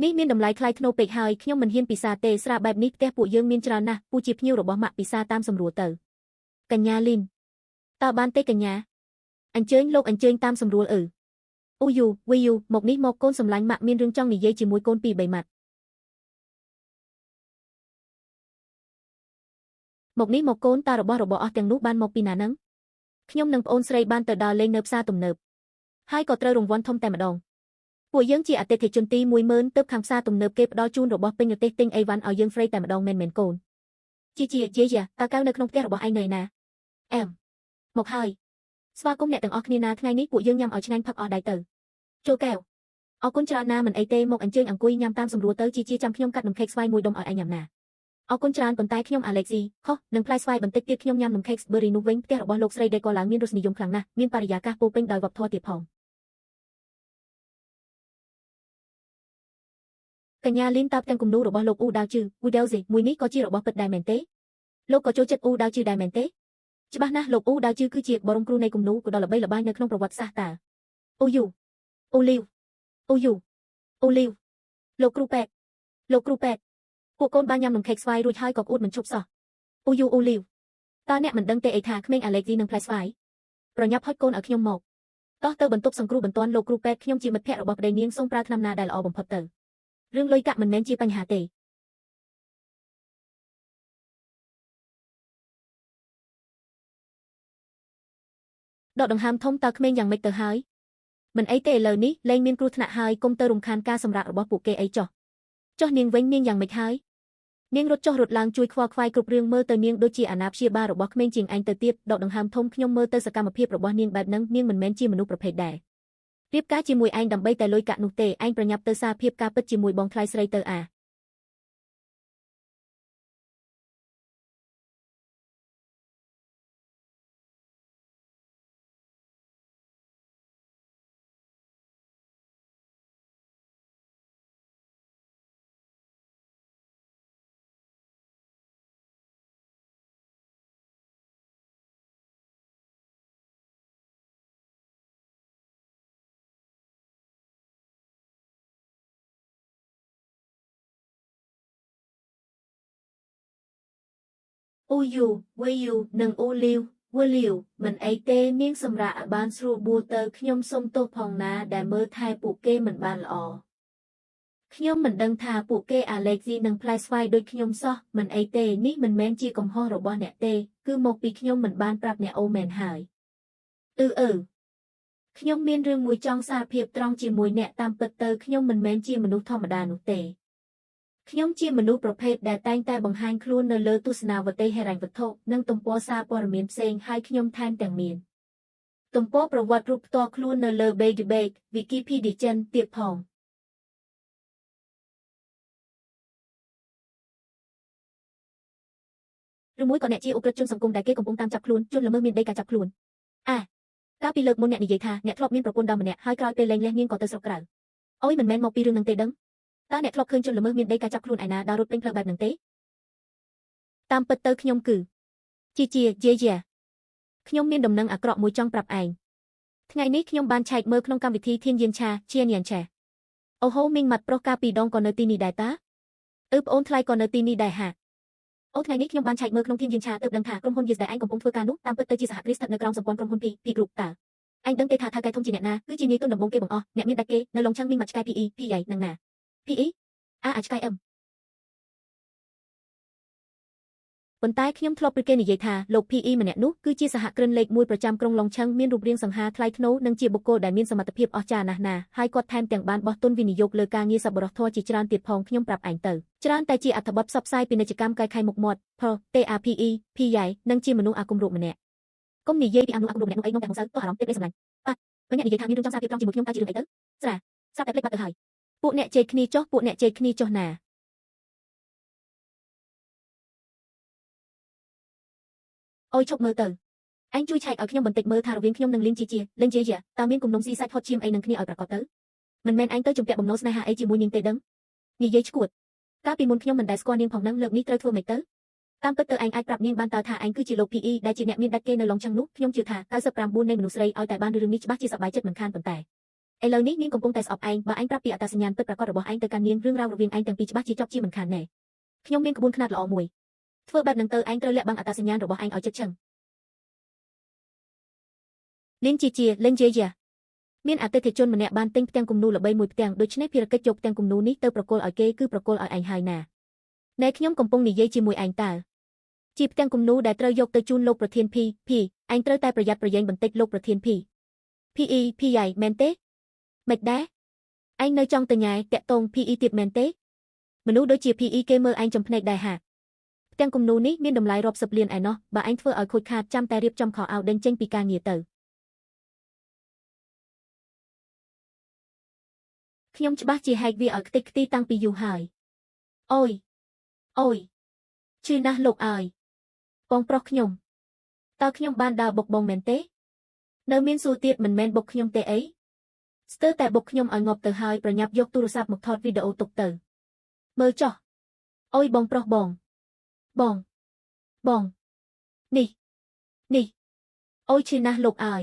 នេះមានតម្លៃថ្លៃថ្នូរពេកហើយខ្ញុំមិនហ៊ានពិសាទេស្រាបែបនេះផ្ទះពួកយើងមានច្រើនណាស់ពូជាភ្ញៀវរបស់ម៉ាក់ពិសាតាមសម្រួលទៅកញ្ញាលីនតើបានទេកញ្ញាអញ្ជើញលោកអញ្ជើញតាមសម្រួលអឺអ៊ូយូវីយូមកនេះមកកូនសម្លាញ់ម៉ាក់មានរឿងចង់និយាយជាមួយកូនពីរបីម៉ាត់មកនេះមកកូនតើរបស់របរអស់ទាំងនោះបានមកពីណានឹងខ្ញុំនិងប្អូនស្រីបានទៅដល់លេងនៅផ្សារទំនើបហើយក៏ត្រូវរង្វាន់ធំតែម្ដងពួកយើងជាអតិថិជនទី10000ទើបខាងផ្សារទំនើបគេផ្ដល់ជូនរបស់ពេញប្រទេសទិញអីវ៉ាន់ឲ្យយើងហ្វ្រីតែម្ដងមែនមែនកូនជាជាយាយាតើកៅនៅក្នុងផ្ទះរបស់ឯងនៅឯណាអែមមកហើយស្វាគមន៍អ្នកទាំងអស់គ្នាណាថ្ងៃនេះពួកយើងញ៉ាំឲ្យឆ្ងាញ់ផឹកអស់ដៃទៅចូលកែវអរគុណច្រើនណាមិនអីទេមកអញ្ជើញអង្គុយញ៉ាំតាមសម្រួលទៅជាជាចាំខ្ញុំកាត់នំខេកស្វាយមួយដុំឲ្យឯងញ៉ាំណាអរគុណច្រើនប៉ុន្តែខ្ញុំអាឡេកស៊ីខុសនឹងផ្លែស្វាយបន្តិចទៀតខ្ញុំញ៉ាំនំខេកស្ប៊ឺរីនោះវិញផ្ទះរបស់លោកស្រីដេកឡើងមានរសនិយមខ្លាំងណាស់មានបរិយាកាសពោពេញដោយវប្បធម៌ទៀតផងកញ្ញាលីនតើផ្ទាំងគំនូររបស់លោកអ៊ូដាវជឺអ៊ូដាវសេមួយនេះក៏ជារបស់ពិតដែរមែនទេលោកក៏ចូលចិត្តអ៊ូដាវជឺដែរមែនទេច្បាស់ណាស់លោកអ៊ូដាវជឺគឺជាបរមគ្រូនៃគំនូរក៏ដ៏ល្បីល្បាញនៅក្នុងប្រវត្តិសាស្ត្រតើអ៊ូយូអ៊ូលីវអ៊ូយូអ៊ូលីវលោកគ្រូពេទ្យលោកគ្រូពេទ្យពួកកូនបានញ៉ាំនំខេកស្វាយរួចហើយក៏ក្អួតមិនឈប់សោះអ៊ូយូអ៊ូលីវតើអ្នកមិនដឹងទេអីថាក្មេងអាឡេកស៊ីនឹងផ្លែស្វាយប្រញាប់ហុចកូនឲ្យខ្ញុំមកតោះទៅបន្ទប់សង្គ្រោះបន្ទាន់លោកគ្រូពេទ្យខ្ញុំជាមិត្តភក្តិរបស់ប្តីនាងសូមប្រើថ្នាំណាដែលល្អបំផុតទៅរឿងលុយកាក់មិនមែនជាបញ្ហាទេដកដង្ហើមធំតើក្មេងយ៉ាងម៉េចទៅហើយមិនអីទេឥឡូវនេះលែងមានគ្រោះថ្នាក់ហើយកុំទៅរំខានការសម្រាករបស់ពួកគេអីចុះចុះនាងវិញនាងយ៉ាងម៉េចហើយនាងរត់ចុះរត់ឡើងជួយខ្វល់ខ្វាយគ្រប់រឿងមើលទៅនាងដូចជាអាណាព្យាបាលរបស់ក្មេងជាងឯងទៅទៀតដកដង្ហើមធំខ្ញុំមើលទៅសកម្មភាពរបស់នាងបែបហ្នឹងនាងមិនមែនជាមនុស្សប្រភេទដែររៀបការជាមួយឯងដើម្បីតែលុយកាក់នោះទេឯងប្រញាប់ទៅសារភាពការពិតជាមួយបងថ្លៃស្រីទៅអា អ៊ូយូវេយូនិងអ៊ូលីវវលីវមិនអីទេនាងសម្រាប់ឲ្យបានស្រួលបួលទៅខ្ញុំសុំទោសផងណាដែលមើលថែពួកគេមិនបានល្អខ្ញុំមិនដឹងថាពួកគេអាឡែស៊ីនិងផ្លែស្វាយដូចខ្ញុំសោះមិនអីទេនេះមិនមែនជាកំហុសរបស់អ្នកទេគឺមកពីខ្ញុំមិនបានប្រាប់អ្នកអូមែនហើយអឺអឺខ្ញុំមានរឿងមួយចង់សារភាពត្រង់ជាមួយអ្នកតាមពិតទៅខ្ញុំមិនមែនជាមនុស្សធម្មតានោះទេខ្ញុំជាមនុស្សប្រភេទដែលតែងតែបង្ហាញខ្លួននៅលើទស្សនាវដ្តីហិរញ្ញវត្ថុនិងទំព័រសារព័ត៌មានផ្សេងហើយខ្ញុំថែមទាំងមានទំព័រប្រវត្តិរូបផ្ទាល់ខ្លួននៅលើ Big Wikipedia ចិនទៀតផង ឬមួយក៏អ្នកជាឧក្រិដ្ឋជនសង្គមដែលគេកំពុងតាមចាប់ខ្លួនជនល្មើសមានដីកាចាប់ខ្លួនអាកាលពីលើកមុនអ្នកនិយាយថាអ្នកធ្លាប់មានប្រពន្ធដល់ម្នាក់ហើយក្រោយពេលលែងលះនាងក៏ទៅស្រុកក្រៅអូយមិនមែនមកពីរឿងនឹងទេដឹងតើអ្នកធ្លាប់ឃើញជនល្មើសមានដីកាចាប់ខ្លួនឯណាដើររត់ពេញផ្លូវបែបនឹងទេតាមពិតទៅខ្ញុំគឺជាជាយេយ៉ាខ្ញុំមានដំណឹងអាក្រក់មួយចង់ប្រាប់ឯងថ្ងៃនេះខ្ញុំបានឆែកមើលក្នុងកម្មវិធីធានយានឆាជាញៀនឆាអូហូមីងម៉ាត់ប្រុសកាលពីដងក៏នៅទីនេះដែរតាអឺប្អូនថ្លៃក៏នៅទីនេះដែរហាអូថ្ងៃនេះខ្ញុំបានឆែកមើលក្នុងធានយានឆាទើបដឹងថាក្រុមហ៊ុនយេសដែលឯងកំពុងធ្វើការនោះតាមពិតទៅជាសហគ្រាសស្ថិតនៅក្រោមសម្ព័ន្ធក្រុមហ៊ុន P P Group តើឯងដឹងទេថាថៅកែធំជាអ្នកណាគឺជានាយទុនដំបូងគេបង្អស់អ្នកមានដាច់គេនៅឡុងឆឹងមីងម៉ាត់ឆ្កែ PE P យ៉ៃនឹងណា PE អាអាឆ្កែ M ប៉ុន្តែខ្ញុំធ្លាប់ព្រឺគេនិយាយថាលោក PE ម្នាក់នោះគឺជាសហគ្រិនលេខ1ប្រចាំក្រុងឡុងឆឹងមានរូបរាងសង្ហាថ្លៃថ្នូរនិងជាបុគ្គលដែលមានសមត្ថភាពអស្ចារ្យណាស់ណាហើយគាត់ថែមទាំងបានបោះទុនវិនិយោគលើការងារសប្បុរសធម៌ជាច្រើនទៀតផងខ្ញុំប្រាប់ឯងទៅច្រើនតែជាអត្ថបទផ្សព្វផ្សាយពាណិជ្ជកម្មកែខៃមុខមាត់ផល TAPE PI និងជាមនុស្សអាគមរូបម្នាក់កុំនិយាយពីអនុអាគមរូបម្នាក់នោះអីងំតែហងសៅទោះអារម្មណ៍ទេសម្លាញ់បាទវិញអ្នកនិយាយថាមានរឿងចង់សារភាពត្រង់ជាមួយខ្ញុំតើជារឿងអីទៅស្រាស្រាប់តែភ្លេចបាត់ទៅហើយពួកអ្នកជែកគ្នាចុះពួកអ្នកជែកគ្នាចុះណាអូយឈប់មើលទៅឯងជួយឆែកឲ្យខ្ញុំបន្តិចមើលថារវាងខ្ញុំនិងលីនជីជាលីនជាយ៉ាតើមានគំនុំស៊ីសាច់ហត់ឈាមអីនឹងគ្នាឲ្យប្រកបទៅមិនមែនឯងទៅជំពាក់បំណុលស្នេហាអីជាមួយនាងទេដឹងនិយាយឈួតកាលពីមុនខ្ញុំមិនដែលស្គាល់នាងផងនឹងលើកនេះត្រូវធ្វើម៉េចទៅតាមពិតទៅឯងអាចប្រាប់នាងបានតើថាឯងគឺជាលោក PE ដែលជាអ្នកមានដាច់គេនៅឡុងឆឹងនោះខ្ញុំជឿថា99នៃមនុស្សស្រីឲ្យតែបានរឿងនេះច្បាស់ជាសប្បាយចិត្តមិនខានប៉ុន្តែឥឡូវនេះនាងកំពុងតែស្អប់ឯងបើឯងប្រាប់ពីអត្តសញ្ញាណពិតប្រាកដរបស់ឯងទៅកាន់នាងរឿងរ៉ាវរវាងឯងទាំងពីរច្បាស់ជាចប់ជាមិនខានណែខ្ញុំមានក្បួនខ្នាតល្អមួយធ្វើបែបនឹងទៅឯងត្រូវលាក់បាំងអត្តសញ្ញាណរបស់ឯងឲ្យជិតឈឹងលីនជីជាលីនជាយ៉ាមានអតិថិជនម្នាក់បានទិញផ្ទាំងគំនូរល្បីមួយផ្ទាំងដូច្នេះភារកិច្ចយកផ្ទាំងគំនូរនេះទៅប្រគល់ឲ្យគេគឺប្រគល់ឲ្យឯងហើយណាណែខ្ញុំកំពុងនិយាយជាមួយឯងតើជាផ្ទាំងគំនូរដែលត្រូវយកទៅជូនលោកប្រធាន P P ឯងត្រូវតែប្រយ័ត្នប្រយែងបន្តិចលោកប្រធាន P P E P I មែនទេមិនដែរឯងនៅចង់ទៅញ៉ែតាក់តង P E ទៀតមែនទេមនុស្សដូចជា P E គេមើលឯងចំភ្នែកដែរហាផ្ទាំងគំនូរនេះមានតម្លៃរាប់សិបលានឯណោះបើឯងធ្វើឲ្យខូចខាតចាំតែរៀបចំខោអាវដេញចេញពីការងារទៅខ្ញុំច្បាស់ជាហែកវាឲ្យខ្ទេចខ្ទីតាំងពីយូរហើយអូយអូយឈឺណាស់លោកអើយបងប្រុសខ្ញុំតើខ្ញុំបានដើរបុកបងមែនទេនៅមានសួរទៀតមិនមែនបុកខ្ញុំទេអីស្ទើរតែបុកខ្ញុំឲ្យងាប់ទៅហើយប្រញាប់យកទូរស័ព្ទមកថតវីដេអូទុកទៅមើលចុះអូយបងប្រុសបងបងបងនេះនេះអូយឈឺណាស់លោកអើយ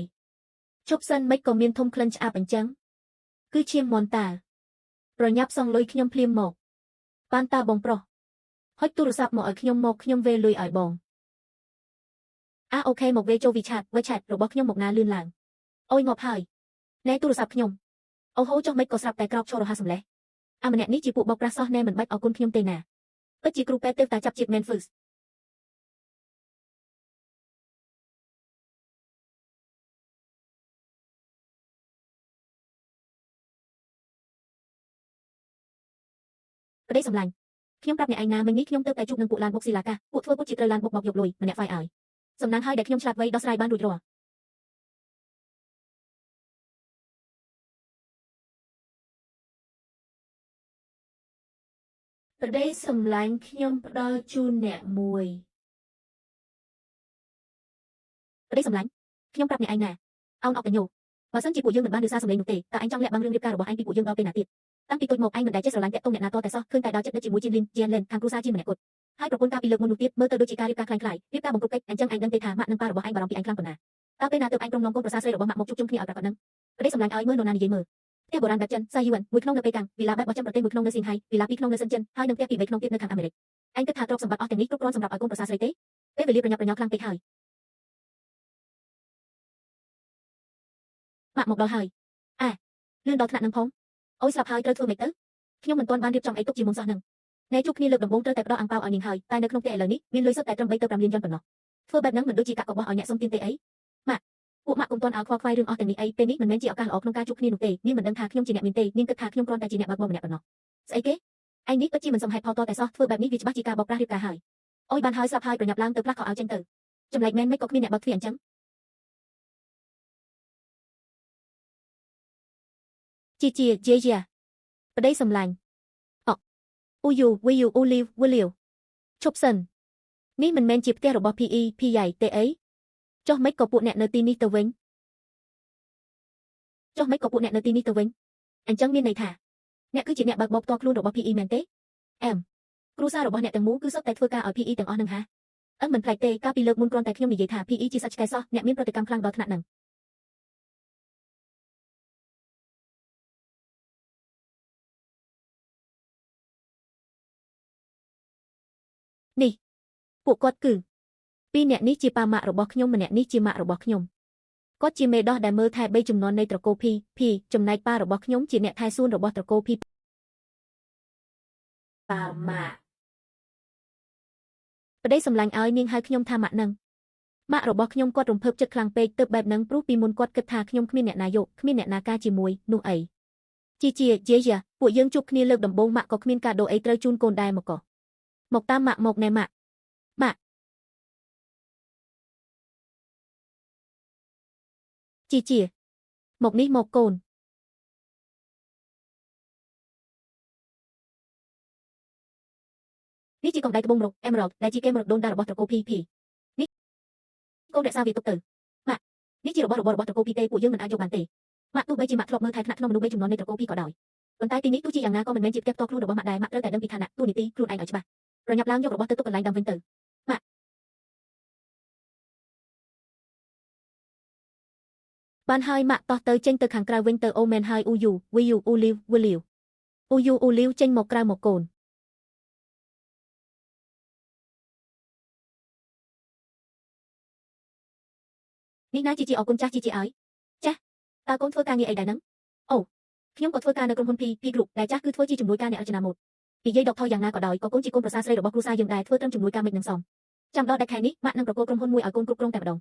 ឈប់សិនមិនក៏មានធំក្លិនឆ្អាបអញ្ចឹងគឺឈាមមន់តាប្រញាប់សងលុយខ្ញុំភ្លាមមកបានតាបងប្រុសហុចទូរស័ព្ទមកឲ្យខ្ញុំមកខ្ញុំវេលុយឲ្យបងអាអូខេមកវេចូលវីឆាតវេឆាតរបស់ខ្ញុំមកណាលឿនឡើងអូយងាប់ហើយណែទូរស័ព្ទខ្ញុំអូហូចុះមិនក៏ស្រាប់តែក្រោកឈររហ័សសម្លេះអាម្នាក់នេះជាពួកបោកប្រាស់សោះណែមិនបាច់អរគុណខ្ញុំទេណាពិតជាគ្រូពេទ្យទើបតែចាប់ជាតិមែនហ្វឺសប្តីសម្លាញ់ខ្ញុំប្រាប់អ្នកឯងណាមិញនេះខ្ញុំទៅតែជួបនឹងពួកឡានបុកស៊ីឡាកាពួកធ្វើពុតជាត្រូវឡានបុកបោកយកលុយម្នាក់ហ្វាយឲ្យសំណាងហើយដែលខ្ញុំឆ្លាតវៃដោះស្រាយបានរួចរាល់ ប្តីសម្លាញ់ខ្ញុំផ្ដល់ជូនអ្នកមួយ ប្តីសម្លាញ់ខ្ញុំប្រាប់អ្នកឯងណាអោនអកតញោបើសិនជាពួកយើងមិនបានរក្សាសម្លេងនោះទេតើឯងចង់លាក់បាំងរឿងរៀបការរបស់ឯងពីពួកយើងដល់ពេលណាទៀតតាំងពីតូចមកឯងមិនដែលចេះស្រឡាញ់តាក់ទងអ្នកណាតតែសោះឃើញតែដល់ចិត្តដិតជាមួយជាលីនជាលិនខាងគ្រួសារជាម្នាក់គត់ហើយប្រពន្ធកាលពីលើកមុននោះទៀតមើលទៅដូចជាការរៀបការខ្លាំងខ្លាយរៀបការបង្គ្រប់កិច្ចអញ្ចឹងឯងដឹងទេថាម៉ាក់និងប៉ារបស់ឯងបារម្ភពីឯងខ្លាំងប៉ុណ្ណាតើពេលណាទើបឯងព្រមនាំកូនប្រសាស្រីរបស់ម៉ាក់មកជួបជុំគ្នាឲ្យប្រាកដនឹងប្តីសម្លាញ់ឲ្យមើលនរណានិយាយមើលផ្ទះបុរាណបែបចិនសាយយួនមួយក្នុងនៅប៉េកាំងវីឡាបែបរបស់ចិនប្រទេសមួយក្នុងនៅសៀងហៃវីឡាពីរក្នុងនៅសិនចិនហើយនិងផ្ទះពីរបីក្នុងទៀតនៅខាងអាមេរិកឯងគិតថាទ្រព្យសម្បត្តិអស់ទាំងនេះគ្រប់គ្រាន់សម្រាប់ឲ្យកូនប្រសាស្រីទេ ពេលវេលាប្រញាប់ប្រញាល់ខ្លាំងពេកហើយម៉ាក់មកដល់ហើយអាលឿនដល់ថ្នាក់នឹងផងអូយស្លាប់ហើយត្រូវធ្វើម៉េចទៅខ្ញុំមិនទាន់បានរៀបចំអីទុកជាមុនសោះនឹងណែជួបគ្នាលើកដំបូងត្រូវតែផ្ដល់អាំងប៉ាវឲ្យនាងហើយតែនៅក្នុងផ្ទះឥឡូវនេះមានលុយសុទ្ធតែត្រឹម3ទៅ5លានយ៉ុនប៉ុណ្ណោះធ្វើបែបហ្នឹងមិនដូចជាកាក់កបោះឲ្យអ្នកសុំទានទេអីម៉ាក់ពួកម៉ាក់កុំទាន់ឲ្យខ្វល់ខ្វាយរឿងអស់ទាំងនេះអីពេលនេះមិនមែនជាឱកាសល្អក្នុងការជួបគ្នានោះទេនាងមិនដឹងថាខ្ញុំជាអ្នកមានទេនាងគិតថាខ្ញុំគ្រាន់តែជាអ្នកបើកបរម្នាក់ប៉ុណ្ណោះស្អីគេឯងនេះពិតជាមិនសមហេតុផលតតែសោះធ្វើបែបនេះវាច្បាស់ជាការបោកប្រាស់រៀបការហើយអូយបានហើយស្លាប់ហើយប្រញាប់ឡើងទៅផ្លាស់ខោអាវចេញទៅចម្លែកមែនមិនក៏គ្មានអ្នកបើកទ្វារអញ្ចឹងជីជាយេយ៉ាប្តីសំឡាញ់អអ៊ូយូវីយូអូលីវវីលីវឈប់សិននេះមិនមែនជាផ្ទះរបស់ PE ភីយ៉ៃទេអីចុះមិនក៏ពួកអ្នកនៅទីនេះទៅវិញចុះមិនក៏ពួកអ្នកនៅទីនេះទៅវិញអញ្ចឹងមានន័យថាអ្នកគឺជាអ្នកបើកបរផ្ទាល់ខ្លួនរបស់ PE មែនទេអែមគ្រួសាររបស់អ្នកទាំងមូលគឺសុទ្ធតែធ្វើការឲ្យ PE ទាំងអស់នឹងហាអឹមមិនប្លែកទេកាលពីលើកមុនគ្រាន់តែខ្ញុំនិយាយថា PE ជាសត្វឆ្កែសោះអ្នកមានប្រតិកម្មខ្លាំងដល់ថ្នាក់ហ្នឹងនេះពួកគាត់គឺពីរអ្នកនេះជាប៉ាម៉ាក់របស់ខ្ញុំម្នាក់នេះជាម៉ាក់របស់ខ្ញុំគាត់ជាមេដោះដែលមើលថែ3ចំនួននៃត្រកូល P P ចំណែកប៉ារបស់ខ្ញុំជាអ្នកថែសួនរបស់ត្រកូល P ប៉ាម៉ាក់ប្តីសម្លាញ់ឲ្យនាងហៅខ្ញុំថាម៉ាក់នឹងម៉ាក់របស់ខ្ញុំគាត់រំភើបចិត្តខ្លាំងពេកទើបបែបនឹងព្រោះពីមុនគាត់គិតថាខ្ញុំគ្មានអ្នកណាយកគ្មានអ្នកណាការជាមួយនោះអីជីជាយេយ៉ាពួកយើងជួបគ្នាលើកដំបូងម៉ាក់ក៏គ្មានការដូរអីត្រូវជូនកូនដែរមកក៏មកតាមម៉ាក់មកណែម៉ាក់ម៉ាក់ជីជាមកនេះមកកូននេះជាកំដៃត្បូងរក Emerald ដែលជាគេមរតកដូនតារបស់ត្រកូល PP នេះកូនរក្សាវាទុកទៅម៉ាក់នេះជារបស់របររបស់ត្រកូល P ទេពួកយើងមិនអាចយកបានទេម៉ាក់ទោះបីជាម៉ាក់ធ្លាប់មើលថែថ្នាក់ក្នុងមនុស្សបីចំនួននៃត្រកូល P ក៏ដោយប៉ុន្តែទីនេះទោះជាយ៉ាងណាក៏មិនមែនជាផ្ទះផ្ទាល់ខ្លួនរបស់ម៉ាក់ដែរម៉ាក់ត្រូវតែដឹងពីឋានៈតួនាទីខ្លួនឯងឲ្យច្បាស់ប្រញាប់ឡើងយករបស់ទៅទុកកន្លែងដើមវិញទៅម៉ាក់បានហើយម៉ាក់តោះទៅចេញទៅខាងក្រៅវិញទៅអូមែនហើយអ៊ូយូវីយូអូលីវវីលីវអ៊ូយូអូលីវចេញមកក្រៅមកកូននេះណាជីជីអរគុណចាស់ជីជីឲ្យចាស់តើកូនធ្វើការងារអីដែរហ្នឹងអូខ្ញុំក៏ធ្វើការនៅក្រុមហ៊ុន PP Group ដែលចាស់គឺធ្វើជាជំនួយការអ្នករចនាម៉ូដនិយាយដកថយយ៉ាងណាក៏ដោយក៏កូនជាកូនប្រសាស្រីរបស់គ្រួសារយើងដែរធ្វើត្រឹមជំនួយការមិននឹងសមចាំដល់ដាច់ខែនេះម៉ាក់នឹងប្រគល់ក្រុមហ៊ុនមួយឲ្យកូនគ្រប់គ្រងតែម្ដង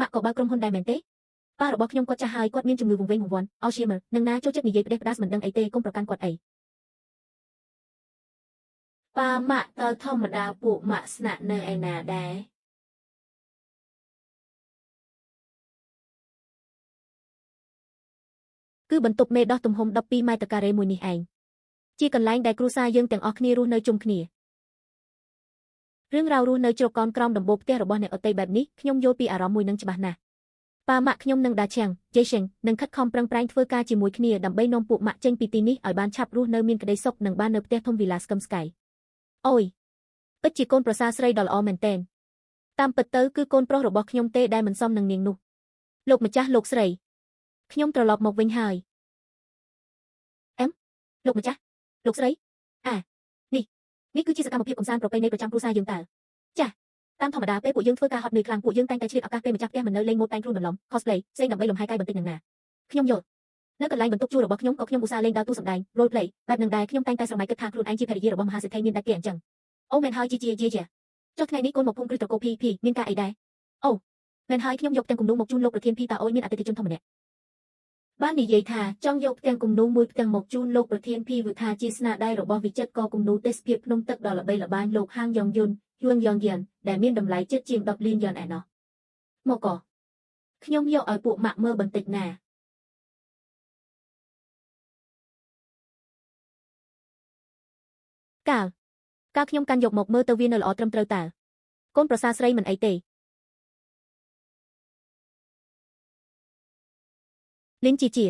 ម៉ាក់ក៏បើកក្រុមហ៊ុនដែរមែនទេប៉ារបស់ខ្ញុំគាត់ចាស់ហើយគាត់មានជំងឺវង្វេងវង្វាន់ Alzheimer នឹងណាចូលចិត្តនិយាយផ្ដេសផ្ដាសមិនដឹងអីទេកុំប្រកាន់គាត់អីប៉ាម៉ាក់តើធម្មតាពួកម៉ាក់ស្នាក់នៅឯណាដែរគឺបន្ទប់មេដោះទំហំ12ម៉ែត្រការ៉េមួយនេះឯងជាកន្លែងដែលគ្រួសារយើងទាំងអស់គ្នារស់នៅជុំគ្នារឿងរ៉ាវរស់នៅជ្រកកោនក្រោមដំបូលផ្ទះរបស់អ្នកអតីបែបនេះខ្ញុំយល់ពីអារម្មណ៍មួយនឹងច្បាស់ណាស់ប៉ាម៉ាក់ខ្ញុំនិងដាឆាំងជេសេងនឹងខិតខំប្រឹងប្រែងធ្វើការជាមួយគ្នាដើម្បីនាំពួកម៉ាក់ចេញពីទីនេះឲ្យបានឆាប់រស់នៅមានក្តីសុខនិងបាននៅផ្ទះធំវីឡាស្កឹមស្កៃអូយពិតជាកូនប្រសាស្រីដ៏ល្អមែនទែនតាមពិតទៅគឺកូនប្រុសរបស់ខ្ញុំទេដែលមិនសមនឹងនាងនោះលោកម្ចាស់លោកស្រីខ្ញុំត្រឡប់មកវិញហើយអែមលោកម្ចាស់លោកស្រីអានេះគឺជាសកម្មភាពកម្សាន្តប្រពៃណីប្រចាំគ្រួសារយើងតើចាស់តាមធម្មតាពេលពួកយើងធ្វើការហត់នឿយខ្លាំងពួកយើងតែងតែឆ្លៀតឱកាសពេលម្ចាស់ផ្ទះមិននៅលេងម៉ូដតែងខ្លួនបន្លំ cosplay ផ្សេងដើម្បីលំហែកាយបន្តិចនឹងណាខ្ញុំយល់នៅកន្លែងបន្ទប់ជួលរបស់ខ្ញុំក៏ខ្ញុំឧស្សាហ៍លេងដើរតួសម្ដែង role play បែបនឹងដែរខ្ញុំតែងតែស្រមៃគិតថាខ្លួនឯងជាភរិយារបស់មហាសេដ្ឋីមានដាច់គេអញ្ចឹងអូមែនហើយជីជាយេយ៉ាចុះថ្ងៃនេះកូនមកភូមិគ្រឹះត្រកូល PP មានការអីដែរអូមែនហើយខ្ញុំយកទាំងគំនូមកជូនលោកប្រធាន P តាអូយមានអតិថិជនធំម្នាក់បាននិយាយថាចង់យកផ្ទាំងគំនូមួយផ្ទាំងមកជូនលោកប្រធានភីវថាជាស្នាដៃរបស់វិចិត្រករគំនូទេសភាពភ្នំទឹកដ៏ល្បីល្បាញលោកហាងយ៉ងយុនយួនយ៉ងយ៉ានដែលមានតម្លៃជិតជាង10លានយ៉នឯណោះមកក៏ខ្ញុំយកឲ្យពួកម៉ាក់មើលបន្តិចណាកាលខ្ញុំកាន់យកមកមើលទៅវានៅល្អត្រឹមត្រូវតើកូនប្រសាស្រីមិនអីទេលីនជីជា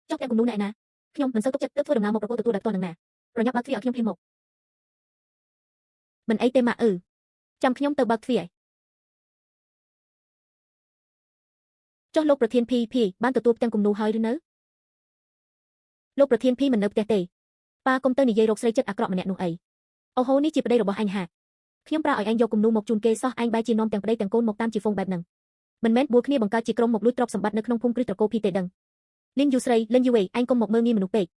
ចុះទាំងគំនូណែណាខ្ញុំមិនសូវទុកចិត្តទើបធ្វើដំណើរមកប្រកួតទទួលដោយផ្ទាល់នឹងណាប្រញាប់បើកទ្វារឲ្យខ្ញុំភ្លាមមកមិនអីទេម៉ាក់អឺចាំខ្ញុំទៅបើកទ្វារចុះលោកប្រធាន PP បានទទួលផ្ទាំងគំនូហើយឬនៅលោកប្រធាន P មិននៅផ្ទះទេប៉ាកុំទៅនិយាយរកស្រីចិត្តអាក្រក់ម្នាក់នោះអី អូហូនេះជាប្តីរបស់អញហាខ្ញុំប្រើឲ្យឯងយកគំនូមកជូនគេសោះឯងបែរជានាំទាំងប្តីទាំងកូនមកតាមជាហ្វូងបែបហ្នឹងមិនមែនបួលគ្នាបង្កើតជាក្រុមមកលួចទ្រព្យសម្បត្តិនៅក្នុងភូមិគ្រឹះត្រកូលភីទេដឹងលីនយូស្រីលិនយូវេឯងកុំមកមើលងាយមនុស្សពេក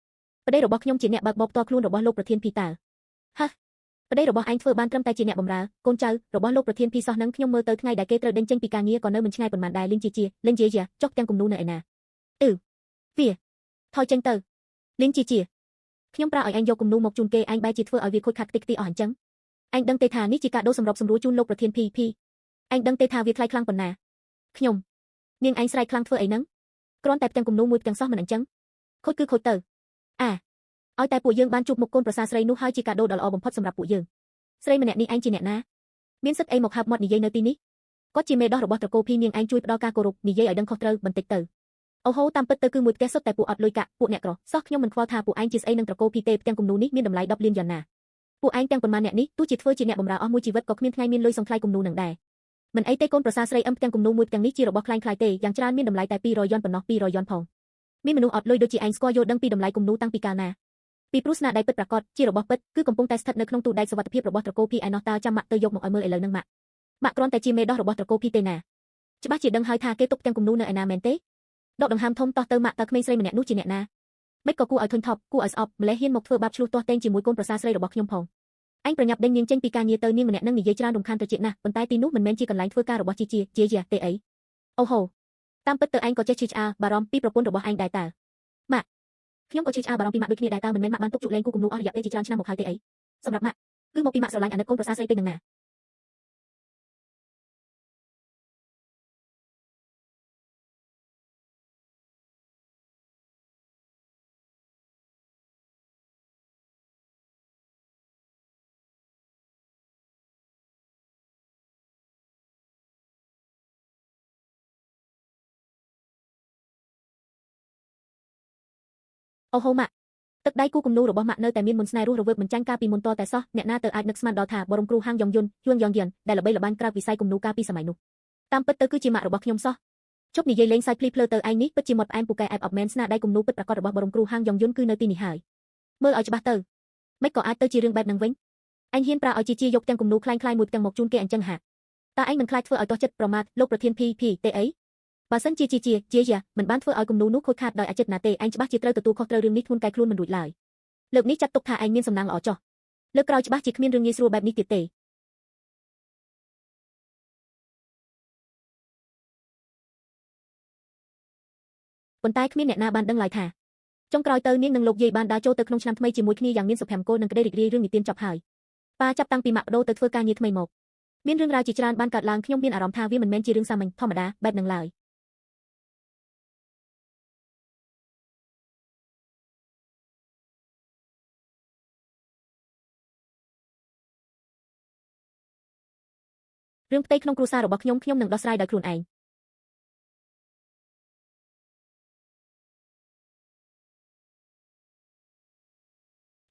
ប្តីរបស់ខ្ញុំជាអ្នកបើកបរផ្ទាល់ខ្លួនរបស់លោកប្រធានភីតើហឹប្តីរបស់ឯងធ្វើបានត្រឹមតែជាអ្នកបម្រើកូនចៅរបស់លោកប្រធានភីសោះនឹងខ្ញុំមើលទៅថ្ងៃដែលគេត្រូវដេញចេញពីការងារក៏នៅមិនឆ្ងាយប៉ុន្មានដែរលីនជាជាលិនជាយ៉ាចុះទាំងគំនូនៅឯណាអឺវាថយចេញទៅលីនជាជាខ្ញុំប្រើឲ្យឯងយកគំនូមកជូនគេឯងបែរជាធ្វើឲ្យវាខូចខាតតិចទីអស់អញ្ចឹងឯងដឹងទេថានេះជាការដូរសម្របសម្រួលជូនលោកប្រធានភីភីឯងដឹងទេថាវាថ្លៃខ្លាំងប៉ុណ្ណាខ្ញុំនាងឯងស្រែកខ្លាំងធ្វើអីហ្នឹងគ្រាន់តែផ្ទាំងគំនូមួយផ្ទាំងសោះមិនអញ្ចឹងខូចគឺខូចទៅអាឲ្យតែពួកយើងបានជួបមុខកូនប្រសាស្រីនោះហើយជាកាដូដ៏ល្អបំផុតសម្រាប់ពួកយើងស្រីម្នាក់នេះឯងជាអ្នកណាមានសិទ្ធិអីមកហើបមាត់និយាយនៅទីនេះគាត់ជាមេដោះរបស់ត្រកូលភីនាងឯងជួយផ្ដល់ការគោរពនិយាយឲ្យដឹងខុសត្រូវបន្តិចទៅអូហូតាមពិតទៅគឺមួយផ្ទះសុទ្ធតែពួកអត់លុយកាក់ពួកអ្នកក្រសោះខ្ញុំមិនខ្វល់ថាពួកឯងជាស្អីនឹងត្រកូលភីទេផ្ទាំងគំនូនេះមានតម្លៃ10លានយ៉ាងណាពួកឯងទាំងប៉ុន្មានអ្នកនេះទោះជាធ្វើជាអ្នកបម្រើអស់មួយជីវិតក៏គ្មានថ្ងៃមានលុយសងថ្លៃគំនូនឹងដែរមិនអីទេកូនប្រសាស្រីអឹមផ្ទាំងគំនូមួយផ្ទាំងនេះជារបស់ក្លែងក្លាយទេយ៉ាងច្រើនមានតម្លៃតែ200យ៉ុនប៉ុណ្ណោះ200យ៉ុនផងមានមនុស្សអត់លុយដូចជាឯងស្គាល់យល់ដឹងពីតម្លៃគំនូតាំងពីកាលណាពីព្រោះស្នាដៃពិតប្រាកដជារបស់ពិតគឺកំពុងតែស្ថិតនៅក្នុងទូដែកសុវត្ថិភាពរបស់ត្រកូលភីឯណោះតើចាំម៉ាក់ទៅយកមកឲ្យមើលឥឡូវនឹងម៉ាក់ម៉ាក់គ្រាន់តែជាមេដោះរបស់ត្រកូលភីទេណាច្បាស់ជាដឹងហើយថាគេទុកទាំងគំនូនៅឯណាមែនទេដកដង្ហើមធំតោះទៅម៉ាក់តើក្មេងស្រីម្នាក់នោះជាអ្នកណាមិនក៏គួរឲ្យធុញថប់គួរឲ្យស្អប់ម្លេះហ៊ានមកធ្វើបាបឆ្លោះទាស់ទែងជាមួយកូនប្រសាស្រីរបស់ខ្ញុំផងឯងប្រញាប់ដេញនាងចេញពីការងារទៅនាងម្នាក់នឹងនិយាយច្រើនរំខានត្រចៀកណាស់ប៉ុន្តែទីនោះមិនមែនជាកន្លែងធ្វើការរបស់ជីជាជាយ៉ាទេអីអូហូតាមពិតទៅឯងក៏ចេះឈឺឆ្អាលបារម្ភពីប្រពន្ធរបស់ឯងដែរតើម៉ាក់ខ្ញុំក៏ឈឺឆ្អាលបារម្ភពីម៉ាក់ដូចគ្នាដែរតើមិនមែនម៉ាក់បានទុកជក់លែងគូគំនូអស់រយៈពេលជាច្រើនឆ្នាំមកហើយទេអីសម្រាប់ម៉ាក់គឺមកពីម៉ាក់ស្រឡាញ់អាណិតកូនប្រសាស្រីពេកនឹងណាអូហូម៉ាក់ទឹកដៃគូគំនូរបស់ម៉ាក់នៅតែមានមុនស្នេហ៍រស់រវើកមិនចាញ់កាលពីមុនតតែសោះអ្នកណាទៅអាចនឹកស្មានដល់ថាបរមគ្រូហាងយ៉ងយុនហួងយ៉ងយិនដែលល្បីល្បាញក្រៅវិស័យគំនូកាលពីសម័យនោះតាមពិតទៅគឺជាម៉ាក់របស់ខ្ញុំសោះជប់និយាយលេងសើចភ្លីភ្លើទៅឯងនេះពិតជាមាត់ផ្អែមពូកែអែបអប់មែនស្នាដៃគំនូពិតប្រាកដរបស់បរមគ្រូហាងយ៉ងយុនគឺនៅទីនេះហើយមើលឲ្យច្បាស់ទៅមិនក៏អាចទៅជារឿងបែបនឹងវិញឯងហ៊ានប្រើឲ្យជាជាយកទាំងគំនូคล้ายៗមួយទាំងមកជូនគេអញ្ចឹងហាតើឯងមិនខ្លាចធ្វើឲ្យទាស់ចិត្តប្រមាថលោកប្រធានភីភីទេអីបើសិនជាជាជាជាយ៉ាមិនបានធ្វើឲ្យគំនូនោះខូចខាតដោយអចេតនាទេឯងច្បាស់ជាត្រូវទទួលខុសត្រូវរឿងនេះធ្ងន់កែខ្លួនមិនរួចឡើយលើកនេះចាត់ទុកថាឯងមានសំណាងល្អចុះលើកក្រោយច្បាស់ជាគ្មានរឿងងាយស្រួលបែបនេះទៀតទេប៉ុន្តែគ្មានអ្នកណាបានដឹងឡើយថាចុងក្រោយទៅនាងនិងលោកយាយបានដើរចូលទៅក្នុងឆ្នាំថ្មីជាមួយគ្នាយ៉ាងមានសុភមង្គលនិងក្តីរីករាយរឿងនិទានចប់ហើយប៉ាចាប់តាំងពីម៉ាក់បដូរទៅធ្វើការងារថ្មីមកមានរឿងរ៉ាវជាច្រើនបានកើតឡើងខ្ញុំមានអារម្មណ៍ថាវាមិនមែនជារឿងសាមញ្ញធម្មតាបែបនឹងឡើយរឿងផ្ទៃក្នុងគ្រួសាររបស់ខ្ញុំខ្ញុំនឹងដោះស្រាយដោយខ្លួនឯង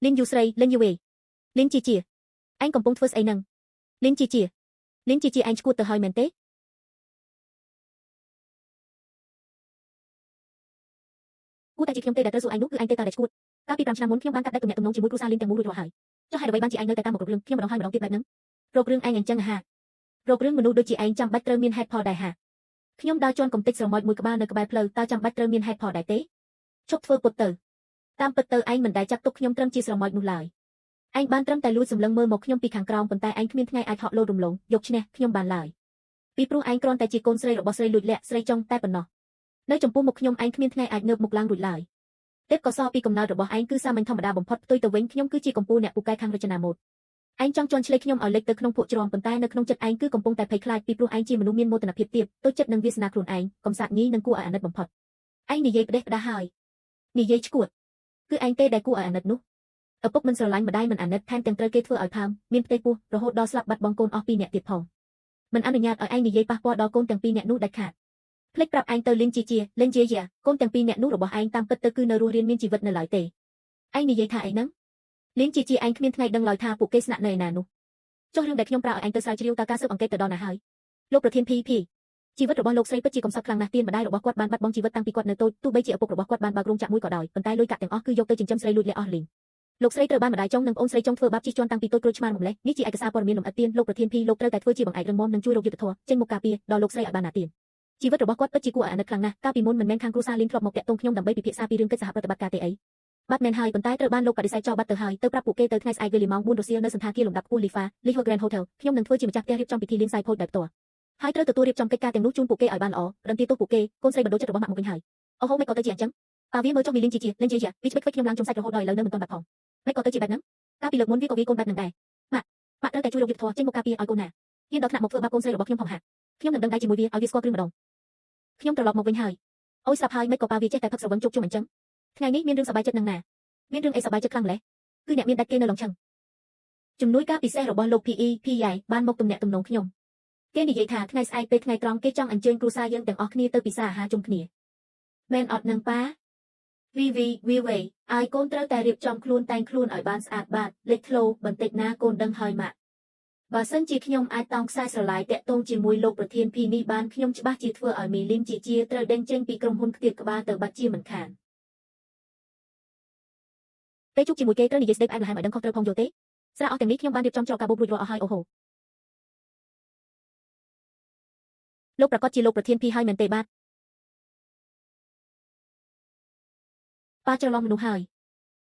លីនយូស្រីលិនយូវេលីនជីជាឯងកំពុងធ្វើស្អីនឹងលីនជីជាលីនជីជាឯងឈួតទៅហើយមែនទេគួរតែជាខ្ញុំទេដែលត្រូវសួរឯងនោះគឺឯងទេតើដែលឈួតកាលពី5ឆ្នាំមុនខ្ញុំបានកាត់ផ្តាច់ទំនាក់ទំនងជាមួយគ្រួសារលីនទាំងមូលរួចរាល់ហើយចុះហេតុអ្វីបានជាឯងនៅតែតាមមករករឿងខ្ញុំម្ដងហើយម្ដងទៀតបែបហ្នឹងរករឿងឯងអញ្ចឹងហារករឿងមនុស្សដូចជាឯងចាំបាច់ត្រូវមានហេតុផលដែរហាខ្ញុំដើរជន់កំទេចស្រមោចមួយក្បាលនៅក្បែរផ្លូវតើចាំបាច់ត្រូវមានហេតុផលដែរទេឈប់ធ្វើពុតទៅតាមពិតទៅឯងមិនដែលចាត់ទុកខ្ញុំត្រឹមជាស្រមោចនោះឡើយឯងបានត្រឹមតែលួចសម្លឹងមើលមកខ្ញុំពីខាងក្រោមប៉ុន្តែឯងគ្មានថ្ងៃអាចហក់លោតរំលងយកឈ្នះខ្ញុំបានឡើយពីព្រោះឯងគ្រាន់តែជាកូនស្រីរបស់ស្រីលួចលាក់ស្រីចុងតែប៉ុណ្ណោះនៅចំពោះមុខខ្ញុំឯងគ្មានថ្ងៃអាចងើបមុខឡើងរួចឡើយទេពកោសលពីកំណើតរបស់ឯងគឺសាមញ្ញធម្មតាបំផុតផ្ទុយទៅវិញខ្ញុំគឺជាកំពូលអ្នកពូកែខាងរចនាម៉ូដឯងចង់ជន់ឈ្លីខ្ញុំឲ្យលិចទៅក្នុងភក់ជ្រាំប៉ុន្តែនៅក្នុងចិត្តឯងគឺកំពុងតែភ័យខ្លាចពីព្រោះឯងជាមនុស្សមានមោទនភាពទាបតូចចិត្តនឹងវាសនាខ្លួនឯងកំសាកញីនិងគួរឲ្យអាណិតបំផុតឯងនិយាយផ្ដេសផ្ដាសហើយនិយាយឈួតគឺឯងទេដែលគួរឲ្យអាណិតនោះឪពុកមិនស្រឡាញ់ម្ដាយមិនអាណិតថែមទាំងត្រូវគេធ្វើឲ្យផើមមានផ្ទៃពោះរហូតដល់ស្លាប់បាត់បង់កូនអស់2នាក់ទៀតផងមិនអនុញ្ញាតឲ្យឯងនិយាយប៉ះពាល់ដល់កូនទាំងពីរនាក់នោះដាច់ខាតភ្លេចប្រាប់ឯងទៅលីនជីជាលីនជាយ៉ាកូនទាំងពីរនាក់នោះរបស់ឯងតាមពិតទៅគឺនៅរស់រានមានជីវិតនៅឡើយទេឯងនិយាយថាអីហ្នឹងលីនជីជាឯងគ្មានថ្ងៃដឹងឡើយថាពួកគេស្នាក់នៅឯណានោះចុះរឿងដែលខ្ញុំប្រាប់ឲ្យឯងទៅស្រាវជ្រាវតើការស៊ើបអង្កេតទៅដល់ណាហើយលោកប្រធានភីភីជីវិតរបស់លោកស្រីពិតជាកំសត់ខ្លាំងណាស់ទៀនម្ដាយរបស់គាត់បានបាត់បង់ជីវិតតាំងពីគាត់នៅតូចទោះបីជាឪពុករបស់គាត់បានបើករោងចក្រមួយក៏ដោយប៉ុន្តែលុយកាក់ទាំងអស់គឺយកទៅចិញ្ចឹមស្រីលួចលាក់អស់លីង លោកស្រីត្រូវបានម្ដាយចុងនិងប្អូនស្រីចុងធ្វើបាបជិះជាន់តាំងពីតូចក្រូចឆ្មារម្លេះនេះជាឯកសារព័ត៌មានលម្អិតទៀនលោកប្រធានភីលោកត្រូវតែធ្វើជាបង្អែករឹងមាំនិងជួយរកយុត្តិធម៌ចេញមុខការពារដល់លោកស្រីឲ្យបានណាទៀនជីវិតរបស់គាត់ពិតជាគួរឲ្យអាណិតខ្លាំងណាស់កាលពីមុនមិនមែនខាងគ្រួសារលីនធ្លាប់មកតាក់ទងខ្ញុំដើម្បីពិភាក្សាពីរឿងកិច្ចសហប្រតិបត្តិការទេអីបាទមែនហើយប៉ុន្តែត្រូវបានលោកបដិសេធចោលបាត់ទៅហើយទៅប្រាប់ពួកគេទៅថ្ងៃស្អែកវេលាម៉ោង4រសៀលនៅសណ្ឋាគារលំដាប់ខ្ពស់លីហ្វាលីហូ Grand Hotel ខ្ញុំនឹងធ្វើជាម្ចាស់ផ្ទះរៀបចំពិធីលៀងសាយភោជដោយផ្ទាល់ហើយត្រូវទទួលរៀបចំកិច្ចការទាំងនោះជូនពួកគេឲ្យបានល្អរំទាទោសពួកគេកូនស្រីបណ្ដូលចិត្តរបស់ម៉ាក់មកវិញហើយអូហូមិនក៏ទៅជាអញ្ចឹងប៉ាវាមើលចុះមីលីនជាជាលេងជាយ៉ាវាឆ្វេងខ្វេចខ្ញុំឡើងចំសាច់រហូតដល់ឥឡូវនៅមិនទាន់បាត់ផងមិនក៏ទៅជាបែបហ្នឹងកាលពីលើកមុនវាក៏វាកូនបែបហ្នឹងដែរម៉ាក់ម៉ាក់ត្រូវតែជួយរកយុត្តិធម៌ចេញមកការពារឲ្យកូនណាហ៊ានដល់ថ្នាក់មកធ្វើបាបកូនស្រីរបស់ខ្ញុំផងហាខ្ញុំនឹងដឹងដៃជាមួយវាឲ្យវាស្គាល់គ្រឿងម្ដងខ្ញុំត្រឡប់មកវិញហើយអូយស្រាប់ហើយមិនក៏ប៉ាវាចេះតែផឹកស្រវឹងជោគជុំអញ្ចឹងថ្ងៃនេះមានរឿងសប្បាយចិត្តនឹងណាមានរឿងអីសប្បាយចិត្តខ្លាំងម្ល៉េះគឺអ្នកមានដាច់គេនៅឡុងឆឹងជំនួយការពិសេសរបស់លោក PE PI បានមកទំនាក់ទំនងខ្ញុំគេនិយាយថាថ្ងៃស្អែកពេលថ្ងៃត្រង់គេចង់អញ្ជើញគ្រួសារយើងទាំងអស់គ្នាទៅពិសាអាហារជុំគ្នាមែនអត់នឹងប៉ាវីវីវីវេឲ្យកូនត្រូវតែរៀបចំខ្លួនតែងខ្លួនឲ្យបានស្អាតបាតលេចធ្លោបន្តិចណាកូនដឹងហើយម៉ាក់បើសិនជាខ្ញុំអាចតោងខ្សែស្រឡាយតាក់ទងជាមួយលោកប្រធានភីនេះបានខ្ញុំច្បាស់ជាធ្វើឲ្យមីលីនជាជាត្រូវដេញចេញពីក្រុមហ៊ុនខ្ទាតក្បាលទៅបាត់ជាមិនខានពេលជួបជាមួយគេត្រូវនិយាយស្ដីផ្អែមល្ហែមឲ្យដឹងខុសត្រូវផងយល់ទេស្រាអស់ទាំងនេះខ្ញុំបានរៀបចំច្រកកាបូបរួចរាល់អស់ហើយអូហូលោកប្រកាសជាលោកប្រធានភីហើយមែនទេបាទប៉ាច្រឡំមនុស្សហើយ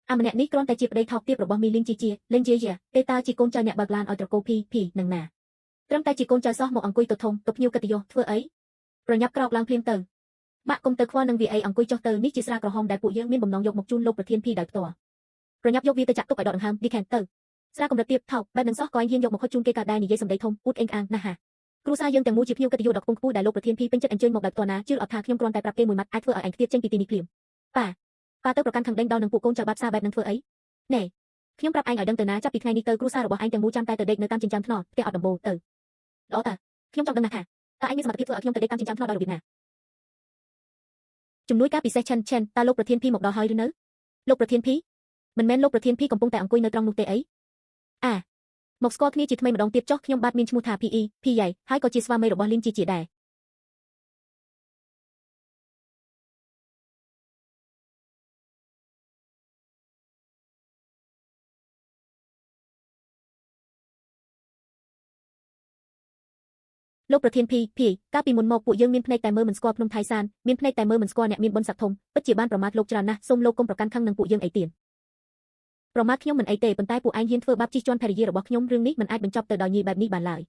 អាម្នាក់នេះគ្រាន់តែជាប្តីថោកទាបរបស់មីលីនជាជាលេងជាយ៉ាទេតើជាកូនចៅអ្នកបើកឡានឲ្យត្រកូលភីភីនឹងណាត្រឹមតែជាកូនចៅសោះមកអង្គុយទៅធំទៅភ្ញៀវកិត្តិយសធ្វើអីប្រញាប់ក្រោកឡើងភ្លាមទៅម៉ាក់គុំទៅខ្វល់នឹងវាអីអង្គុយចុះទៅនេះជាស្រាក្រហមដែលពួកយើងមានបំណងយកមកជូនលោកប្រធានភីដោយផ្ទាល់ប្រញាប់យកវាទៅចាក់ទុកឲ្យដកដង្ហើមឌីខែនទៅស្រាកម្រិតទាបថោកបែបនឹងសោះក៏ឯងហ៊ានយកមកហុចជូនគេកើតដែរនិយាយសម្ដីធំអួតអេងអាងណាស់ហាគ្រួសារយើងទាំងមូលជាភ្ញៀវកិត្តិយសដ៏ខ្ពង់ខ្ពស់ដែលលោកប្រធានភីពេញចិត្តអញ្ជើញមកដោយផ្ទាល់ណាជឿអត់ថាខ្ញុំគ្រាន់តែប្រាប់គេមួយម៉ាត់អាចធ្វើឲ្យឯងខ្ទាតចេញពីទីនេះភ្លាមប៉ាប៉ាទៅប្រកាន់ខឹងដេញដល់នឹងពួកកូនចៅបាបសាបែបនឹងធ្វើអីណែខ្ញុំប្រាប់ឯងឲ្យដឹងទៅណាចាប់ពីថ្ងៃនេះទៅគ្រួសាររបស់ឯងទាំងមូលចាំតែទៅដេកនៅតាមចិញ្ចើមថ្នល់ផ្ទះអត់ដំបូលទៅល្អតើខ្ញុំចង់ដឹងណាស់ថាតើឯងមានសមត្ថភាពធ្វើឲ្យខ្ញុំទៅដេកតាមចិញ្ចើមថ្នល់ដោយរបៀបណាជំនួយការពិសេសឆិនឆិនតើលោកប្រធានភីមកដល់ហើយឬនៅលោកប្រធានភីមិនមែនលោកប្រធានភីកំពុងតែអង្គុយនៅត្រង់នោះទេអីអាមកស្គាល់គ្នាជាថ្មីម្ដងទៀតចុះខ្ញុំបាទមានឈ្មោះថា PE PI ហើយក៏ជាស្វាមីរបស់លីនជាជាដែរលោកប្រធានភីភីកាលពីមុនមកពួកយើងមានភ្នែកតែមើលមិនស្គាល់ភ្នំថៃសានមានភ្នែកតែមើលមិនស្គាល់អ្នកមានបុណ្យស័ក្តិធំពិតជាបានប្រមាថលោកច្រើនណាស់សូមលោកកុំប្រកាន់ខឹងនឹងពួកយើងអីទៀតប្រមាថខ្ញុំមិនអីទេប៉ុន្តែពួកឯងហ៊ានធ្វើបាបជិះជាន់ភរិយារបស់ខ្ញុំរឿងនេះមិនអាចបញ្ចប់ទៅដោយងាយបែបនេះបានឡើយ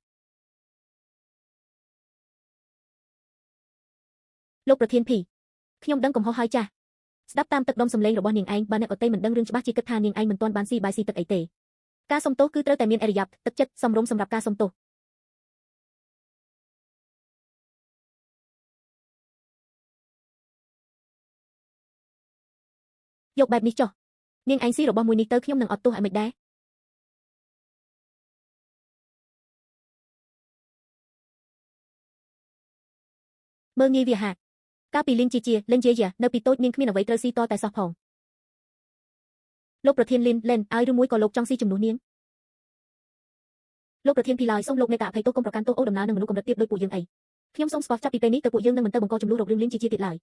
លោកប្រធានភីខ្ញុំដឹងកំហុសហើយចាស់ស្ដាប់តាមទឹកដុំសំឡេងរបស់នាងឯងបើអ្នកអតីមិនដឹងរឿងច្បាស់ជាគិតថានាងឯងមិនទាន់បានស៊ីបាយស៊ីទឹកអីទេការសុំទោសគឺត្រូវតែមានអរិយាប័ត្រទឹកចិត្តសមរម្យសម្រាប់ការសុំទោសយកបែបនេះចុះនាងឯងស៊ីរបស់មួយនេះទៅខ្ញុំនឹងអត់ទោសឲ្យមិនដែរមើលងាយវាហាក់កាលពីលីនជាជាលេងជាយ៉ានៅពីតូចនាងគ្មានអ្វីត្រូវស៊ីតតែសោះផងលោកប្រធានលីនលេនឲ្យឬមួយក៏លោកចង់ស៊ីជំនួសនាងលោកប្រធានភីឡើយសូមលោកមេត្តាអភ័យទោសកុំប្រកាន់ទោសអូដំណើរនឹងមនុស្សកម្រិតទាបដូចពួកយើងអីខ្ញុំសូមស្គាល់ចាប់ពីពេលនេះទៅពួកយើងនឹងមិនទៅបង្កចំនួនរករឿងលីនជាជាទៀតឡើយ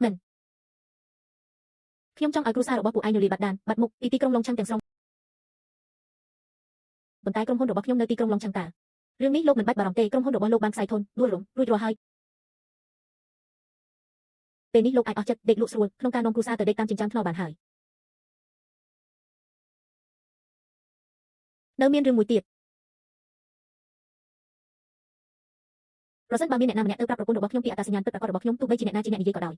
មិនខ្ញុំចង់ឲ្យគ្រួសាររបស់ពួកឯងរលាយបាត់ដានបាត់មុខពីទីក្រុងឡុងឆាំងទាំងស្រុងប៉ុន្តែក្រុមហ៊ុនរបស់ខ្ញុំនៅទីក្រុងឡុងឆាំងតារឿងនេះលោកមិនបាច់បារម្ភទេក្រុមហ៊ុនរបស់លោកបានខ្សែធនដួលរំរួចរាល់ហើយពេលនេះលោកអាចអស់ចិត្តដេកលក់ស្រួលក្នុងការនាំគ្រួសារទៅដេកតាមចិញ្ចើមថ្នល់បានហើយនៅមានរឿងមួយទៀតប្រសិនបើមានអ្នកណាម្នាក់ទៅប្រាប់ប្រពន្ធរបស់ខ្ញុំពីអត្តសញ្ញាណពិតប្រាកដរបស់ខ្ញុំទោះបីជាអ្នកណាជាអ្នកនិយាយក៏ដោ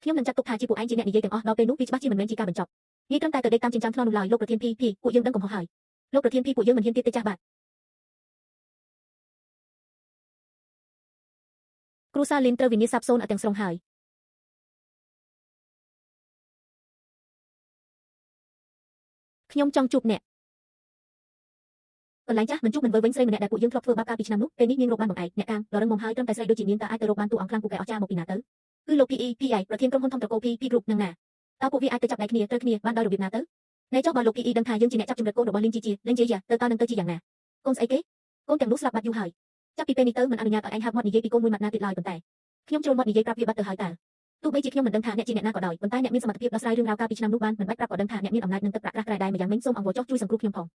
យខ្ញុំនឹងចាត់ទុកថាជាពួកឯងជាអ្នកនិយាយទាំងអស់ដល់ពេលនោះវាច្បាស់ជាមិនមែនជាការបញ្ចប់ងាយត្រឹមតែទៅដេកតាមចិញ្ចើមថ្នល់នោះឡើយលោកប្រធានភីភីពួកយើងដឹងកំហុសហើយលោកប្រធានភីពួកយើងមិនហ៊ានទៀតទេចាស់បាទគ្រួសារលីនត្រូវវិនាសសាបសូន្យឲ្យទាំងស្រុងហើយខ្ញុំចង់ជួបអ្នកកន្លែងចាស់មិនជួបមិនវើវិញស្រីម្នាក់ដែលពួកយើងធ្លាប់ធ្វើបាបកាលពីឆ្នាំនោះពេលនេះនាងរកបានបង្អែកអ្នកកាងដ៏រឹងមាំហើយត្រឹមតែស្រីដូចជានាងតើអាចទៅរកបានតួអង្គខ្លាំងពូកែអស្ចារ្យមកពីណាទៅគឺលោក PE PI ប្រធានក្រុមហ៊ុនធំត្រកូល P P Group នឹងណាតើពួកវាអាចទៅចាប់ដៃគ្នាត្រូវគ្នាបានដោយរបៀបណាទៅណែចុះបើលោក PE ដឹងថាយើងជាអ្នកចាប់ជំរិតកូនរបស់លីនជាជាលេងជាយ៉ាទៅតើនឹងទៅជាយ៉ាងណាកូនស្អីគេកូនទាំងនោះស្លាប់បាត់យូរហើយចាប់ពីពេលនេះទៅមិនអនុញ្ញាតឲ្យឯងហើបមាត់និយាយពីកូនមួយម៉ាត់ណាទៀតឡើយប៉ុន្តែខ្ញុំជ្រុលមាត់និយាយប្រាប់វាបាត់ទៅហើយតើ ទោះបីជាខ្ញុំមិនដឹងថាអ្នកជាអ្នកណាក៏ដោយប៉ុន្តែអ្នកមានសមត្ថភាពដោះស្រាយរឿងរ៉ាវកាលពីឆ្នាំនោះបានមិនបាច់ប្រាប់ក៏ដឹងថាអ្នកមានអំណាចនិងទឹកប្រាក់ក្រាស់ក្រែដែរម្យ៉ាងមិញសូមអង្វរចុះជួយសង្គ្រោះខ្ញុំផ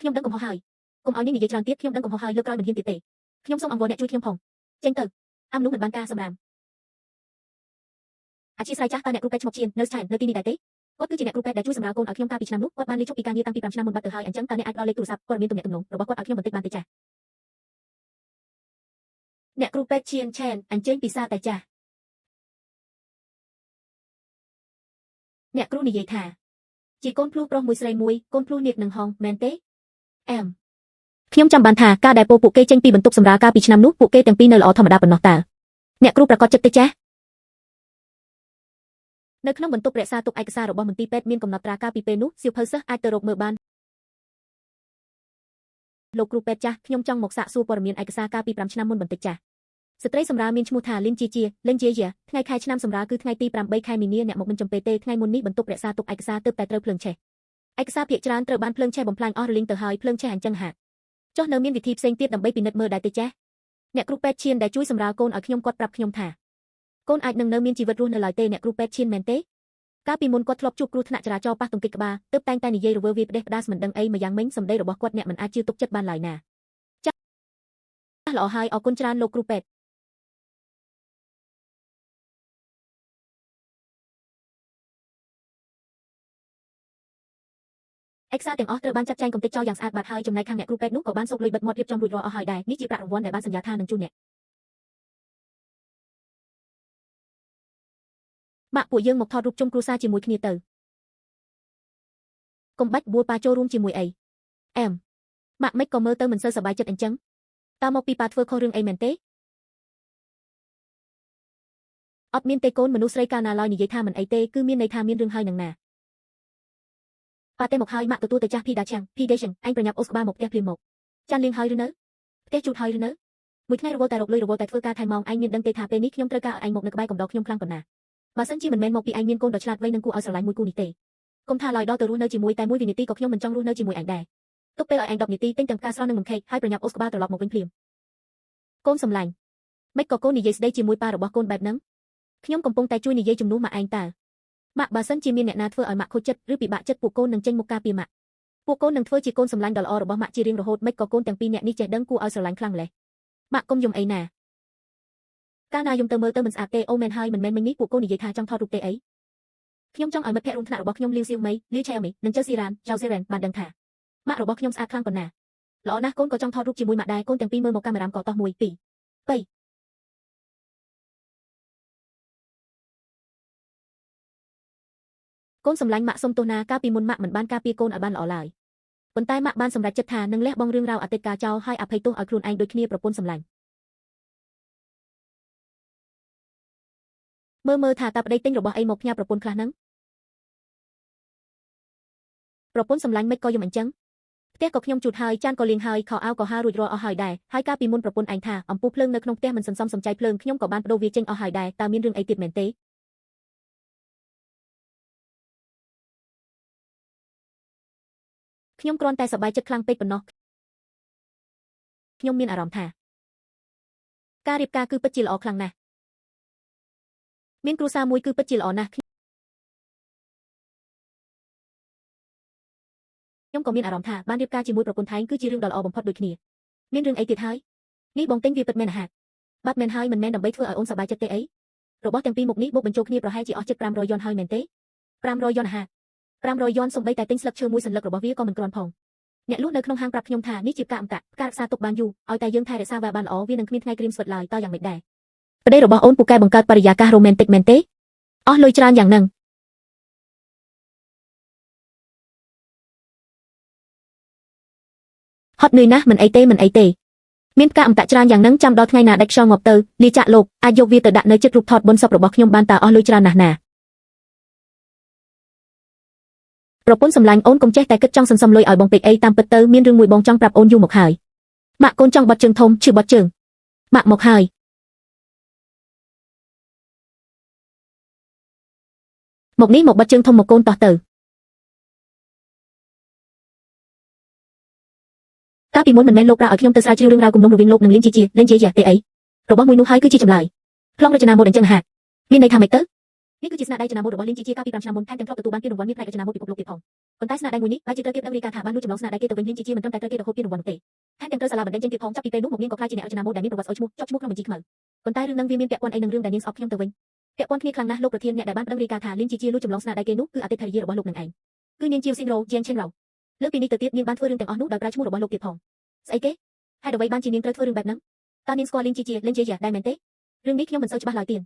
ងខ្ញុំដឹងកំហុសហើយកុំឲ្យនាងនិយាយច្រើនទៀតខ្ញុំដឹងកំហុសហើយលើកក្រោយមិនហ៊ានទៀតទេខ្ញុំសូមអង្វរអ្នកជួយខ្ញុំផងចេញទៅអាមនុស្សមិនបានការសម្រាមអធិស្ឋានចាស់តើអ្នកគ្រូពេទ្យឈ្មោះឈៀននៅស្ថែននៅទីនេះដែរទេគាត់គឺជាអ្នកគ្រូពេទ្យដែលជួយសម្រាលកូនឲ្យខ្ញុំកាលពីឆ្នាំនោះគាត់បានលាឈប់ពីការងារតាំងពី5ឆ្នាំមុនបាត់ទៅហើយអញ្ចឹងតើអ្នកអាចផ្ដល់លេខទូរស័ព្ទព័ត៌មានទំនាក់ទំនងរបស់គាត់ឲ្យខ្ញុំបន្តិចបានទេចាស់អ្នកគ្រូពេទ្យឈៀនឆែនអញ្ជើញពិសាតែចាស់អ្នកគ្រូនិយាយថាជាកូនភ្លោះប្រុសមួយស្រីមួយកូនភ្លោះនាគនឹងហងមែនទេអែមខ្ញុំចាំបានថាការដែលពួកគេចេញពីបន្ទប់សម្រាលកាលពីឆ្នាំនោះពួកគេទាំងពីរនៅល្អធម្មតាប៉ុណ្ណោះតើអ្នកគ្រូប្រកាសចិត្តទេចាស់នៅក្នុងបន្ទប់រក្សាទុកឯកសាររបស់មន្ទីរពេទ្យមានកំណត់ត្រាកាលពីពេលនោះសៀវភៅសិស្សអាចទៅរកមើលបានលោកគ្រូពេទ្យចាស់ខ្ញុំចង់មកសាកសួរព័ត៌មានឯកសារកាលពី5ឆ្នាំមុនបន្តិចចាស់ស្ត្រីសម្រាលមានឈ្មោះថាលីនជាជាលិនជាយ៉ាថ្ងៃខែឆ្នាំសម្រាលគឺថ្ងៃទី8ខែមីនាអ្នកមកមិនចំពេលទេថ្ងៃមុននេះបន្ទប់រក្សាទុកឯកសារទើបតែត្រូវភ្លើងឆេះឯកសារភាគច្រើនត្រូវបានភ្លើងឆេះបំផ្លាញអស់រលីងទៅហើយភ្លើងឆេះអញ្ចឹងហាក់ចុះនៅមានវិធីផ្សេងទៀតដើម្បីពិនិត្យមើលដែរទេចាស់អ្នកគ្រូពេទ្យឈានដែលជួយសម្រាលកូនឲ្យខ្ញុំគាត់ប្រាប់ខ្ញុំថាកូនអាចនឹងនៅមានជីវិតរស់នៅឡើយទេអ្នកគ្រូពេទ្យឈានមែនទេកាលពីមុនគាត់ធ្លាប់ជួបគ្រោះថ្នាក់ចរាចរណ៍ប៉ះទង្គិចក្បាលទើបតែងតែនិយាយរវើវាយផ្ដេសផ្ដាសមិនដឹងអីម្យ៉ាងមិញសម្ដីរបស់គាត់អ្នកមិនអាចជឿទុកចិត្តបានឡើយណាចាស់ល្អហើយអរគុណច្រើនលោកគ្រូពេទ្យឯកសារទាំងអស់ត្រូវបានចាត់ចែងកំទេចចោលយ៉ាងស្អាតបាតហើយចំណែកខាងអ្នកគ្រូពេទ្យនោះក៏បានសូកលុយបិទមាត់រៀបចំរួចរាល់អស់ហើយដែរនេះជាប្រាក់រង្វាន់ដែលបានសន្យាថានឹងជូនអ្នកម៉ាក់ពួកយើងមកថតរូបជុំគ្រួសារជាមួយគ្នាទៅកុំបាច់បួលប៉ាចូលរួមជាមួយអីអែមម៉ាក់មិនក៏មើលទៅមិនសូវសប្បាយចិត្តអញ្ចឹងតើមកពីប៉ាធ្វើខុសរឿងអីមែនទេអត់មានទេកូនមនុស្សស្រីកាលណាឡើយនិយាយថាមិនអីទេគឺមានន័យថាមានរឿងហើយនឹងណាប៉ាទេមកហើយម៉ាក់ទទួលទៅចាស់ភីដាឆាំងភីដេសិនអញប្រញាប់អូសក្បាលមកផ្ទះភ្លាមមកចានលៀងហើយឬនៅផ្ទះជូតហើយឬនៅមួយថ្ងៃរវល់តែរកលុយរវល់តែធ្វើការថែម៉ោងឯងមានដឹងទេថាពេលនេះខ្ញុំត្រូវការឲ្យឯងមកនៅក្បែរកំដរខ្ញុំខ្លាំងប៉ុណ្ណាបើសិនជាមិនមែនមកពីឯងមានកូនដ៏ឆ្លាតវៃនិងគួរឲ្យស្រឡាញ់មួយគូនេះទេកុំថាឡើយដល់ទៅរស់នៅជាមួយតែមួយវិនាទីក៏ខ្ញុំមិនចង់រស់នៅជាមួយឯងដែរទុកពេលឲ្យឯង10នាទីទិញទាំងផ្កាស្រស់និងនំខេកហើយប្រញាប់អូសក្បាលត្រឡប់មកវិញភ្លាមកូនសម្លាញ់ម៉េចក៏កូននិយាយស្ដីជាមួយប៉ារបស់កូនបែបហ្នឹងខ្ញុំកំពុងតែជួយនិយាយជំនួសម៉ាក់ឯងតើម៉ាក់បើសិនជាមានអ្នកណាធ្វើឲ្យម៉ាក់ខូចចិត្តឬពិបាកចិត្តពួកកូននឹងចេញមុខការពារម៉ាក់ពួកកូននឹងធ្វើជាកូនសម្លាញ់ដ៏ល្អរបស់ម៉ាក់ជារៀងរហូតម៉េចក៏កូនទាំងពីរអ្នកនេះចេះដឹងគួរឲ្យស្រឡាញ់ខ្លាំងម្ល៉េះម៉ាក់កុំយំអីណាកាលណាយំទៅមើលទៅមិនស្អាតទេអូមែនហើយមិនមែនមិញនេះពួកកូននិយាយថាចង់ថតរូបទេអីខ្ញុំចង់ឲ្យមិត្តភក្តិរួមថ្នាក់របស់ខ្ញុំលីវសៀវមីលីឆៃអមីនិងចៅស៊ីរ៉ានចៅស៊ីរ៉ែនបានដឹងថាម៉ាក់របស់ខ្ញុំស្អាតខ្លាំងប៉ុណ្ណាល្អណាស់កូនក៏ចង់ថតរូបជាមួយម៉ាក់ដែរកូនទាំងពីរមើលមកកាមេរ៉ាក៏តោះ1 2 3កូនសម្លាញ់ម៉ាក់សុំទោសណាកាលពីមុនម៉ាក់មិនបានការពារកូនឲ្យបានល្អឡើយប៉ុន្តែម៉ាក់បានសម្រេចចិត្តថានឹងលះបង់រឿងរ៉ាវអតីតកាលចោលហើយអភ័យទោសឲ្យខ្លួនឯងដូចគ្នាប្រពន្ធសម្លាញ់មើលថាតើប្តីទិញរបស់អីមកផ្ញើប្រពន្ធខ្លះហ្នឹងប្រពន្ធសម្លាញ់មិនក៏យំអញ្ចឹងផ្ទះក៏ខ្ញុំជូតហើយចានក៏លាងហើយខោអាវក៏ហាលរួចរាល់អស់ហើយដែរហើយកាលពីមុនប្រពន្ធឯងថាអំពូលភ្លើងនៅក្នុងផ្ទះមិនសន្សំសំចៃភ្លើងខ្ញុំក៏បានបដូរវាចេញអស់ហើយដែរតើមានរឿងអីទៀតមែនទេខ្ញុំគ្រាន់តែសប្បាយចិត្តខ្លាំងពេកប៉ុណ្ណោះខ្ញុំមានអារម្មណ៍ថាការរៀបការគឺពិតជាល្អខ្លាំងណាស់មានគ្រួសារមួយគឺពិតជាល្អណាស់ខ្ញុំក៏មានអារម្មណ៍ថាបានរៀបការជាមួយប្រពន្ធថៃគឺជារឿងដ៏ល្អបំផុតដូចគ្នាមានរឿងអីទៀតហើយនេះបងទិញវាពិតមែនអាហាបាត់មែនហើយមិនមែនដើម្បីធ្វើឲ្យអូនសប្បាយចិត្តទេអីរបស់ទាំងពីរមុខនេះបូកបញ្ចូលគ្នាប្រហែលជាអស់ជិត500យន់ហើយមែនទេ500យន់អាហា500យន់សំបីតែទិញស្លឹកឈើមួយសន្លឹករបស់វាក៏មិនគ្រាន់ផងអ្នកលក់នៅក្នុងហាងប្រាប់ខ្ញុំថានេះជាផ្កាអមតៈផ្ការរក្សាទុកបានយូរឲ្យតែយើងថែរក្សាវាបានល្អវានឹងគ្មានថ្ងៃក្រៀមស្វិតឡើយតើយ៉ាងម៉េចដែរប្តីរបស់អូនពូកែបង្កើតបរិយាកាសរ៉ូមែនទិកមែនទេអស់លុយច្រើនយ៉ាងហ្នឹងហត់នឿយណាស់មិនអីទេមិនអីទេមានផ្កាអមតៈច្រើនយ៉ាងហ្នឹងចាំដល់ថ្ងៃណាដាច់ខ្យល់ងាប់ទៅលាចាក់លោកអាចយកវាទៅដាក់នៅជិតរូបថតបុណ្យសពរបស់ខ្ញុំបានតើអស់លុយច្រើនណាស់ណាប្រពន្ធសម្លាញ់អូនកុំចេះតែគិតចង់សន្សំលុយឲ្យបងពេកអីតាមពិតទៅមានរឿងមួយបងចង់ប្រាប់អូនយូរមកហើយម៉ាក់កូនចង់បត់ជើងធំឈឺបត់ជើងម៉ាក់មកហើយមកនេះមកបត់ជើងធំមកកូនតោះទៅកា កាលពីមុនមិនមែនលោកប្រាឲ្យខ្ញុំទៅស្រាវជ្រាវរឿងរ៉ាវគំនុំរវាងលោកនិងលៀនជីជាលេងជាយ៉ាទេអីរបស់មួយនោះហើយគឺជាចម្លើយប្លង់រចនាម៉ូដអញ្ចឹងហាមានន័យថាម៉េចទៅនេះគឺជាស្នាដៃរចនាម៉ូដរបស់លៀនជីជាកាលពី5ឆ្នាំមុនថែមទាំងធ្លាប់ទទួលបានពានរង្វាន់មាសផ្នែករចនាម៉ូដពិភពលោកទៀតផងប៉ុន្តែស្នាដៃមួយនេះបែរជាត្រូវគេដឹងរាយការណ៍ថាបានលួចចម្លងស្នាដៃគេទៅវិញលៀនជីជាមិនត្រឹមតែត្រូវគេដកហូតពានរង្វាន់នោះទេថែមទាំងត្រូវសាលាបណ្ដេញចេញទៀតផងចាប់ពីពេលនោះមកនាងក៏ក្លាយជាអ្នករចនាម៉ូដដែលមានប្រវត្តិស្អុយឈ្មោះជាប់ឈ្មោះក្នុងបញ្ជីខ្មៅប៉ុន្តែរឿងនឹងវាមានពាក់ព័ន្ធអីនឹងរឿងដែលនាងស្អប់ខ្ញុំទៅវិញពាក់ព័ន្ធគ្នាខ្លាំងណាស់លោកប្រធានអ្នកដែលបានដឹងរាយការណ៍ថាលៀនជីជាលួចចម្លងស្នាដៃគេនោះគឺអតីតភរិយារបស់លោកនឹងឯងគឺនាងជាវស៊ីនរ៉ូជាងឆេនរ៉ូលើកពីនេះទៅទៀតនាងបានធ្វើរឿងទាំងអស់នោះដោយប្រើឈ្មោះរបស់លោកទៀតផងស្អីគេហេតុអ្វីបានជានាងត្រូវធ្វើរឿងបែបហ្នឹងតើនាងស្គាល់លៀនជីជាលេងជាយ៉ាដែរមែនទេរឿងនេះខ្ញុំមិនសូវច្បាស់ឡើយទៀន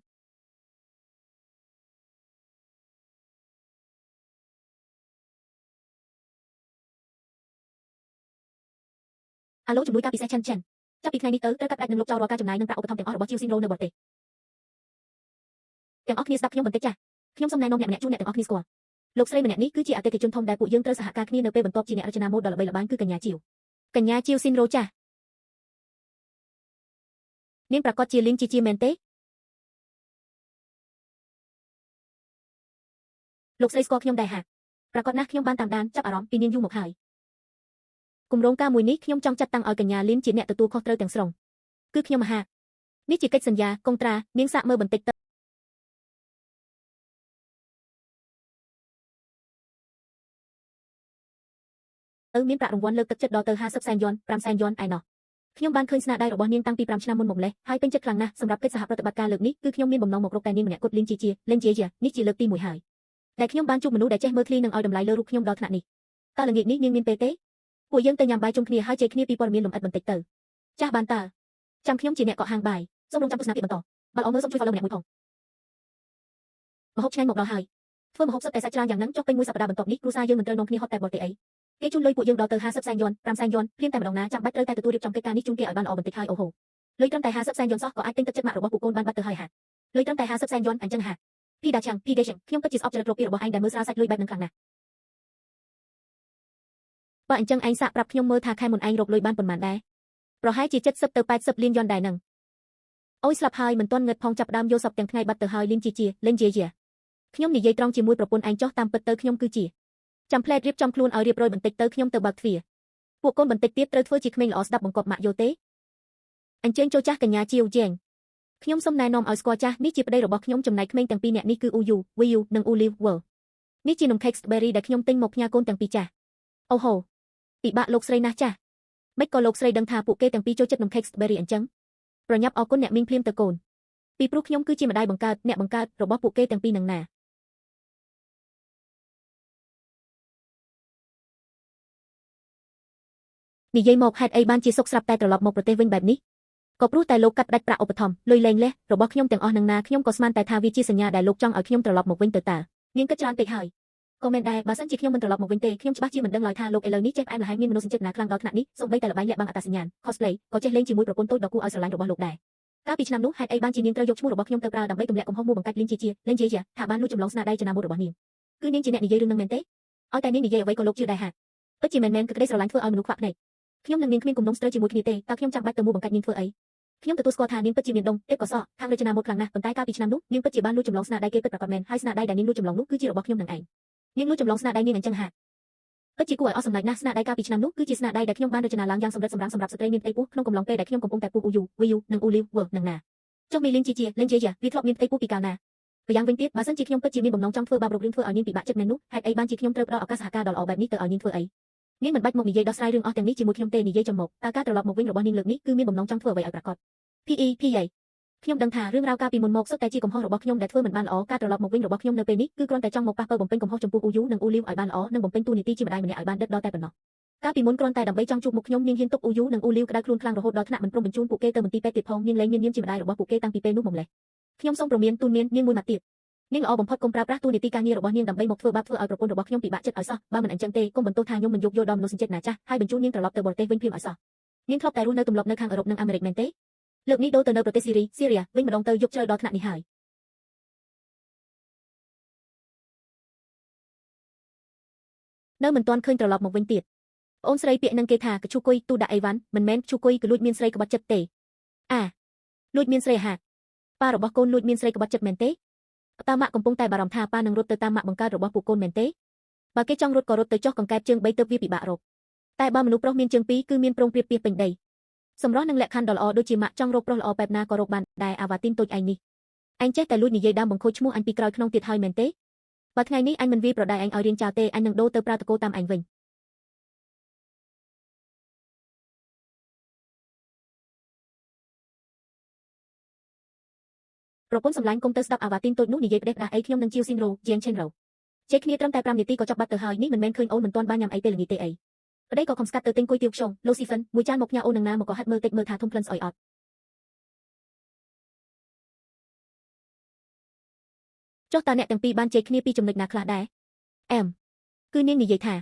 អាឡូជំនួយការពិសេសឆាន់ឆាន់ចាប់ពីថ្ងៃនេះទៅត្រូវកាត់ផ្ដាច់និងលុបចោលរាល់ការចំណាយនិងប្រាក់ឧបត្ថម្ភទាំងអស់របស់ជាវស៊ីនរ៉ូនៅបរទេសទាំងអស់គ្នាស្ដាប់ខ្ញុំបន្តិចចាស់ខ្ញុំសូមណែនាំអ្នកម្នាក់ជូនអ្នកទាំងអស់គ្នាស្គាល់លោកស្រីម្នាក់នេះគឺជាអតិថិជនធំដែលពួកយើងត្រូវសហការគ្នានៅពេលបន្ទាប់ជាអ្នករចនាម៉ូដដ៏ល្បីល្បាញគឺកញ្ញាជាវកញ្ញាជាវស៊ីនរ៉ូចាស់នាងប្រាកដជាលីងជីជាមែនទេលោកស្រីស្គាល់ខ្ញុំដែរហាប្រាកដណាស់ខ្ញុំបានតាមដានចាប់អារម្មណ៍ពីនាងយូរមកហើយគម្រោងការមួយនេះខ្ញុំចង់ចាត់តាំងឲ្យកញ្ញាលីនជាអ្នកទទួលខុសត្រូវទាំងស្រុងគឺខ្ញុំមហានេះជាកិច្ចសន្យាកុងត្រានាងសាកមើលបន្តិចទៅមានប្រាក់រង្វាន់លើកទឹកចិត្តដល់ទៅ50សែនយន់5សែនយន់ឯណោះខ្ញុំបានឃើញស្នាដៃរបស់នាងតាំងពី5ឆ្នាំមុនមកម្លេះហើយពេញចិត្តខ្លាំងណាស់សម្រាប់កិច្ចសហប្រតិបត្តិការលើកនេះគឺខ្ញុំមានបំណងមករកតែនាងម្នាក់គត់លីនជីជាលេងជាយ៉ានេះជាលើកទី1ហើយដែលខ្ញុំបានជួបមនុស្សដែលចេះមើលឃ្លីនិងឲ្យតម្លៃលើរូបខ្ញុំដល់ថ្នាក់នេះតើល្ងាចនេះនាងមានពេលទេពួកយើងទៅញ៉ាំបាយជុំគ្នាហើយជែកគ្នាពីព័ត៌មានលម្អិតបន្តិចទៅចាស់បានតើចាំខ្ញុំជាអ្នកកក់ហាងបាយសូមរងចាំទស្សនាភាពបន្តបើល្អមើលសូមជួយ follow ម្នាក់មួយផងម្ហូបឆ្ងាញ់មកដល់ហើយធ្វើម្ហូបសុទ្ធតែសាច់ច្រើនយ៉ាងហ្នឹងចុះពេញមួយសប្តាហ៍បន្ទាប់នេះគ្រួសារយើងមិនត្រូវនាំគ្នាហត់តែបរទេសអីគេជូនលុយពួកយើងដល់ទៅ50សែនយន់5សែនយន់ភ្លាមតែម្ដងណាចាំបាច់ត្រូវតែទទួលរៀបចំកិច្ចការនេះជូនគេឲ្យបានល្អបន្តិចហើយអូហូលុយត្រឹមតែ50សែនយន់សោះក៏អាចទិញទឹកចិត្តម៉ាក់របស់ពួកកូនបានបាត់ទៅហើយហាលុយត្រឹមតែ50សែនយន់អញ្ចឹងហាភីដាឆាំងភីដេឆាំងខ្ញុំពិតជាស្អប់ចរិតរកពីរបស់ឯងដែលមើលស្រាលសាច់លុយបែបនឹងខ្លាំងណាស់បើអញ្ចឹងឯងសាកប្រាប់ខ្ញុំមើលថាខែមុនឯងរកលុយបានប៉ុន្មានដែរប្រហែលជា70ទៅ80លានយន់ដែរនឹងអូយស្លាប់ហើយមិនទាន់ងឹតផងចាប់ដើមយកសពទាំងថ្ងៃបាត់ទៅហើយលីនជីជាលេងជាយ៉ាខ្ញុំនិយាយត្រង់ជាមួយប្រពន្ធឯងចោះតាមពិតទៅខ្ញុំគឺជាចាំផ្លែតរៀបចំខ្លួនឲ្យរៀបរយបន្តិចទៅខ្ញុំទៅបើកទ្វារពួកកូនបន្តិចទៀតត្រូវធ្វើជាក្មេងល្អស្ដាប់បង្គាប់ម៉ាក់យល់ទេអញ្ជើញចូលចាស់កញ្ញាជាវយ៉ែងខ្ញុំសូមណែនាំឲ្យស្គាល់ចាស់នេះជាប្តីរបស់ខ្ញុំចំណែកក្មេងទាំងពីរនាក់នេះគឺអ៊ូយូវីយូនិងអ៊ូលីវវើនេះជានំខេកស្ទ្របេរីដែលខ្ញុំទិញមកផ្ញើកូនទាំងពីរចាស់អូហូពិបាកលោកស្រីណាស់ចាស់មិនក៏លោកស្រីដឹងថាពួកគេទាំងពីរចូលចិត្តនំខេកស្ទ្របេរីអញ្ចឹងប្រញាប់អរគុណអ្នកមីងភ្លាមទៅកូនពីព្រោះខ្ញុំគឺជាម្ដាយបង្កើតអ្នកបង្កើតរបស់ពួកគេទាំងពីរនឹងណានិយាយមកហេតុអីបានជាសុកស្រាប់តែត្រឡប់មកប្រទេសវិញបែបនេះក៏ព្រោះតែលោកកាត់ផ្ដាច់ប្រាក់ឧបត្ថម្ភលុយលែងលះរបស់ខ្ញុំទាំងអស់នឹងណាខ្ញុំក៏ស្មានតែថាវាជាសញ្ញាដែលលោកចង់ឲ្យខ្ញុំត្រឡប់មកវិញទៅតើនាងគិតច្រើនពេកហើយក៏មែនដែរបើសិនជាខ្ញុំមិនត្រឡប់មកវិញទេខ្ញុំច្បាស់ជាមិនដឹងឡើយថាលោកឥឡូវនេះចេះផ្អែមល្ហែមមានមនោសញ្ចេតនាខ្លាំងដល់ថ្នាក់នេះសូម្បីតែល្បែងលាក់បាំងអត្តសញ្ញាណ cosplay ក៏ចេះលេងជាមួយប្រពន្ធតូចដ៏គួរឲ្យស្រឡាញ់របស់លោកដែរកាលពីឆ្នាំនោះហេតុអីបានជានាងត្រូវយកឈ្មោះរបស់ខ្ញុំទៅប្រើដើម្បីទម្លាក់កំហុសមួយបង្កាច់លីនជាជាលេងជាយ៉ាថាបានលួចចម្លងស្នាដៃចំណាមរបស់នាងគឺនាងជាអ្នកនិយាយរឿងនឹងមែនទេឲ្យតែនាងនិយាយអ្វីក៏លោកជឿដែរហាពិតជាមែនមែនគឺក្តីស្រឡាញ់ធ្វើឲ្យមនុស្សខ្វាក់ភ្នែកខ្ញុំនិងនាងគ្មានគំនុំស្ត្រូវជាមួយគ្នាទេតើខ្ញុំចាំបាច់ទៅមួបង្កាច់នាងធ្វើអីខ្ញុំទទួលស្គាល់ថានាងពិតជាមានដងទេពកោសល្យខាងរចនាម៉ូដខ្លាំងណាស់ប៉ុន្តែកាលពីឆ្នាំនោះនាងពិតជាបានលួចចម្លងស្នាដៃគេពិតប្រាកដមែនហើយស្នាដៃដែលនាងលួចចម្លងនោះគឺជារបស់ខ្ញុំនឹងឯងនាងលួចចម្លងស្នាដៃនាងអញ្ចឹងហាពិតជាគួរឲ្យអស់សំណើចណាស់ស្នាដៃកាលពីឆ្នាំនោះគឺជាស្នាដៃដែលខ្ញុំបានរចនាឡើងយ៉ាងសម្រិតសម្រាំងសម្រាប់ស្ត្រីមានផ្ទៃពោះក្នុងកំឡុងពេលដែលខ្ញុំកំពុងតែពោះអ៊ូយូវីយូនិងអ៊ូលីវវើនឹងណាចុះមីលីនជីជាលេងជាយ៉ាវាធ្លាប់មានផ្ទៃពោះពីកាលណាម្យ៉ាងវិញទៀតបើសិនជាខ្ញុំពិតជាមានបំណងចង់ធ្វើបាបរករឿងធ្វើឲ្យនាងពិបាកចិត្តមែននោះហេតុអីបានជាខ្ញុំត្រូវផ្ដល់ឱកាសសហការដ៏ល្អបែបនេះទៅឲ្យនាងធ្វើអីនាងមិនបាច់មកនិយាយដោះស្រាយរឿងអស់ទាំងនេះជាមួយខ្ញុំទេនិយាយចំមកតើការត្រឡប់មកវិញរបស់នាងលើកនេះគឺមានបំណងចង់ធ្វើអ្វីឲ្យប្រាកដ PEPA ខ្ញុំដឹងថារឿងរ៉ាវកាលពីមុនមកសុទ្ធតែជាកំហុសរបស់ខ្ញុំដែលធ្វើមិនបានល្អការត្រឡប់មកវិញរបស់ខ្ញុំនៅពេលនេះគឺគ្រាន់តែចង់មកប៉ះប៉ូវបំពេញកំហុសចំពោះអ៊ូយូនិងអ៊ូលីវឲ្យបានល្អនិងបំពេញតួនាទីជាម្ដាយម្នាក់ឲ្យបានដិតដល់តែប៉ុណ្ណោះកាលពីមុនគ្រាន់តែដើម្បីចង់ជួបមុខខ្ញុំនាងហ៊ានទុកអ៊ូយូនិងអ៊ូលីវក្តៅខ្លួនខ្លាំងរហូតដល់ថ្នាក់មិនព្រមបញ្ជូនពួកគេទៅមន្ទីរពេទ្យទៀតផងនាងលែងមាននាមជាម្ដាយរបស់ពួកគេតាំងពីពេលនោះមកម្លេះខ្ញុំសូមព្រមានទូនមាននាងមួយម៉ាត់ទៀតនាងល្អបំផុតកុំប្រើប្រាស់តួនាទីការងាររបស់នាងដើម្បីមកធ្វើបាបធ្វើឲ្យប្រពន្ធរបស់ខ្ញុំពិបាកចិត្តឲ្យសោះបើមិនអញ្ចឹងទេកុំបន្ទោសថាខ្ញុំមិនយោគយល់ដល់មនោសញ្ចេតនាចាស់ហើយបញ្ជូននាងត្រឡប់ទៅបរទេសវិញភ្លាមឲ្យសោះនាងធ្លាប់តែរស់នៅទម្លាប់នៅខាងអឺរ៉ុបនិងអាមេរិកមែនទេលើកនេះដូរទៅនៅប្រទេសស៊ីរីស៊ីរីវិញម្ដងទៅយកជ្រៅដល់ថ្នាក់នេះហើយនៅមិនទាន់ឃើញត្រឡប់មកវិញទៀតប្អូនស្រីពាក្យនឹងគេថាកឈូគុយទូដាក់អីវ៉ាន់មិនមែនឈូគុយគឺលួចមានស្រីក្បត់ចិត្តទេអាលួចមានស្រីហាប៉ារបស់កូនលួចមានស្រីក្បត់ចិត្តមែនទេតើម៉ាក់កំពុងតែបារម្ភថាប៉ានឹងរត់ទៅតាមម៉ាក់បង្កើតរបស់ពួកកូនមែនទេបើគេចង់រត់ក៏រត់ទៅចុះកង្កែបជើង3ទើបវាពិបាករក តែបើមនុស្សប្រុសមានជើងពីរគឺមានប្រងព្រាបពាសពេញដីសម្រស់និងលក្ខខណ្ឌដ៏ល្អដូចជាម៉ាក់ចង់រកប្រុសល្អបែបណាក៏រកបានដែរអាវ៉ាទីនតូចឯងនេះឯងចេះតែលួចនិយាយដើមបង្ខូចឈ្មោះអញពីក្រោយខ្នងទៀតហើយមែនទេបើថ្ងៃនេះអញមិនវាយប្រដៅឯងឲ្យរៀងចោលទេអញនឹងដូរទៅប្រើតកូតាមឯងវិញប្រពន្ធសម្លាញ់គុំទៅស្ដាប់អាវ៉ាទីនតូចនោះនិយាយផ្ដេសផ្ដាសអីខ្ញុំនឹងជាវស៊ីនរ៉ូជាងឆេនរ៉ូជែកគ្នាត្រឹមតែ5នាទីក៏ចប់បាត់ទៅហើយនេះមិនមែនឃើញអូនមិនទាន់បានញ៉ាំអីទេល្ងាចទេអីប្តីក៏ខំស្កាត់ទៅទិញគុយទាវខ្យងលូស៊ីហ្វិនមួយចានមកផ្ញើអូននឹងណាមកក៏ហាត់មើលតិចមើលថាធំក្លិនស្អុយអត់ចុះតើអ្នកទាំងពីរបានជែកគ្នាពីចំណុចណាខ្លះដែរអែមគឺនាងនិយាយថា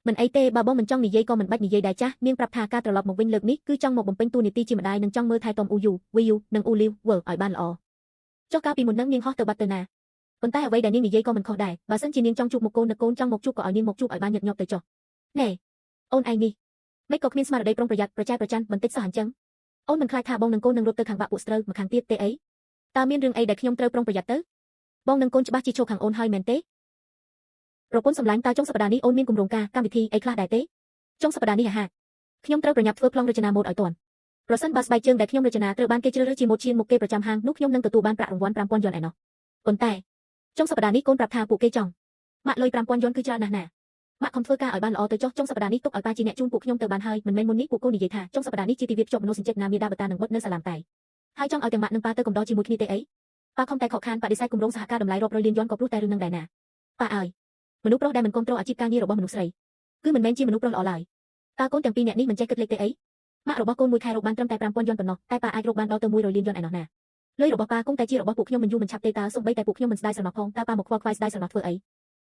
មិនអីទេបើបងមិនចង់និយាយក៏មិនបាច់និយាយដែរចាស់នាងប្រាប់ថាការត្រឡប់មកវិញលើកនេះគឺចង់មកបំពេញតួនាទីជាម្ដាយនិងចង់មើលថែទាំអ៊ូយូវីយូនិងអ៊ូលីវវើឲ្យបានល្អចុះកាលពីមុននឹងនាងហោះទៅបាត់ទៅណាប៉ុន្តែអ្វីដែលនាងនិយាយក៏មិនខុសដែរបើសិនជានាងចង់ជួបមុខកូននៅកូនចង់មកជួបក៏ឲ្យនាងមកជួបឲ្យបានញឹកញាប់ទៅចុះណែអូនឯងនេះមិនក៏គ្មានស្មារតីប្រុងប្រយ័ត្នប្រចែប្រច័នបន្តិចសោះអញ្ចឹងអូនមិនខ្លាចថាបងនឹងកូននឹងរត់ទៅខាងបាក់ពួកស្រូវម្ខាងទៀតទេអីតើមានរឿងអីដែលខ្ញុំត្រូវប្រុងប្រយ័ត្នទៅបងនឹងកូនច្បាស់ជាឈរខាងអូនហើយមែនទេប្រពន្ធសម្លាញ់តើចុងសប្តាហ៍នេះអូនមានគម្រោងការកម្មវិធីអីខ្លះដែរទេចុងសប្តាហ៍នេះអាហាខ្ញុំត្រូវប្រញាប់ធ្វើប្លង់រចនាម៉ូដឲ្យទាន់ប្រសិនបើស្បែកជើងដែលខ្ញុំរចនាត្រូវបានគេជ្រើសរើសជាម៉ូដឈានមុខគេប្រចាំហាងនោះខ្ញុំនឹងទទួលបានប្រាក់រង្វាន់5000យន់ឯណោះប៉ុន្តែចុងសប្តាហ៍នេះកូនប្រាប់ថាពួកគេចង់ម៉ាក់លុយ5000យន់គឺច្រើនណាស់ណាម៉ាក់ខំធ្វើការឲ្យបានល្អទៅចុះចុងសប្តាហ៍នេះទុកឲ្យប៉ាជាអ្នកជូនពួកខ្ញុំទៅបានហើយមិនមែនមុននេះពួកកូននិយាយថាចុងសប្តាហ៍នេះជាទិវាភ្ជាប់មនោសញ្ចេតនាមាតាបតានិងបុត្រនៅសាឡាមតៃហើយចង់ឲ្យទាំងម៉ាក់និងប៉ាទៅកំដរជាមួយគ្នាទេអីប៉ាខំតែខកខានបដិសេធគម្រោងសហការតម្លៃរាប់រយលានយន់ក៏ព្រោះតែរឿងនឹងដែរណាប៉ាអើយមនុស្សប្រុសដែលមិនគ្រប់គ្រងអាជីពការងាររបស់មនុស្សស្រីគឺមិនមែនជាមនុស្សប្រុសល្អឡើយតើកូនទាំងពីរអ្នកនេះមិនចេះគិតលេខទេអីម៉ាក់របស់កូនមួយខែរកបានត្រឹមតែ5000យន់ប៉ុណ្ណោះតែប៉ាអាចរកបានដល់ទៅ100លានយន់ឯណោះណាលុយរបស់ប៉ាគង់តែជារបស់ពួកខ្ញុំមិនយូរមិនឆាប់ទេតើសូម្បីតែពួកខ្ញុំមិនស្ដាយស្រណោះផងតើប៉ាមកខ្វល់ខ្វាយស្ដាយស្រណោះធ្វើអី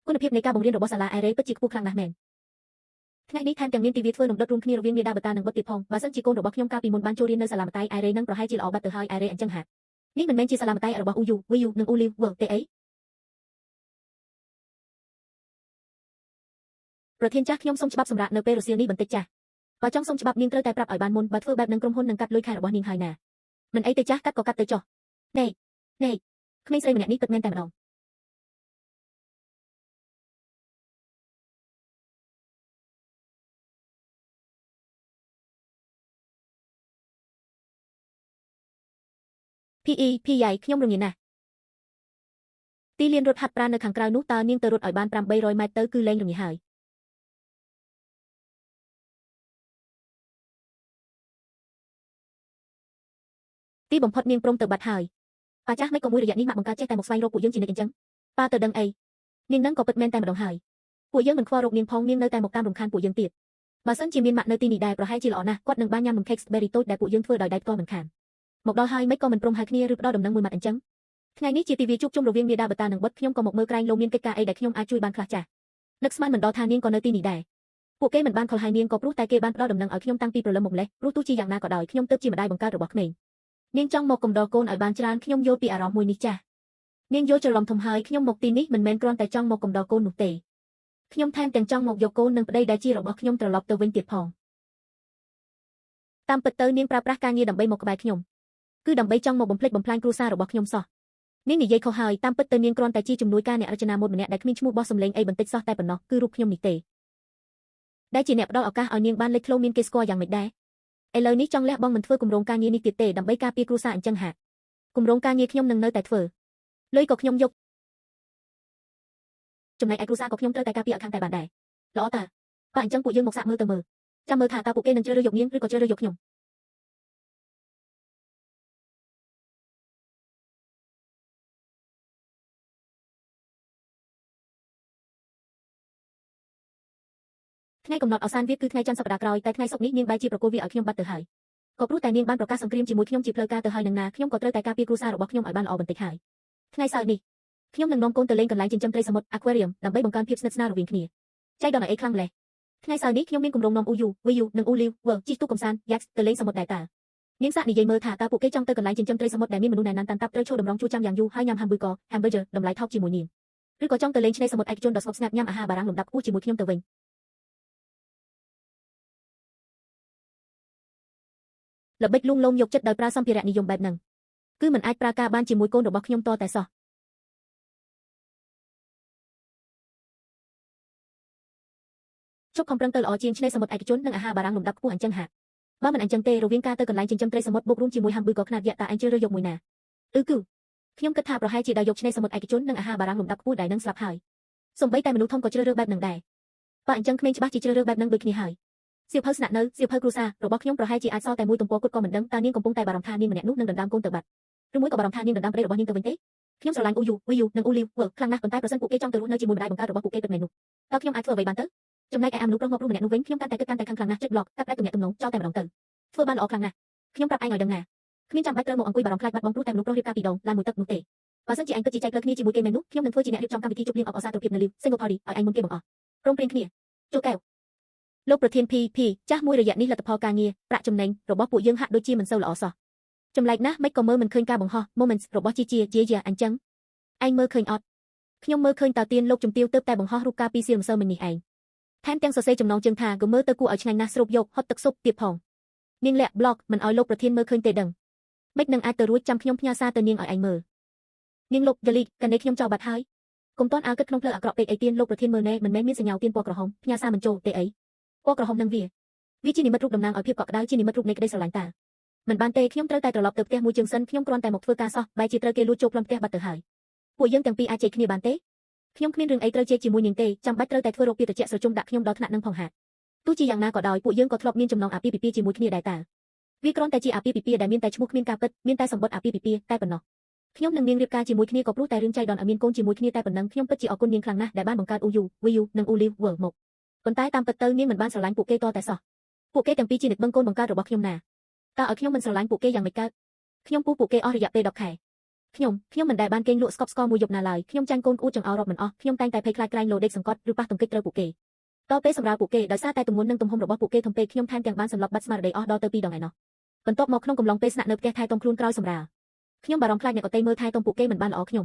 គុណភាពនៃការបង្រៀនរបស់សាលាអេរ៉េពិតជាខ្ពស់ខ្លាំងណាស់មែនថ្ងៃនេះថែមទាំងមានទិវាធ្វើនំដុតរួមគ្នារវាងមាតាបតានិងបុត្រទៀតផងបើសិនជាកូនរបស់ខ្ញុំកាលពីមុនបានចូលរៀននៅសាលាមតៃអេរ៉េនឹងប្រហែលជាល្អបាត់ទៅហើយអេរ៉េអញ្ចឹងហានេះមិនមែនជាសាលាមតៃរបស់អ៊ូយូវីយូនិងអ៊ូលីវវើទេអីប្រធានចាស់ខ្ញុំសូមច្បាប់សម្រាប់នៅពេលរសៀលនេះបន្តិចចាស់បើចង់សុំច្បាប់នាងត្រូវតែប្រាប់ឲ្យបានមុនបើធ្វើបែបនឹងក្រុមហ៊ុននឹងកាត់លុយខែរបស់នាងហើយណាមិនអីទេចាស់កាត់ក៏កាត់ទៅចុះណែណែក្មេងស្រីម្នាក់នេះពិតមែនតែម្ដង PE ភីយ៉ៃខ្ញុំរងាណាស់ទីលានរត់ហាត់ប្រាណនៅខាងក្រៅនោះតើនាងទៅរត់ឲ្យបាន800ម៉ែត្រទៅគឺលែងរងាហើយទីបំផុតនាងព្រមទៅបាត់ហើយប៉ាចាស់មិនក៏មួយរយៈនេះម៉ាក់បង្កើតចេះតែមកស្វែងរកពួកយើងជានិច្ចអញ្ចឹងប៉ាទៅដឹងអីនាងនឹងក៏ពិតមែនតែម្ដងហើយពួកយើងមិនខ្វល់រកនាងផងនាងនៅតែមកតាមរំខានពួកយើងទៀតបើសិនជាមានម៉ាក់នៅទីនេះដែរប្រហែលជាល្អណាស់គាត់នឹងបានញ៉ាំនំខេកស្បេរីតូចដែលពួកយើងធ្វើដោយដៃផ្ទាល់មិនខានមកដល់ហើយមិនក៏មិនព្រមហៅគ្នាឬផ្ដល់ដំណឹងមួយម៉ាត់អញ្ចឹងថ្ងៃនេះជាទិវាជួបជុំរវាងមាតាបតានិងបុត្រខ្ញុំក៏មកមើលក្រែងលោមានកិច្ចការអីដែលខ្ញុំអាចជួយបានខ្លះចាស់នឹកស្មានមិនដល់ថានាងក៏នៅទីនេះដែរពួកគេមិនបានខលហើយនាងក៏ព្រោះតែគេបានផ្ដល់ដំណឹងឲ្យខ្ញុំតាំងពីព្រលឹមមកម្លេះព្រោះទោះជាយ៉ាងណាក៏ដោយខ្ញុំទើបជាម្ដាយបង្កើតរបស់ក្មេងនាងចង់មកកំដរកូនឲ្យបានច្រើនខ្ញុំយល់ពីអារម្មណ៍មួយនេះចាស់នាងយល់ច្រឡំធំហើយខ្ញុំមកទីនេះមិនមែនគ្រាន់តែចង់មកកំដរកូននោះទេខ្ញុំថែមទាំងចង់មកយកកូននិងប្តីដែលជារបស់ខ្ញុំត្រឡប់ទៅវិញទៀតផងតាមពិតទៅនាងប្រើប្រាស់ការងារដើម្បីមកក្បែរខ្ញុំគឺដើម្បីចង់មកបំផ្លិចបំផ្លាញគ្រួសាររបស់ខ្ញុំសោះនាងនិយាយខុសហើយតាមពិតទៅនាងគ្រាន់តែជាជំនួយការអ្នករចនាម៉ូដម្នាក់ដែលគ្មានឈ្មោះបោះសម្លេងអីបន្តិចសោះតែប៉ុណ្ណោះគឺរូបខ្ញុំនេះទេដែលជាអ្នកផ្ដល់ឱកាសឲ្យនាងបានលេចធ្លោមានគេស្គាល់យ៉ាងម៉េចដែរឥឡូវនេះចង់លះបង់មិនធ្វើគម្រោងការងារនេះទៀតទេដើម្បីការពារគ្រួសារអញ្ចឹងហាគម្រោងការងារខ្ញុំនឹងនៅតែធ្វើលុយក៏ខ្ញុំយកចំណែកឯគ្រួសារក៏ខ្ញុំត្រូវតែការពារឲ្យខាងតែបានដែរល្អតាបើអញ្ចឹងពួកយើងមកសាកមើលទៅមើលចាំមើលថាតើពួកគេនឹងជ្រើសរើសយកនាងឬក៏ជ្រើសរើសយកខ្ញុំថ្ងៃកំណត់ឱសានវាទគឺថ្ងៃច័ន្ទសប្តាហ៍ក្រោយតែថ្ងៃសុក្រនេះនាងបែរជាប្រគល់វាឲ្យខ្ញុំបាត់ទៅហើយក៏ព្រោះតែនាងបានប្រកាសសង្គ្រាមជាមួយខ្ញុំជាផ្លូវការទៅហើយនឹងណាខ្ញុំក៏ត្រូវតែការពារគ្រួសាររបស់ខ្ញុំឲ្យបានល្អបន្តិចហើយថ្ងៃសៅរ៍នេះខ្ញុំនឹងនាំកូនទៅលេងកន្លែងចិញ្ចឹមត្រីសមុទ្រ Aquarium ដើម្បីបង្កើនភាពស្និទ្ធស្នាលរវាងគ្នាចៃដន្យឲ្យអីខ្លាំងម្ល៉េះថ្ងៃសៅរ៍នេះខ្ញុំមានគម្រោងនាំអ៊ូយូវីយូនិងអ៊ូលីវវើជិះទូកកម្សាន្ត Yacht ទៅលេងសមុទ្រដែរតើនាងសាកនិយាយមើលថាតើពួកគេចង់ទៅកន្លែងចិញ្ចឹមត្រីសមុទ្រដែលមានមនុស្សណែនណាន់តាន់តាប់ត្រូវឈរតម្រង់ជួរចាំយ៉ាងយូរហើយញ៉ាំ hamburger តម្លៃថោកជាមួយនាងឬក៏ចង់ទៅលេងឆ្នេរសមុទ្រឯកជនដ៏ស្ងប់ស្ងាត់ញ៉ាំអាហារបារាំងលំដាប់ខ្ពស់ជាមួយខ្ញុំទៅវិញល្បិចលួងលោមយកចិត្តដោយប្រើសម្ភារៈនិយមបែបហ្នឹងគឺមិនអាចប្រើការបានជាមួយកូនរបស់ខ្ញុំតតែសោះ ជប់ខំប្រឹងទៅល្អជាងឆ្នេរសមុទ្រឯកជននិងអាហារបារាំងលំដាប់ខ្ពស់អញ្ចឹងហាបើមិនអញ្ចឹងទេរវាងការទៅកន្លែងចិញ្ចឹមត្រីសមុទ្របូករួមជាមួយហាំប៊ឺក៏ខ្នាតយក្សតើឯងជ្រើសរើសយកមួយណាអឺគឺខ្ញុំគិតថាប្រហែលជាដល់យកឆ្នេរសមុទ្រឯកជននិងអាហារបារាំងលំដាប់ខ្ពស់ដែលនឹងស្លាប់ហើយសូម្បីតែមនុស្សធំក៏ជ្រើសរើសបែបនឹងដែរបើអញ្ចឹងក្មេងច្បាស់ជាជ្រើសរើសបែបនឹងដូចគ្នាហើយសៀវភៅស្នាក់នៅសៀវភៅគ្រួសាររបស់ខ្ញុំប្រហែលជាអាចសល់តែមួយទំព័រគត់ក៏មិនដឹងតើនាងកំពុងតែបារម្ភថានាងម្នាក់នោះនឹងដណ្ដើមកូនទៅបាត់ឬមួយក៏បារម្ភថានាងដណ្ដើមប្តីរបស់នាងទៅវិញទេខ្ញុំស្រឡាញ់អ៊ូយូវីយូនិងអ៊ូលីវវើខ្លាំងណាស់ប៉ុន្តែប្រសិនពួកគេចង់ទៅរស់នៅជាមួយម្ដាយបង្កើតរបស់ពួកគេពិតមែននោះតើខ្ញុំអាចធ្វើអ្វីបានទៅចំណែកឯអាមនុស្សប្រុសងាប់រស់ម្នាក់នោះវិញខ្ញុំកាន់តែគិតកាន់តែខឹងខ្លាំងណាស់ចិត្តប្លុកកាត់ផ្ដាច់ទំនាក់ទំនងចោលតែម្ដងទៅធ្វើបានល្អខ្លាំងណាស់ខ្ញុំប្រាប់ឯងឲ្យដឹងណាគ្មានចាំបាច់ត្រូវមកអង្គុយបារម្ភខ្លាចបាត់បង់ព្រោះតែមនុស្សប្រុសរៀបការពីរដងឡានមួយទឹកនោះទេបើសិនជាឯងពិតជាចែកផ្លូវគ្នាជាមួយគេមែននោះខ្ញុំនឹងធ្វើជាអ្នករៀបចំកម្មវិធីជប់លៀងអបអរសាទរភាពនៅលីវ Single Party ឲ្យឯងមុនគេបង្អស់ព្រមព្រៀងគ្នាចូលកែវលោកប្រធាន PP ចាស់មួយរយៈនេះលទ្ធផលការងារប្រាក់ចំណេញរបស់ពួកយើងហាក់ដូចជាមិនសូវល្អសោះចម្លែកណាស់មិនក៏មើលមិនឃើញការបង្ហោះ moments របស់ជីជាជាយ៉ាអញ្ចឹងឯងមើលឃើញអត់ខ្ញុំមើលឃើញតើទៀនលោកជំទាវទៅតែបង្ហោះរូបការពីសៀលម្សិលមិញនេះឯងថែមទាំងសរសេរចំណងជើងថាក៏មើលទៅគួរឲ្យឆ្ងាញ់ណាស់ស្រូបយកហត់ទឹកស៊ុបទៀតផងនាងលាក់ប្លុកមិនឲ្យលោកប្រធានមើលឃើញទេដឹងមិននឹងអាចទៅរួចចាំខ្ញុំផ្ញើសារទៅនាងឲ្យឯងមើលនាងលោក delete កានេះខ្ញុំចោលបាត់ហើយកុំតន់អើគិតក្នុងផ្លូវអាក្រក់ពេកអីទៀនលោកប្រធានមើលណែមិនមែនមានសញ្ញាទៀនពណ៌ក្រហមផ្ញើសារមិនចូលទេអីពណ៌ក្រហមនឹងវាជានិមិត្តរូបតំណាងឲ្យភាពកក់ក្ដៅជានិមិត្តរូបនៃក្តីស្រឡាញ់តើមិនបានទេខ្ញុំត្រូវតែត្រឡប់ទៅផ្ទះមួយជើងសិនខ្ញុំគ្រាន់តែមកធ្វើការសោះបែរជាត្រូវគេលួចចូលប្លន់ផ្ទះបាត់ទៅហើយពួកយើងទាំងពីរអាចជែកគ្នាបានទេខ្ញុំគ្មានរឿងអីត្រូវជែកជាមួយនាងទេចាំបាច់ត្រូវតែធ្វើរោគពីត្រជាក់ស្រជុំដាក់ខ្ញុំដល់ថ្នាក់នឹងផងហាទោះជាយ៉ាងណាក៏ដោយពួកយើងក៏ធ្លាប់មានចំណងអាពាហ៍ពិពាហ៍ជាមួយគ្នាដែរតើវាគ្រាន់តែជាអាពាហ៍ពិពាហ៍ដែលមានតែឈ្មោះគ្មានការពិតមានតែសម្បត្តិអាពាហ៍ពិពាហ៍តែប៉ុណ្ណោះខ្ញុំនិងនាងរៀបការជាមួយគ្នាក៏ព្រោះតែរឿងចៃដន្យឲ្យមានកូនជាមួយគ្នាតែប៉ុណ្ណឹងខ្ញុំពិតជាអរគុណនាងខ្លាំងណាស់ដែលបានបង្កើត UU VU និង Olive World មកប៉ុន្តែតាមពិតទៅនាងមិនបានស្រឡាញ់ពួកគេតតែសោះពួកគេទាំងពីរជាអ្នកបឹងកូនបង្កើតរបស់ខ្ញុំណាតើឲ្យខ្ញុំមិនស្រឡាញ់ពួកគេយ៉ាងម៉េចកើតខ្ញុំពុះពួកគេអស់រយៈពេល10ខែខ្ញុំមិនដែលបានគេងលក់ស្កប់ស្កល់មួយយប់ណាឡើយខ្ញុំចាញ់កូនក្អួតចង្អោររាប់មិនអស់ខ្ញុំតែងតែភ័យខ្លាចក្រែងលោដេកសង្កត់ឬប៉ះទង្គិចត្រូវពួកគេតពេលសម្រាប់ពួកគេដោយសារតែទម្ងន់និងទំហំរបស់ពួកគេធំពេកខ្ញុំថែមទាំងបានសម្លុតបាត់ស្មារតីអស់ដល់ទៅ2ដងឯណោះបន្ទាប់មកក្នុងកំឡុងពេលស្នាក់នៅផ្ទះថែទាំខ្លួនក្រោយសម្រាលខ្ញុំបារម្ភខ្លាចអ្នកដទៃមើលថែទាំពួកគេមិនបានល្អខ្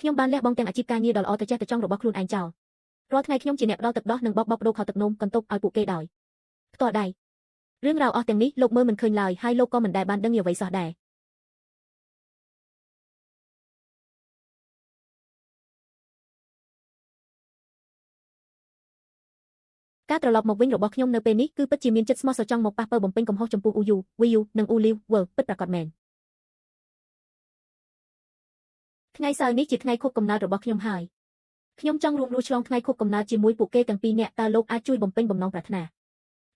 ញុំបានលះបង់ទាំងអាជីពការងារដ៏ល្អទៅចេះទៅចង់របស់ខ្លួនឯងចោលរាល់ថ្ងៃខ្ញុំជាអ្នកផ្ដល់ទឹកដោះនិងបោកបោកប្ដូរខោទឹកនោមកន្ទប់ឲ្យពួកគេដោយផ្ទាល់ដៃរឿងរ៉ាវអស់ទាំងនេះលោកមើលមិនឃើញឡើយហើយលោកក៏មិនដែលបានដឹងអ្វីសោះដែរការត្រឡប់មកវិញរបស់ខ្ញុំនៅពេលនេះគឺពិតជាមានចិត្តស្មោះសរចង់មកប៉ះប៉ូវបំពេញកំហុសចំពោះ UU VU និង Olive World ពិតប្រាកដមែនថ្ងៃសៅរ៍នេះជាថ្ងៃខួបកំណើតរបស់ខ្ញុំហើយខ្ញុំចង់រួមរស់ឆ្លងថ្ងៃខួបកំណើតជាមួយពួកគេទាំងពីរនាក់តើលោកអាចជួយបំពេញបំណងប្រាថ្នា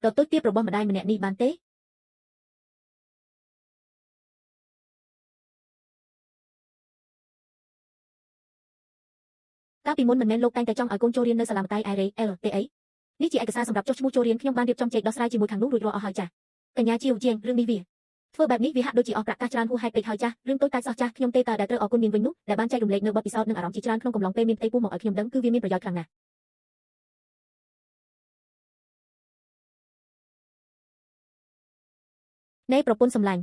ដ៏តូចទាបរបស់ម្ដាយម្នាក់នេះបានទេកាលពីមុនមិនមែនលោកតែងតែចង់ឲ្យកូនចូលរៀននៅសាលាមតៃ IRL ទេអីនេះជាឯកសារសម្រាប់ចុះឈ្មោះចូលរៀនខ្ញុំបានរៀបចំជែកដោះស្រាយជាមួយខាងនោះរួចរាល់អស់ហើយចាស់កញ្ញាជាវជាងរឿងនេះវាធ្វើបែបនេះវាហាក់ដូចជាអស់ប្រាក់កាសច្រើនហួសហេតុពេកហើយចាស់រឿងតូចតាចសោះចាស់ខ្ញុំទេតើដែលត្រូវអរគុណនាងវិញនោះដែលបានចែករំលែកនៅបទពិសោធន៍និងអារម្មណ៍ជាច្រើនក្នុងកំឡុងពេលមានផ្ទៃពោះមកឲ្យខ្ញុំដឹងគឺវាមានប្រយោជន៍ខ្លាំងណាស់នៃប្រពន្ធសម្លាញ់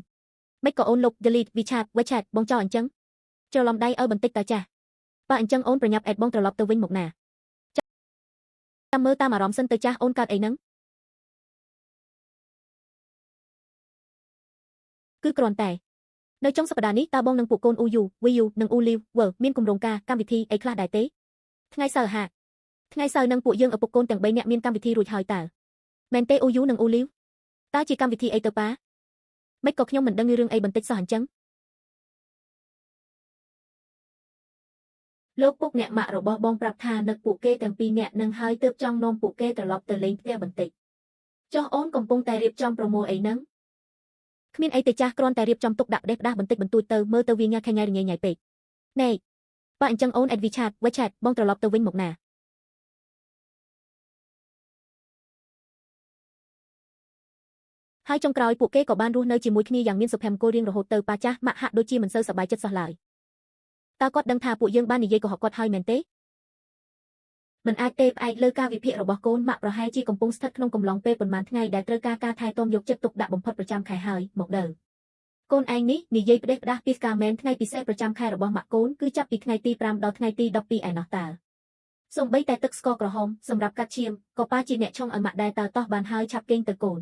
មិនក៏អូនលុប delete WeChat WeChat បងចោលអញ្ចឹងច្រឡំដៃឲ្យបន្តិចតើចាស់បើអញ្ចឹងអូនប្រញាប់អេតបងត្រឡប់ទៅវិញមកណាចាំមើលតាមអារម្មណ៍សិនទៅចាស់អូនកើតអីហ្នឹងគឺគ្រាន់តែនៅចុងសប្តាហ៍នេះតើបងនិងពួកកូន UU VU និង Olive World មានគម្រោងការកម្មវិធីអីខ្លះដែរទេថ្ងៃសៅរ៍ហាថ្ងៃសៅរ៍នឹងពួកយើងឪពុកកូនទាំង3នាក់មានកម្មវិធីរួចហើយតើមែនទេ UU និង Olive តើជាកម្មវិធីអីទៅប៉ាមិនក៏ខ្ញុំមិនដឹងរឿងអីបន្តិចសោះអញ្ចឹងលោកពុកអ្នកម៉ាក់របស់បងប្រាប់ថានឹកពួកគេទាំងពីរនាក់នឹងហើយទើបចង់នាំពួកគេត្រឡប់ទៅលេងផ្ទះបន្តិចចុះអូនកំពុងតែរៀបចំប្រមូលអីហ្នឹងគ្មានអីទេចាស់គ្រាន់តែរៀបចំទុកដាក់ផ្ដេសផ្ដាស់បន្តិចបន្តួចទៅមើលទៅវាញ៉ាខញ៉ៃរញ៉េញ៉ៃពេកណែបើអញ្ចឹងអូនអេត WeChat WeChat បងត្រឡប់ទៅវិញមកណាហើយចុងក្រោយពួកគេក៏បានរស់នៅជាមួយគ្នាយ៉ាងមានសុភមង្គលរៀងរហូតទៅប៉ាចាស់ម៉ាក់ហាក់ដូចជាមិនសូវសប្បាយចិត្តសោះឡើយតើគាត់ដឹងថាពួកយើងបាននិយាយកុហកគាត់ហើយមែនទេមិនអាចទេផ្អែកលើការវិភាគរបស់កូនម៉ាក់ប្រហែលជាកំពុងស្ថិតក្នុងកំឡុងពេលប៉ុន្មានថ្ងៃដែលត្រូវការការថែទាំយកចិត្តទុកដាក់បំផុតប្រចាំខែហើយមកដល់កូនឯងនេះនិយាយផ្ដេសផ្ដាស់ពីការមែនថ្ងៃពិសេសប្រចាំខែរបស់ម៉ាក់កូនគឺចាប់ពីថ្ងៃទី5ដល់ថ្ងៃទី12ឯណោះតើសូម្បីតែទឹកស្ករក្រហមសម្រាប់កាត់ឈាមក៏ប៉ាជាអ្នកឆុងឲ្យម៉ាក់ដែរតើតោះបានហើយឆាប់គេងទៅកូន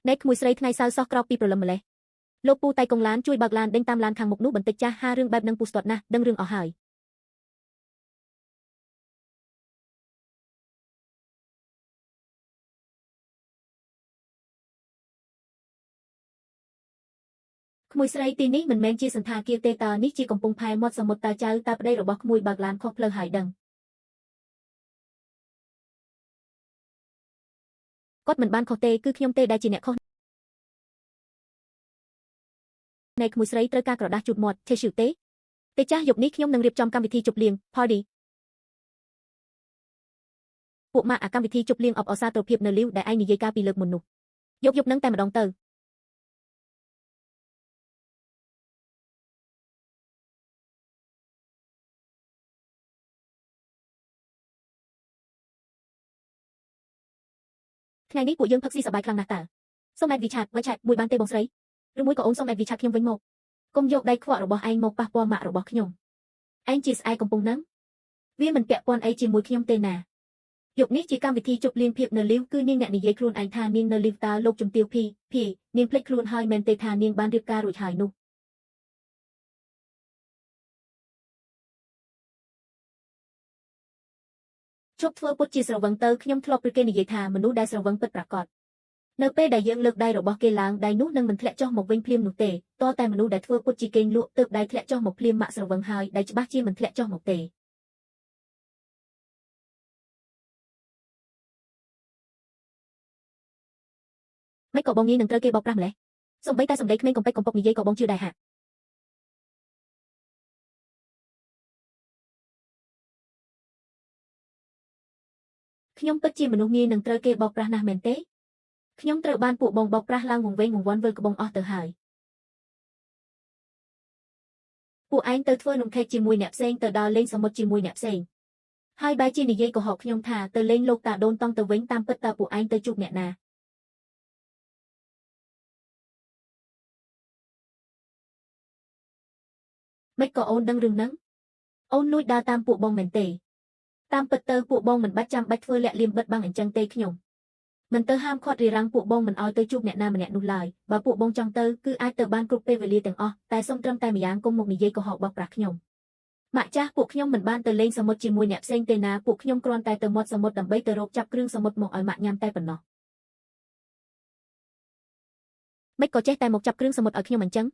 ណែក្មួយស្រីថ្ងៃសៅរ៍សោះក្រោកពីព្រលឹមម្លេះលោកពូតៃកុងឡានជួយបើកឡានដេញតាមឡានខាងមុខនោះបន្តិចចាស់ហារឿងបែបនឹងពូស្ទាត់ណាស់ដឹងរឿងអស់ហើយក្មួយស្រីទីនេះមិនមែនជាសន្តាគារទេតើនេះជាកំពង់ផែមាត់សមុទ្រតាចៅតាប្តីរបស់ក្មួយបើកឡានខុសផ្លូវហើយដឹងគាត់មិនបានខុសទេគឺខ្ញុំទេដែលជាអ្នកខុសណែក្មួយស្រីត្រូវការក្រដាសជូតមាត់ tissue ទេទេចាស់យប់នេះខ្ញុំនឹងរៀបចំកម្មវិធីជប់លៀង party ពួកម៉ាក់អាកម្មវិធីជប់លៀងអបអរសាទរភាពនៅលីវដែលឯងនិយាយកាលពីលើកមុននោះយកយប់នឹងតែម្ដងទៅថ្ងៃនេះពួកយើងផឹកស៊ីសប្បាយខ្លាំងណាស់តើសូម add WeChat WeChat មួយបានទេបងស្រីឬមួយក៏អូនសូម add WeChat ខ្ញុំវិញមកកុំយកដៃខ្វក់របស់ឯងមកប៉ះពាល់ម៉ាក់របស់ខ្ញុំឯងជាស្អែកកំពុងនឹងវាមិនពាក់ព័ន្ធអីជាមួយខ្ញុំទេណាយប់នេះជាកម្មវិធីជប់លៀងភាពនៅលីវគឺនាងអ្នកនិយាយខ្លួនឯងថានាងនៅលីវតើលោកជំទាវភីភីនាងភ្លេចខ្លួនហើយមែនទេថានាងបានរៀបការរួចហើយនោះជប់ធ្វើពុតជាស្រវឹងទៅខ្ញុំធ្លាប់ព្រឺគេនិយាយថាមនុស្សដែលស្រវឹងពិតប្រាកដនៅពេលដែលយើងលើកដៃរបស់គេឡើងដៃនោះនឹងមិនធ្លាក់ចុះមកវិញភ្លាមនោះទេតតែមនុស្សដែលធ្វើពុតជាគេងលក់ទើបដៃធ្លាក់ចុះមកភ្លាមម៉ាក់ស្រវឹងហើយដៃច្បាស់ជាមិនធ្លាក់ចុះមកទេមិនក៏បងងាយនឹងត្រូវគេបោកប្រាស់ម្លេះសូម្បីតែសម្ដីក្មេងកំពេចកំពុកនិយាយក៏បងជឿដែរហាក់ខ្ញុំពិតជាមនុស្សងាយនឹងត្រូវគេបោកប្រាស់ណាស់មែនទេខ្ញុំត្រូវបានពួកបងបោកប្រាស់ឡើងវង្វេងវង្វាន់វិលក្បងអស់ទៅហើយពួកឯងទៅធ្វើនំខេកជាមួយអ្នកផ្សេងទៅដល់លេងសមុទ្រជាមួយអ្នកផ្សេងហើយបែរជានិយាយកុហកខ្ញុំថាទៅលេងលោកតាដូនតង់ទៅវិញតាមពិតតើពួកឯងទៅជួបអ្នកណាមិនក៏អូនដឹងរឿងហ្នឹងអូនលួចដើរតាមពួកបងមែនទេតាមពិតទៅពួកបងមិនបាច់ចាំបាច់ធ្វើលាក់លៀមបិទបាំងអញ្ចឹងទេខ្ញុំមិនទៅហាមឃាត់រារាំងពួកបងមិនឲ្យទៅជួបអ្នកណាម្នាក់នោះឡើយបើពួកបងចង់ទៅគឺអាចទៅបានគ្រប់ពេលវេលាទាំងអស់តែសូមត្រឹមតែម្យ៉ាងកុំមកនិយាយកុហកបោកប្រាស់ខ្ញុំម៉ាក់ចាស់ពួកខ្ញុំមិនបានទៅលេងសមុទ្រជាមួយអ្នកផ្សេងទេណាពួកខ្ញុំគ្រាន់តែទៅមាត់សមុទ្រដើម្បីទៅរកចាប់គ្រឿងសមុទ្រមកឲ្យម៉ាក់ញ៉ាំតែប៉ុណ្ណោះមិនក៏ចេះតែមកចាប់គ្រឿងសមុទ្រឲ្យខ្ញុំអញ្ចឹង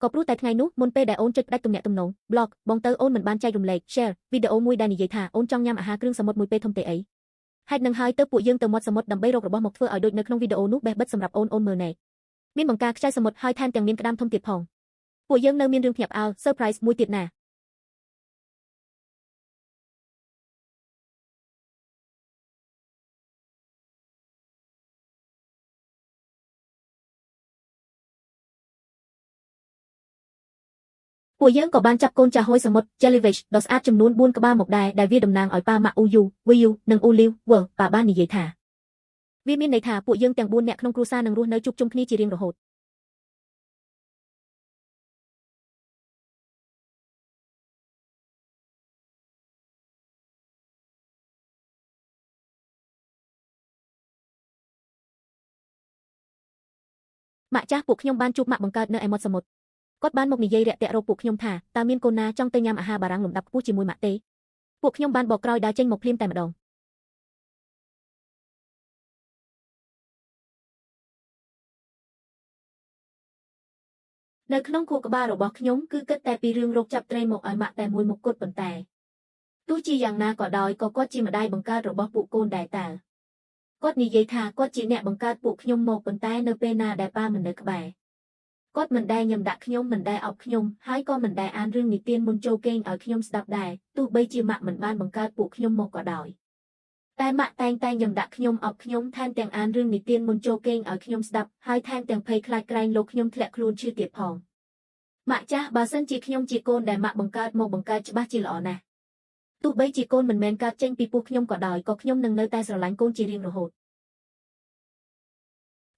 ក៏ព្រោះតែថ្ងៃនោះមុនពេលដែលអូនចុចផ្ដាច់ទំនាក់ទំនង blog បងទៅអូនមិនបានចែករំលែក share វីដេអូមួយដែលនិយាយថាអូនចង់ញ៉ាំអាហារគ្រឿងសមុទ្រមួយពេលធំទេអីហេតុនឹងហើយទៅពួកយើងទៅមាត់សមុទ្រដើម្បីរករបស់មកធ្វើឲ្យដូចនៅក្នុងវីដេអូនោះបេះបិទសម្រាប់អូនអូនមើលណែមានបង្ការខ្ចៅសមុទ្រហើយថែមទាំងមានក្តាមធំទៀតផងពួកយើងនៅមានរឿងភ្ញាក់ផ្អើល surprise មួយទៀតណាពួកយើងក៏បានចាប់កូនចាហួយសមុទ្រ jellyfish ដ៏ស្អាតចំនួន4ក្បាលមកដែរដែលវាតំណាងឲ្យប៉ាម៉ាក់អ៊ូយូវីយូនិងអ៊ូលីវវើប៉ាបាននិយាយថាវាមានន័យថាពួកយើងទាំង4នាក់ក្នុងគ្រួសារនឹងរស់នៅជួបជុំគ្នាជារៀងរហូតម៉ាក់ចាស់ពួកខ្ញុំបានជួបម៉ាក់បង្កើតនៅឯមាត់សមុទ្រគាត់បានមកនិយាយរាក់ទាក់រកពួកខ្ញុំថាតើមានកូនណាចង់ទៅញ៉ាំអាហារបារាំងលំដាប់ខ្ពស់ជាមួយម៉ាក់ទេពួកខ្ញុំបានបកក្រោយដើរចេញមកភ្លាមតែម្ដងនៅក្នុងខួរក្បាលរបស់ខ្ញុំគឺគិតតែពីរឿងរកចាប់ត្រីមកឲ្យម៉ាក់តែមួយមុខគត់ប៉ុន្តែទោះជាយ៉ាងណាក៏ដោយក៏គាត់ជាម្ដាយបង្កើតរបស់ពួកកូនដែរតើគាត់និយាយថាគាត់ជាអ្នកបង្កើតពួកខ្ញុំមកប៉ុន្តែនៅពេលណាដែលប៉ាមិននៅក្បែរគាត់មិនដែលញ៉ាំដាក់ខ្ញុំមិនដែលអោបខ្ញុំហើយក៏មិនដែលអានរឿងនិទានមុនចូលគេងឲ្យខ្ញុំស្ដាប់ដែរទោះបីជាម៉ាក់មិនបានបង្កើតពួកខ្ញុំមកក៏ដោយតែម៉ាក់តែងតែញ៉ាំដាក់ខ្ញុំអោបខ្ញុំថែមទាំងអានរឿងនិទានមុនចូលគេងឲ្យខ្ញុំស្ដាប់ហើយថែមទាំងភ័យខ្លាចក្រែងលោកខ្ញុំធ្លាក់ខ្លួនឈឺទៀតផងម៉ាក់ចាស់បើសិនជាខ្ញុំជាកូនដែលម៉ាក់បង្កើតមកបង្កើតច្បាស់ជាល្អណាស់ទោះបីជាកូនមិនមែនកើតចេញពីពោះខ្ញុំក៏ដោយក៏ខ្ញុំនឹងនៅតែស្រឡាញ់កូនជារៀងរហូត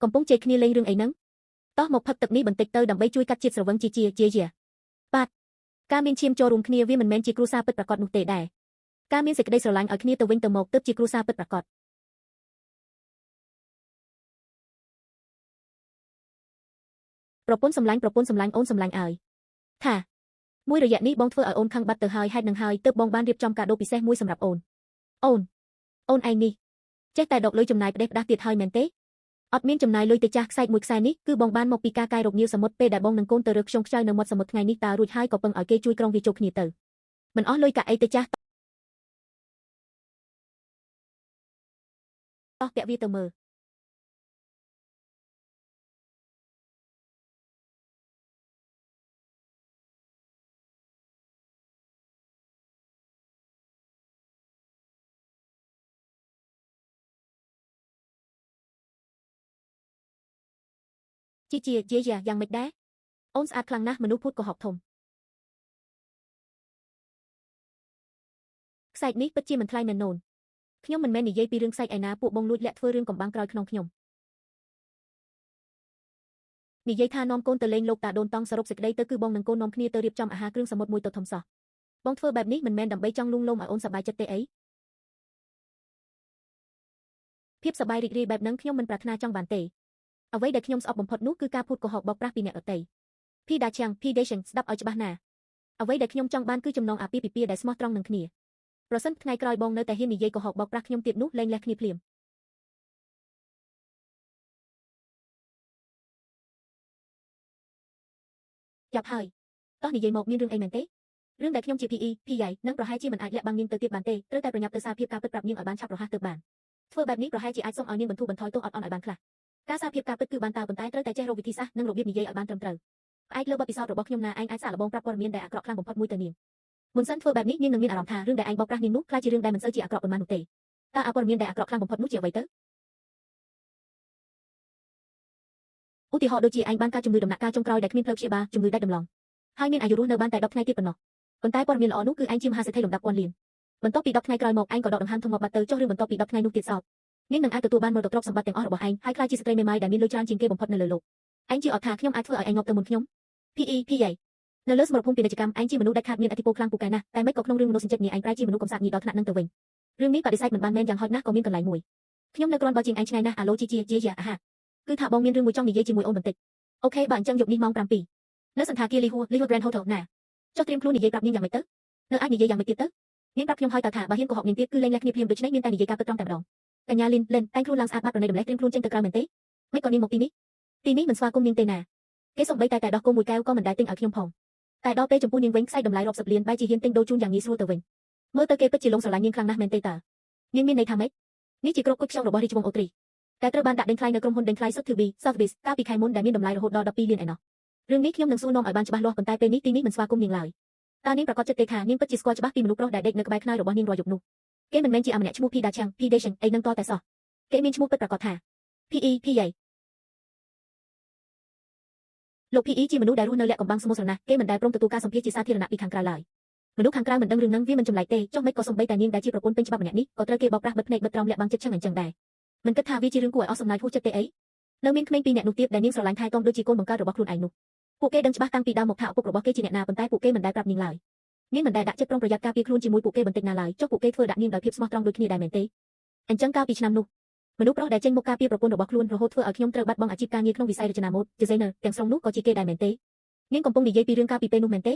កំពុងជែកគ្នាលេងរឿងអីហ្នឹងតោះមកផឹកទឹកនេះបន្តិចទៅដើម្បីជួយកាត់ជាតិស្រវឹងជាជាជាជាបាទការមានឈាមចូលរួមគ្នាវាមិនមែនជាគ្រួសារពិតប្រាកដនោះទេដែរការមានសេចក្តីស្រឡាញ់ឲ្យគ្នាទៅវិញទៅមកទើបជាគ្រួសារពិតប្រាកដ ប្រពន្ធសម្លាញ់ប្រពន្ធសម្លាញ់អូនសម្លាញ់អើយថាមួយរយៈនេះបងធ្វើឲ្យអូនខឹងបាត់ទៅហើយហេតុនឹងហើយទើបបងបានរៀបចំកាដូពិសេសមួយសម្រាប់អូនអូនអូនឯងនេះចេះតែដកលុយចំណាយផ្ដេសផ្ដាស់ទៀតហើយមែនទេអត់មានចំណាយលុយទៅចាស់ខ្សែមួយខ្សែនេះគឺបងបានមកពីការកាយរកងាវសមុទ្រពេលដែលបងនឹងកូនទៅរើសខ្យងខ្ចៅនៅមាត់សមុទ្រថ្ងៃនេះតើរួចហើយក៏ពឹងឲ្យគេជួយក្រុងវាចូលគ្នាទៅមិនអស់លុយកាក់អីទៅចាស់តោះពាក់វាទៅមើលជីជាយាយាយ៉ាងម៉េចដែរអូនស្អាតខ្លាំងណាស់មនុស្សភូតកុហកធំខ្សែនេះពិតជាមិនថ្លៃមែននូនខ្ញុំមិនមែននិយាយពីរឿងខ្សែឯណាពួកបងលួចលាក់ធ្វើរឿងកំបាំងក្រោយខ្នងខ្ញុំនិយាយថានាំកូនទៅលេងលោកតាដូនតង់សរុបសេចក្តីទៅគឺបងនឹងកូននាំគ្នាទៅរៀបចំអាហារគ្រឿងសមុទ្រមួយទៅធំសោះបងធ្វើបែបនេះមិនមែនដើម្បីចង់លួងលោមឲ្យអូនសប្បាយចិត្តទេអីភាពសប្បាយរីករាយបែបហ្នឹងខ្ញុំមិនប្រាថ្នាចង់បានទេអ្វីដែលខ្ញុំស្អប់បំផុតនោះគឺការភូតកុហកបោកប្រាស់ពីអ្នកដទៃភីដាឆាំងភីដេសិនស្ដាប់ឲ្យច្បាស់ណាអ្វីដែលខ្ញុំចង់បានគឺចំណងអាពាហ៍ពិពាហ៍ដែលស្មោះត្រង់នឹងគ្នាប្រសិនថ្ងៃក្រោយបងនៅតែហ៊ាននិយាយកុហកបោកប្រាស់ខ្ញុំទៀតនោះលែងលះគ្នាភ្លាមចាប់ហើយតោះនិយាយមកមានរឿងអីមែនទេរឿងដែលខ្ញុំជា PE PI នឹងប្រហែលជាមិនអាចលាក់បាំងនាងទៅទៀតបានទេត្រូវតែប្រញាប់ទៅសារភាពការពិតប្រាប់នាងឲ្យបានឆាប់រហ័សទៅបានធ្វើបែបនេះប្រហែលជាអាចសុំឲ្យនាងបន្ធូរបន្ថយទោសអត់អន់ឲ្យបានខ្លះការសារភាពការពិតគឺបានតើប៉ុន្តែត្រូវតែចេះរកវិធីសាស្ត្រនិងរបៀបនិយាយឲ្យបានត្រឹមត្រូវផ្អែកលើបទពិសោធន៍របស់ខ្ញុំណាឯងអាចសាកល្បងប្រាប់ព័ត៌មានដែលអាក្រក់ខ្លាំងបំផុតមួយទៅនាងមុនសិនធ្វើបែបនេះនាងនឹងមានអារម្មណ៍ថារឿងដែលឯងបោកប្រាស់នាងនោះក្លាយជារឿងដែលមិនសូវជាអាក្រក់ប៉ុន្មាននោះទេតើអាព័ត៌មានដែលអាក្រក់ខ្លាំងបំផុតនោះជាអ្វីទៅឧទាហរណ៍ដូចជាឯងបានកើតជំងឺដំណាក់កាលចុងក្រោយដែលគ្មានផ្លូវព្យាបាលជំងឺដាច់ដំឡងហើយមានអាយុរស់នៅបានតែ10ថ្ងៃទៀតប៉ុណ្ណោះប៉ុន្តែព័ត៌មានល្អនោះគឺឯងជាមហាសេដ្ឋីលំដាប់ពាន់លានបន្ទាប់ពី10ថ្ងៃក្រោយមកឯងក៏ដកដង្ហើមធំងាប់បាត់ទៅចុះរឿងបន្ទាប់ពី10ថ្ងៃនោះទៀតសោតនាងនឹងអាចទទួលបានមរតកទ្រព្យសម្បត្តិទាំងអស់របស់ឯងហើយក្លាយជាស្ត្រីមេម៉ាយដែលមានលុយច្រើនជាងគេបំផុតនៅលើលោកឯងជឿអត់ថាខ្ញុំអាចធ្វើឲ្យឯងងាប់ទៅមុនខ្ញុំ PE PA នៅលើសមរភូមិពាណិជ្ជកម្មឯងជាមនុស្សដែលខាតមានឥទ្ធិពលខ្លាំងពូកែណាស់តែមិនក៏ក្នុងរឿងមនោសញ្ចេតនាឯងប្រែជាមនុស្សកំសាកញីដល់ថ្នាក់នឹងទៅវិញរឿងនេះបដិសេធមិនបានមែនយ៉ាងហោចណាស់ក៏មានកន្លែងមួយខ្ញុំនៅគ្រាន់បើជាងឯងឆ្ងាយណាស់អាឡូជីជាជាយ៉ាអាហាគឺថាបងមានរឿងមួយចង់និយាយជាមួយអូនបន្តិចអូខេបើអញ្ចឹងយប់នេះម៉ោង7នៅសណ្ឋាគារលីហួរលីហួរ Grand Hotel ណាចុះត្រៀមខ្លួននិយាយប្រាប់នាងយ៉ាងម៉េចទៅនៅអាចនិយាយយ៉ាងម៉េចទៀតទៅនាងប្រាប់ខ្ញុំហើយតើថាបើហ៊ានកុហកនាងទៀតគឺលែងលះគ្នាភ្លាមដូច្នេះមានតែនិយាយការពិតត្រង់តែម្ដងកញ្ញាលីនលិនតែងខ្លួនឡើងស្អាតបាត់ប្រណីតម្លេះត្រៀមខ្លួនចេញទៅក្រៅមែនទេមិនក៏នាងមកទីនេះទីនេះមិនស្វាគមន៍នាងទេណាគេសំបីតែដោះគោមួយកែវក៏មិនដែលទិញឲ្យខ្ញុំផងតែដល់ពេលចំពោះនាងវិញខ្សែតម្លៃរាប់សិបលានបែរជាហ៊ានទិញដូរជូនយ៉ាងងាយស្រួលទៅវិញមើលទៅគេពិតជាលងស្រឡាញ់នាងខ្លាំងណាស់មែនទេតើនាងមានន័យថាម៉េចនេះជាគ្រាប់គុជខ្យងរបស់រាជវង្សអូទ្រីសតែត្រូវបានដាក់ដេញថ្លៃនៅក្រុមហ៊ុនដេញថ្លៃ Sotheby's កាលពីខែមុនដែលមានតម្លៃរហូតដល់12លានឯណោះរឿងនេះខ្ញុំនឹងសួរនាំឲ្យបានច្បាស់លាស់ប៉ុន្តែពេលនេះទីនេះមិនស្វាគមន៍នាងឡើយតើនាងប្រាកដចិត្តទេថានាងពិតជាស្គាល់ច្បាស់ពីមនុស្សប្រុសដែលដេកនៅក្បែរខ្នើយរបស់នាងរាល់យប់នោះគេមិនមែនជាអាម្នាក់ឈ្មោះ P ដាឆាំង P Dation អីនឹងតតែសោះគេមានឈ្មោះពិតប្រាកដថា PE PA លោក PE ជាមនុស្សដែលរស់នៅលាក់កំបាំងស្មោះស្រណះគេមិនដែលព្រមទទួលការសម្ភាសជាសាធារណៈពីខាងក្រៅឡើយមនុស្សខាងក្រៅមិនដឹងរឿងហ្នឹងវាមិនចម្លែកទេចុះមិនក៏សំបីតែនាងដែលជាប្រពន្ធពេញច្បាប់ម្នាក់នេះក៏ត្រូវគេបោកប្រាស់បិទភ្នែកបិទត្រោមលាក់បាំងចិត្តឆឹងអញ្ចឹងដែរមិនគិតថាវាជារឿងគួរឲ្យអស់សំណើចហួសចិត្តទេអីនៅមានក្មេងពីរនាក់នោះទៀតដែលនាងស្រឡាញ់ថែទាំដូចជាកូនបង្កើតរបស់ខ្លួនឯងនោះពួកគេដឹងច្បាស់តាំងពីដើមមកថាឪពុករបស់គេជាអ្នកណាប៉ុន្តែពួកគេមិនដែលប្រាប់នាងឡើយនាងមិនដែលដាក់ចិត្តប្រុងប្រយ័ត្នការពារខ្លួនជាមួយពួកគេបន្តិចណាឡើយចុះពួកគេធ្វើដាក់នាងដោយភាពស្មោះត្រង់ដូចគ្នាដែរមែនទេអញ្ចឹងកាលពីឆ្នាំនោះមនុស្សប្រុសដែលចេញមុខការពារប្រពន្ធរបស់ខ្លួនរហូតធ្វើឲ្យខ្ញុំត្រូវបាត់បង់អាជីពការងារក្នុងវិស័យរចនាម៉ូដ designer ទាំងស្រុងនោះក៏ជាគេដែរមែនទេនាងកំពុងនិយាយពីរឿងកាលពីពេលនោះមែនទេ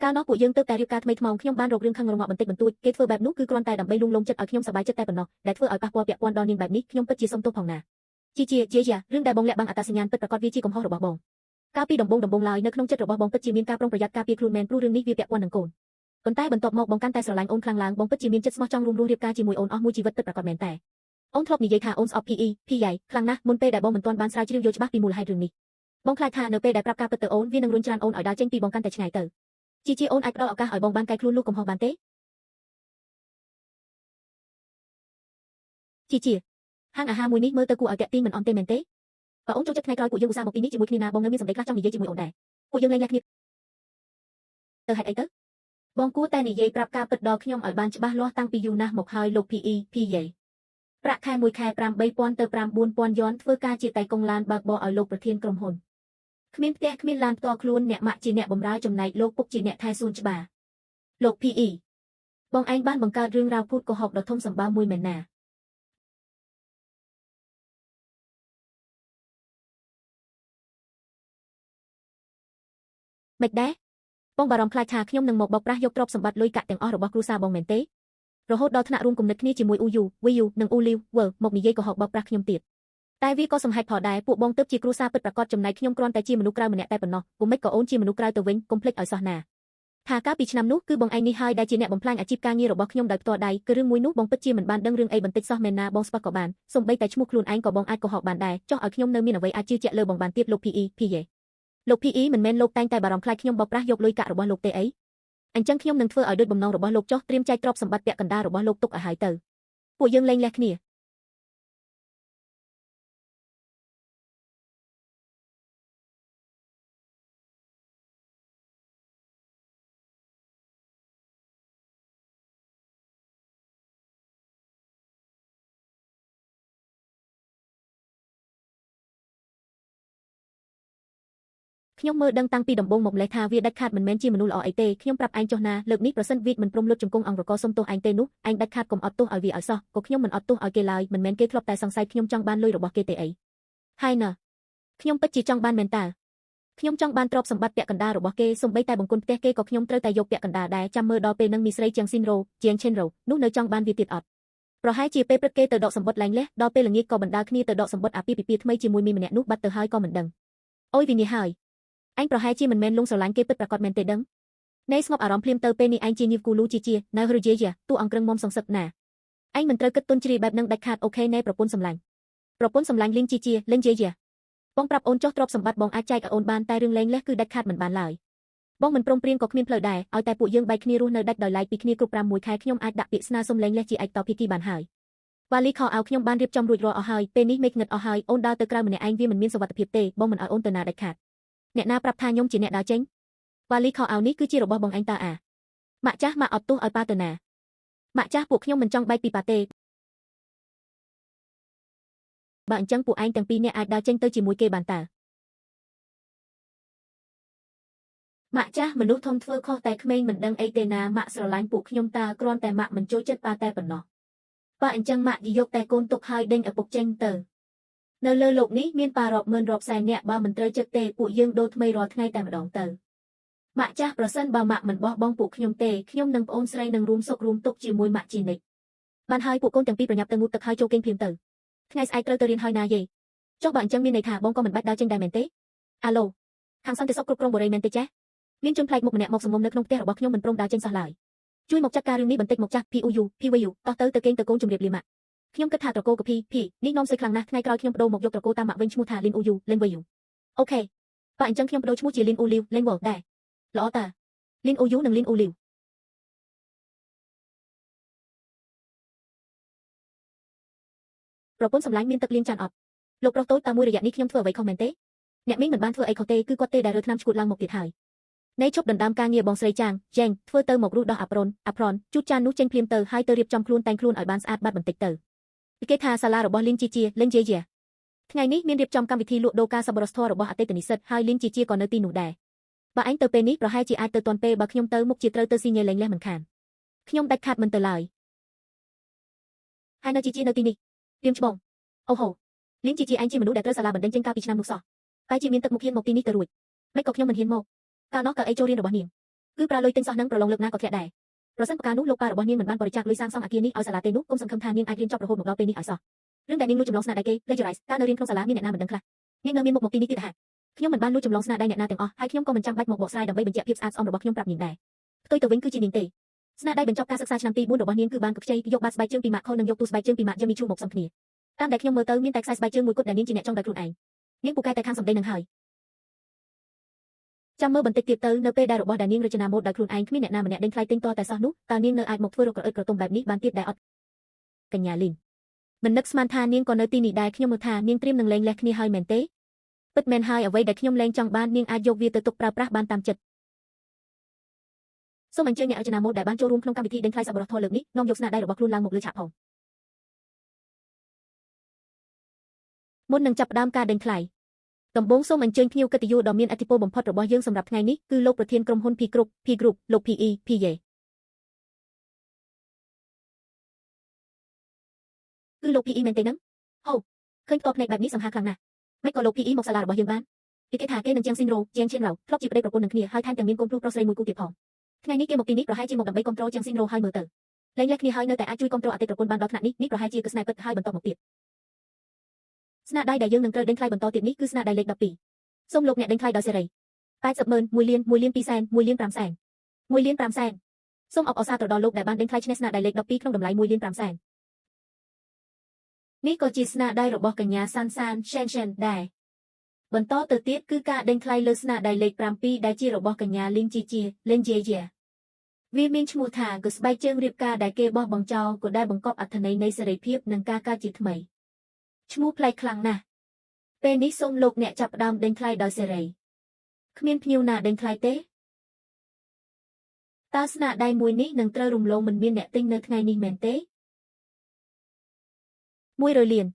កាលនោះពួកយើងទើបតែរៀបការថ្មីថ្មោងខ្ញុំបានរករឿងខឹងរងាក់បន្តិចបន្តួចគេធ្វើបែបនោះគឺគ្រាន់តែដើម្បីលួងលោមចិត្តឲ្យខ្ញុំសប្បាយចិត្តតែប៉ុណ្ណោះដែលធ្វើឲ្យប៉ះពាល់ពាក់ព័ន្ធដល់នាងបែបនេះខ្ញុំពិតជាសុំទោសផងណាជីជាយាយារឿងដែលបងលាក់បាំងអត្តសញ្ញាណពិតប្រាកដវាជាកំហុសរបស់បងកាលពីដំបូងឡើយនៅក្នុងចិត្តរបស់បងពិតជាមានការប្រុងប្រយ័ត្នការពារខ្លួនមែនព្រោះរឿងនេះវាពាក់ព័ន្ធនឹងកូនប៉ុន្តែបន្ទាប់មកបងកាន់តែស្រឡាញ់អូនខ្លាំងឡើងបងពិតជាមានចិត្តស្មោះចង់រួមរស់រៀបការជាមួយអូនអស់មួយជីវិតពិតប្រាកដមែនតែអូនធ្លាប់និយាយថាអូនស្អប់ PE PI ខ្លាំងណាស់មុនពេលដែលបងមិនទាន់បានស្រាវជ្រាវយល់ច្បាស់ពីមូលហេតុរឿងនេះបងខ្លាចថានៅពេលដែលប្រាប់ការពិតទៅអូនវានឹងរុញច្រានអូនឲ្យដើរចេញពីបងកាន់តែឆ្ងាយទៅជីជាអូនអាចផ្ដល់ឱកាសឲ្យបងបានកែខ្លួនលុះកំហុសបានទេជីជាហាងអាហារមួយនេះមើលទៅគួរឲ្យទាក់ទាញមិនអន់ទេមែនទេបើអូនចូលចិត្តថ្ងៃក្រោយពួកយើងឧស្សាហ៍មកទីនេះជាមួយគ្នាណាបងនៅមានសម្ដីខ្លះចង់និយាយជាមួយអូនដែរពួកយើងលែងលះគ្នាទៅហេតុអីទៅបងគួរតែនិយាយប្រាប់ការពិតដល់ខ្ញុំឲ្យបានច្បាស់លាស់តាំងពីយូរណាស់មកហើយលោក PE PA ប្រាក់ខែមួយខែ5 3000ទៅ5 4000យ៉នធ្វើការជាតៃកុងឡានបើកបរឲ្យលោកប្រធានក្រុមហ៊ុនគ្មានផ្ទះគ្មានឡានផ្ទាល់ខ្លួនអ្នកម៉ាក់ជាអ្នកបម្រើចំណែកលោកពុកជាអ្នកថែសួនច្បារលោក PE បងឯងបានបង្កើតរឿងរ៉ាវភូតកុហកដ៏ធំសម្បើមមួយមែនណា មិនដែរបងបារម្ភខ្លាចថាខ្ញុំនឹងមកបោកប្រាស់យកទ្រព្យសម្បត្តិលុយកាក់ទាំងអស់របស់គ្រួសារបងមែនទេរហូតដល់ថ្នាក់រួមគំនិតគ្នាជាមួយអ៊ូយូវីយូនិងអ៊ូលីវវើមកនិយាយកុហកបោកប្រាស់ខ្ញុំទៀតតែវាក៏សំហេតុផលដែរពួកបងទើបជាគ្រួសារពិតប្រាកដចំណែកខ្ញុំគ្រាន់តែជាមនុស្សក្រៅម្នាក់តែប៉ុណ្ណោះពុំមិនក៏អូនជាមនុស្សក្រៅទៅវិញកុំភ្លេចឲ្យសោះណាថាកាលពីឆ្នាំនោះគឺបងឯងនេះហើយដែលជាអ្នកបំផ្លាញអាជីពការងាររបស់ខ្ញុំដោយផ្ទាល់ដៃគឺរឿងមួយនោះបងពិតជាមិនបានដឹងរឿងអីបន្តិចសោះមែនណាបងស្ពះក៏បានសូម្បីតែឈ្មោះខ្លួនឯងក៏បងអាចកុហកបានដែរចុះឲ្យខ្ញុំនៅមានអ្វីអាចជឿជាក់លើបងបានទៀតលោក PE PA លោក PE មិនមែនលោកតែងតែបារម្ភខ្លាចខ្ញុំបោកប្រាស់យកលុយកាក់របស់លោកទេអីអញ្ចឹងខ្ញុំនឹងធ្វើឲ្យដូចបំណងរបស់លោកចុះត្រៀមចែកទ្រព្យសម្បត្តិពាក់កណ្ដាលរបស់លោកទុកឲ្យហើយទៅពួកយើងលែងលះគ្នាខ្ញុំមើលដឹងតាំងពីដំបូងមកម្លេះថាវាដាច់ខាតមិនមែនជាមនុស្សល្អអីទេខ្ញុំប្រាប់ឯងចុះណាលើកនេះប្រសិនវាមិនព្រមលុតជង្គង់អង្គរកសុំទោសឯងទេនោះឯងដាច់ខាតកុំអត់ទោសឲ្យវាឲ្យសោះក៏ខ្ញុំមិនអត់ទោសឲ្យគេឡើយមិនមែនគេធ្លាប់តែសង្ស័យខ្ញុំចង់បានលុយរបស់គេទេអីហើយណាខ្ញុំពិតជាចង់បានមែនតើខ្ញុំចង់បានទ្រព្យសម្បត្តិពាក់កណ្ដាលរបស់គេសូម្បីតែបង្គន់ផ្ទះគេក៏ខ្ញុំត្រូវតែយកពាក់កណ្ដាលដែរចាំមើលដល់ពេលនឹងមីស្រីជាងស៊ីនរ៉ូជាងឆេនរ៉ូនោះនៅចង់បានវាទៀតអត់ប្រហែលជាពេលព្រឹកគេទៅដកសម្បត្តិលែងលះដល់ពេលល្ងាចក៏បណ្ដាលគ្នាទៅដកសម្បត្តិអាពាហ៍ពិពាហ៍ថ្មីជាមួយមីម្នាក់នោះបាត់ទៅហើយក៏មិនដឹងអូយវិនិច្ឆ័យហើយឯងប្រហែលជាមិនមែនលងស្រឡាញ់គេពិតប្រាកដមែនទេដឹងណែស្ងប់អារម្មណ៍ភ្លាមទៅពេលនេះឯងជាញៀវគូលូជានៅរយេយ៉ាតួអង្គក្រឹងមុំសង្សឹកណាឯងមិនត្រូវគិតទុនជ្រាយបែបនឹងដាច់ខាតអូខេណែប្រពន្ធសម្លាញ់ប្រពន្ធសម្លាញ់លីងជាលិនជាយ៉ាបងប្រាប់អូនចុះទ្រព្យសម្បត្តិបងអាចចែកឲ្យអូនបានតែរឿងលែងលះគឺដាច់ខាតមិនបានឡើយបងមិនព្រមព្រៀងក៏គ្មានផ្លូវដែរឲ្យតែពួកយើងបែកគ្នារស់នៅដាច់ដោយឡែកពីគ្នាគ្រប់5 1ខែខ្ញុំអាចដាក់ពាក្យស្នើសុំលែងលះជាឯកតភាគីបានហើយវ៉ាលីខោអាវខ្ញុំបានរៀបចំរួចរាល់អស់ហើយពេលនេះមេឃងឹតអស់ហើយអូនដើរទៅក្រៅម្នាក់ឯងវាមិនមានសុវត្ថិភាពទេបងមិនឲ្យអូនទៅណាដាច់ខាតអ្នកណាប្រាប់ថាខ្ញុំជាអ្នកដើរចេញវ៉ាលីខោអាវនេះគឺជារបស់បងឯងតើអាម៉ាក់ចាស់ម៉ាក់អត់ទោសឲ្យប៉ាទៅណាម៉ាក់ចាស់ពួកខ្ញុំមិនចង់បែកពីប៉ាទេបើអញ្ចឹងពួកឯងទាំងពីរអ្នកអាចដើរចេញទៅជាមួយគេបានតើម៉ាក់ចាស់មនុស្សធំធ្វើខុសតែក្មេងមិនដឹងអីទេណាម៉ាក់ស្រឡាញ់ពួកខ្ញុំតើគ្រាន់តែម៉ាក់មិនចូលចិត្តប៉ាតែប៉ុណ្ណោះបើអញ្ចឹងម៉ាក់យកតែកូនទុកហើយដេញឪពុកចេញទៅនៅលើលោកនេះមានប៉ារាប់ម៉ឺនរាប់សែនអ្នកបើមិនត្រូវចិត្តទេពួកយើងដូរថ្មីរាល់ថ្ងៃតែម្ដងទៅម៉ាក់ចាស់ប្រសិនបើម៉ាក់មិនបោះបង់ពួកខ្ញុំទេខ្ញុំនិងប្អូនស្រីនឹងរួមសុខរួមទុក្ខជាមួយម៉ាក់ជានិច្ចបានហើយពួកកូនទាំងពីរប្រញាប់ទៅងូតទឹកហើយចូលគេងភ្លាមទៅថ្ងៃស្អែកត្រូវទៅរៀនហើយណាយេចុះបើអញ្ចឹងមានន័យថាបងក៏មិនបាច់ដើរចេញដែរមែនទេអាឡូខាងសន្តិសុខគ្រប់គ្រងបុរីមែនទេចាស់មានជនប្លែកមុខម្នាក់មកសំងំនៅក្នុងផ្ទះរបស់ខ្ញុំមិនព្រមដើរចេញសោះឡើយជួយមកចាត់ការរឿងនេះបន្តិចមកចាស់ PUU PVU តោះទៅទៅគេងទៅកូនជម្រាបលាម៉ាក់ខ្ញុំគិតថាត្រកូលកភីភីនេះនាំសុយខ្លាំងណាស់ថ្ងៃក្រោយខ្ញុំបដូរមកយកត្រកូលតាមម៉ាក់វិញឈ្មោះថាលីនអ៊ូយូលិនវីយូអូខេបើអញ្ចឹងខ្ញុំបដូរឈ្មោះជាលីនអ៊ូលីវលិនវ៉លដែរល្អតាលីនអ៊ូយូនិងលីនអ៊ូលីវប្រពន្ធសម្លាញ់មានទឹកលាងចានអត់លោកប្រុសតូចតើមួយរយៈនេះខ្ញុំធ្វើអ្វីខុសមែនទេអ្នកមីងមិនបានធ្វើអីខុសទេគឺគាត់ទេដែលរើថ្នាំឈួតឡើងមកទៀតហើយនៃឈប់ដណ្ដើមការងារបងស្រីចាងចែងធ្វើទៅមករស់ដោះអាប្រុនជូតចាននោះចេញភ្លាមទៅហើយទៅរៀបចំខ្លួនតែងខ្លួនឲ្យបានស្អាតបាតបន្តិចទៅគេថាសាលារបស់លីនជីជាលិនជាយ៉ាថ្ងៃនេះមានរៀបចំកម្មវិធីលក់ដូរការសប្បុរសធម៌របស់អតីតនិស្សិតហើយលីនជីជាក៏នៅទីនោះដែរបើឯងទៅពេលនេះប្រហែលជាអាចទៅទាន់ពេលបើខ្ញុំទៅមុខជាត្រូវទៅស៊ីញ៉េលែងលះមិនខានខ្ញុំដាច់ខាតមិនទៅឡើយហើយនៅជីជានៅទីនេះរៀមច្បងអូហូលីនជីជាឯងជាមនុស្សដែលត្រូវសាលាបណ្ដេញចេញកាលពីឆ្នាំនោះសោះតែជាមានទឹកមុខហ៊ានមកទីនេះទៅរួចមិនក៏ខ្ញុំមិនហ៊ានមកកាលនោះក៏អីចូលរៀនរបស់នាងគឺប្រើលុយទិញសោះនឹងប្រឡងលើកណាក៏ធ្លាក់ដែរប្រសិនបើកាលនោះលោកប៉ារបស់នាងមិនបានបរិច្ចាគលុយសាងសង់អគារនេះឲ្យសាលាទេនោះគុំសង្ឃឹមថានាងអាចរៀនចប់រហូតមកដល់ពេលនេះឲ្យសោះរឿងដែលនាងលួចចម្លងស្នាដៃគេ plagiarize កាលនៅរៀនក្នុងសាលាមានអ្នកណាមិនដឹងខ្លះនាងនៅមានមុខមកទីនេះទៀតហាខ្ញុំមិនបានលួចចម្លងស្នាដៃអ្នកណាទាំងអស់ហើយខ្ញុំក៏មិនចាំបាច់មកបកស្រាយដើម្បីបញ្ជាក់ភាពស្អាតស្អំរបស់ខ្ញុំប្រាប់នាងដែរផ្ទុយទៅវិញគឺជានាងទេស្នាដៃបញ្ចប់ការសិក្សាឆ្នាំទី4របស់នាងគឺបានខ្ចីយកបាតស្បែកជើងពីម៉ាក់ខុលនិងយកទូស្បែកជើងពីម៉ាក់យមីឈូមកផ្សំគ្នាតាមដែលខ្ញុំមើលទៅមានតែខ្សែស្បែកជើងមួយគត់ដែលនាងជាអ្នកចង់ដោយខ្លួនឯងនាងពូកែតែខាងសម្ដីនឹងហើយចាំមើលបន្តិចទៀតទៅនៅពេលដែលរបស់ដែលនាងរចនាម៉ូដដោយខ្លួនឯងគ្មានអ្នកណាម្នាក់ដេញថ្លៃទិញតតែសោះនោះតើនាងនៅអាចមកធ្វើរកក្រអឺតក្រទុំបែបនេះបានទៀតដែរអត់កញ្ញាលីនមិននឹកស្មានថានាងក៏នៅទីនេះដែរខ្ញុំមើលថានាងត្រៀមនឹងលែងលះគ្នាហើយមែនទេពិតមែនហើយអ្វីដែលខ្ញុំលែងចង់បាននាងអាចយកវាទៅទុកប្រើប្រាស់បានតាមចិត្តសូមអញ្ជើញអ្នករចនាម៉ូដដែលបានចូលរួមក្នុងកម្មវិធីដេញថ្លៃសប្បុរសធម៌លើកនេះនាំយកស្នាដៃរបស់ខ្លួនឡើងមកលើឆាកផងមុននឹងចាប់ផ្ដើមការដេញថ្លៃដំបូងសូមអញ្ជើញភ្ញៀវកិត្តិយសដ៏មានឥទ្ធិពលបំផុតរបស់យើងសម្រាប់ថ្ងៃនេះគឺលោកប្រធានក្រុមហ៊ុន P Group P Group លោក PE PA គឺលោក PE មែនទេនឹងហូឃើញផ្ទាល់ភ្នែកបែបនេះសង្ហាខ្លាំងណាស់មិនក៏លោក PE មកសាលារបស់យើងបាន ពីគេថាគេនឹងជាងស៊ីនរ៉ូជាងឈៀនរ៉ៅធ្លាប់ជាប្តីប្រពន្ធនឹងគ្នាហើយថែមទាំងមានកូនប្រុសប្រុសស្រីមួយគូទៀតផងថ្ងៃនេះគេមកទីនេះប្រហែលជាមកដើម្បីគ្រប់គ្រងជាងស៊ីនរ៉ូហើយមើលទៅលែងលះគ្នាហើយនៅតែអាចជួយគ្រប់គ្រងអតីតប្រពន្ធបានដល់ថ្នាក់នេះនេះប្រហែលជាគឺស្នេហ៍ពិតហើយបន្តមកទៀតស្នាដៃដែលយើងនឹងត្រូវដេញថ្លៃបន្តទៀតនេះគឺស្នាដៃលេខ12សូមលោកអ្នកដេញថ្លៃដោយសេរី80ម៉ឺន1លាន1លាន2សែន1លាន5សែន1លាន5សែនសូមអបអរសាទរដល់លោកដែលបានដេញថ្លៃឈ្នះស្នាដៃលេខ12ក្នុងតម្លៃ1លាន5សែននេះក៏ជាស្នាដៃរបស់កញ្ញាសានសានឆេនឆេនដែរបន្តទៅទៀតគឺការដេញថ្លៃលើស្នាដៃលេខ7ដែលជារបស់កញ្ញាលីងជីជាលិនជាយាវាមានឈ្មោះថាគឺស្បែកជើងរៀបការដែលគេបោះបង់ចោលក៏ដែលបង្កប់អត្ថន័យនៃសេរីភាពនិងការកើតជាថ្មីឈ្មោះប្លែកខ្លាំងណាស់ពេលនេះសូមលោកអ្នកចាប់ផ្ដើមដេញថ្លៃដោយសេរីគ្មានភ្ញៀវណាដេញថ្លៃទេតើស្នាដៃមួយនេះនឹងត្រូវរំលងមិនមានអ្នកទិញនៅថ្ងៃនេះមែនទេ100លាន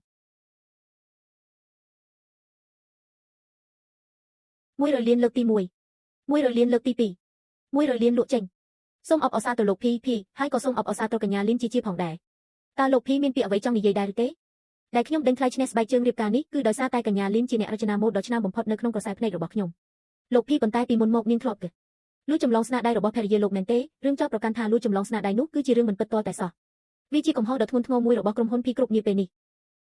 100លានលើកទី1 100លានលើកទី2 100លានលក់ចេញសូមអបអរសាទរលោក PP ហើយក៏សូមអបអរសាទរកញ្ញាលីនជីជាផងដែរតើលោក P មានពាក្យអ្វីចង់និយាយដែរឬទេដែលខ្ញុំដេញថ្លៃឈ្នះស្បែកជើងរៀបការនេះគឺដោយសារតែកញ្ញាលីនជាអ្នករចនាម៉ូដដ៏ឆ្នើមបំផុតនៅក្នុងក្រសែភ្នែករបស់ខ្ញុំលោក P ប៉ុន្តែពីមុនមកនាងធ្លាប់គឺលួចចម្លងស្នាដៃរបស់ភរិយាលោកមែនទេរឿងចោទប្រកាន់ថាលួចចម្លងស្នាដៃនោះគឺជារឿងមិនពិតទាល់តែសោះវាជាកំហុសដ៏ធ្ងន់ធ្ងរមួយរបស់ក្រុមហ៊ុន P គ្រប់នាពេលនេះ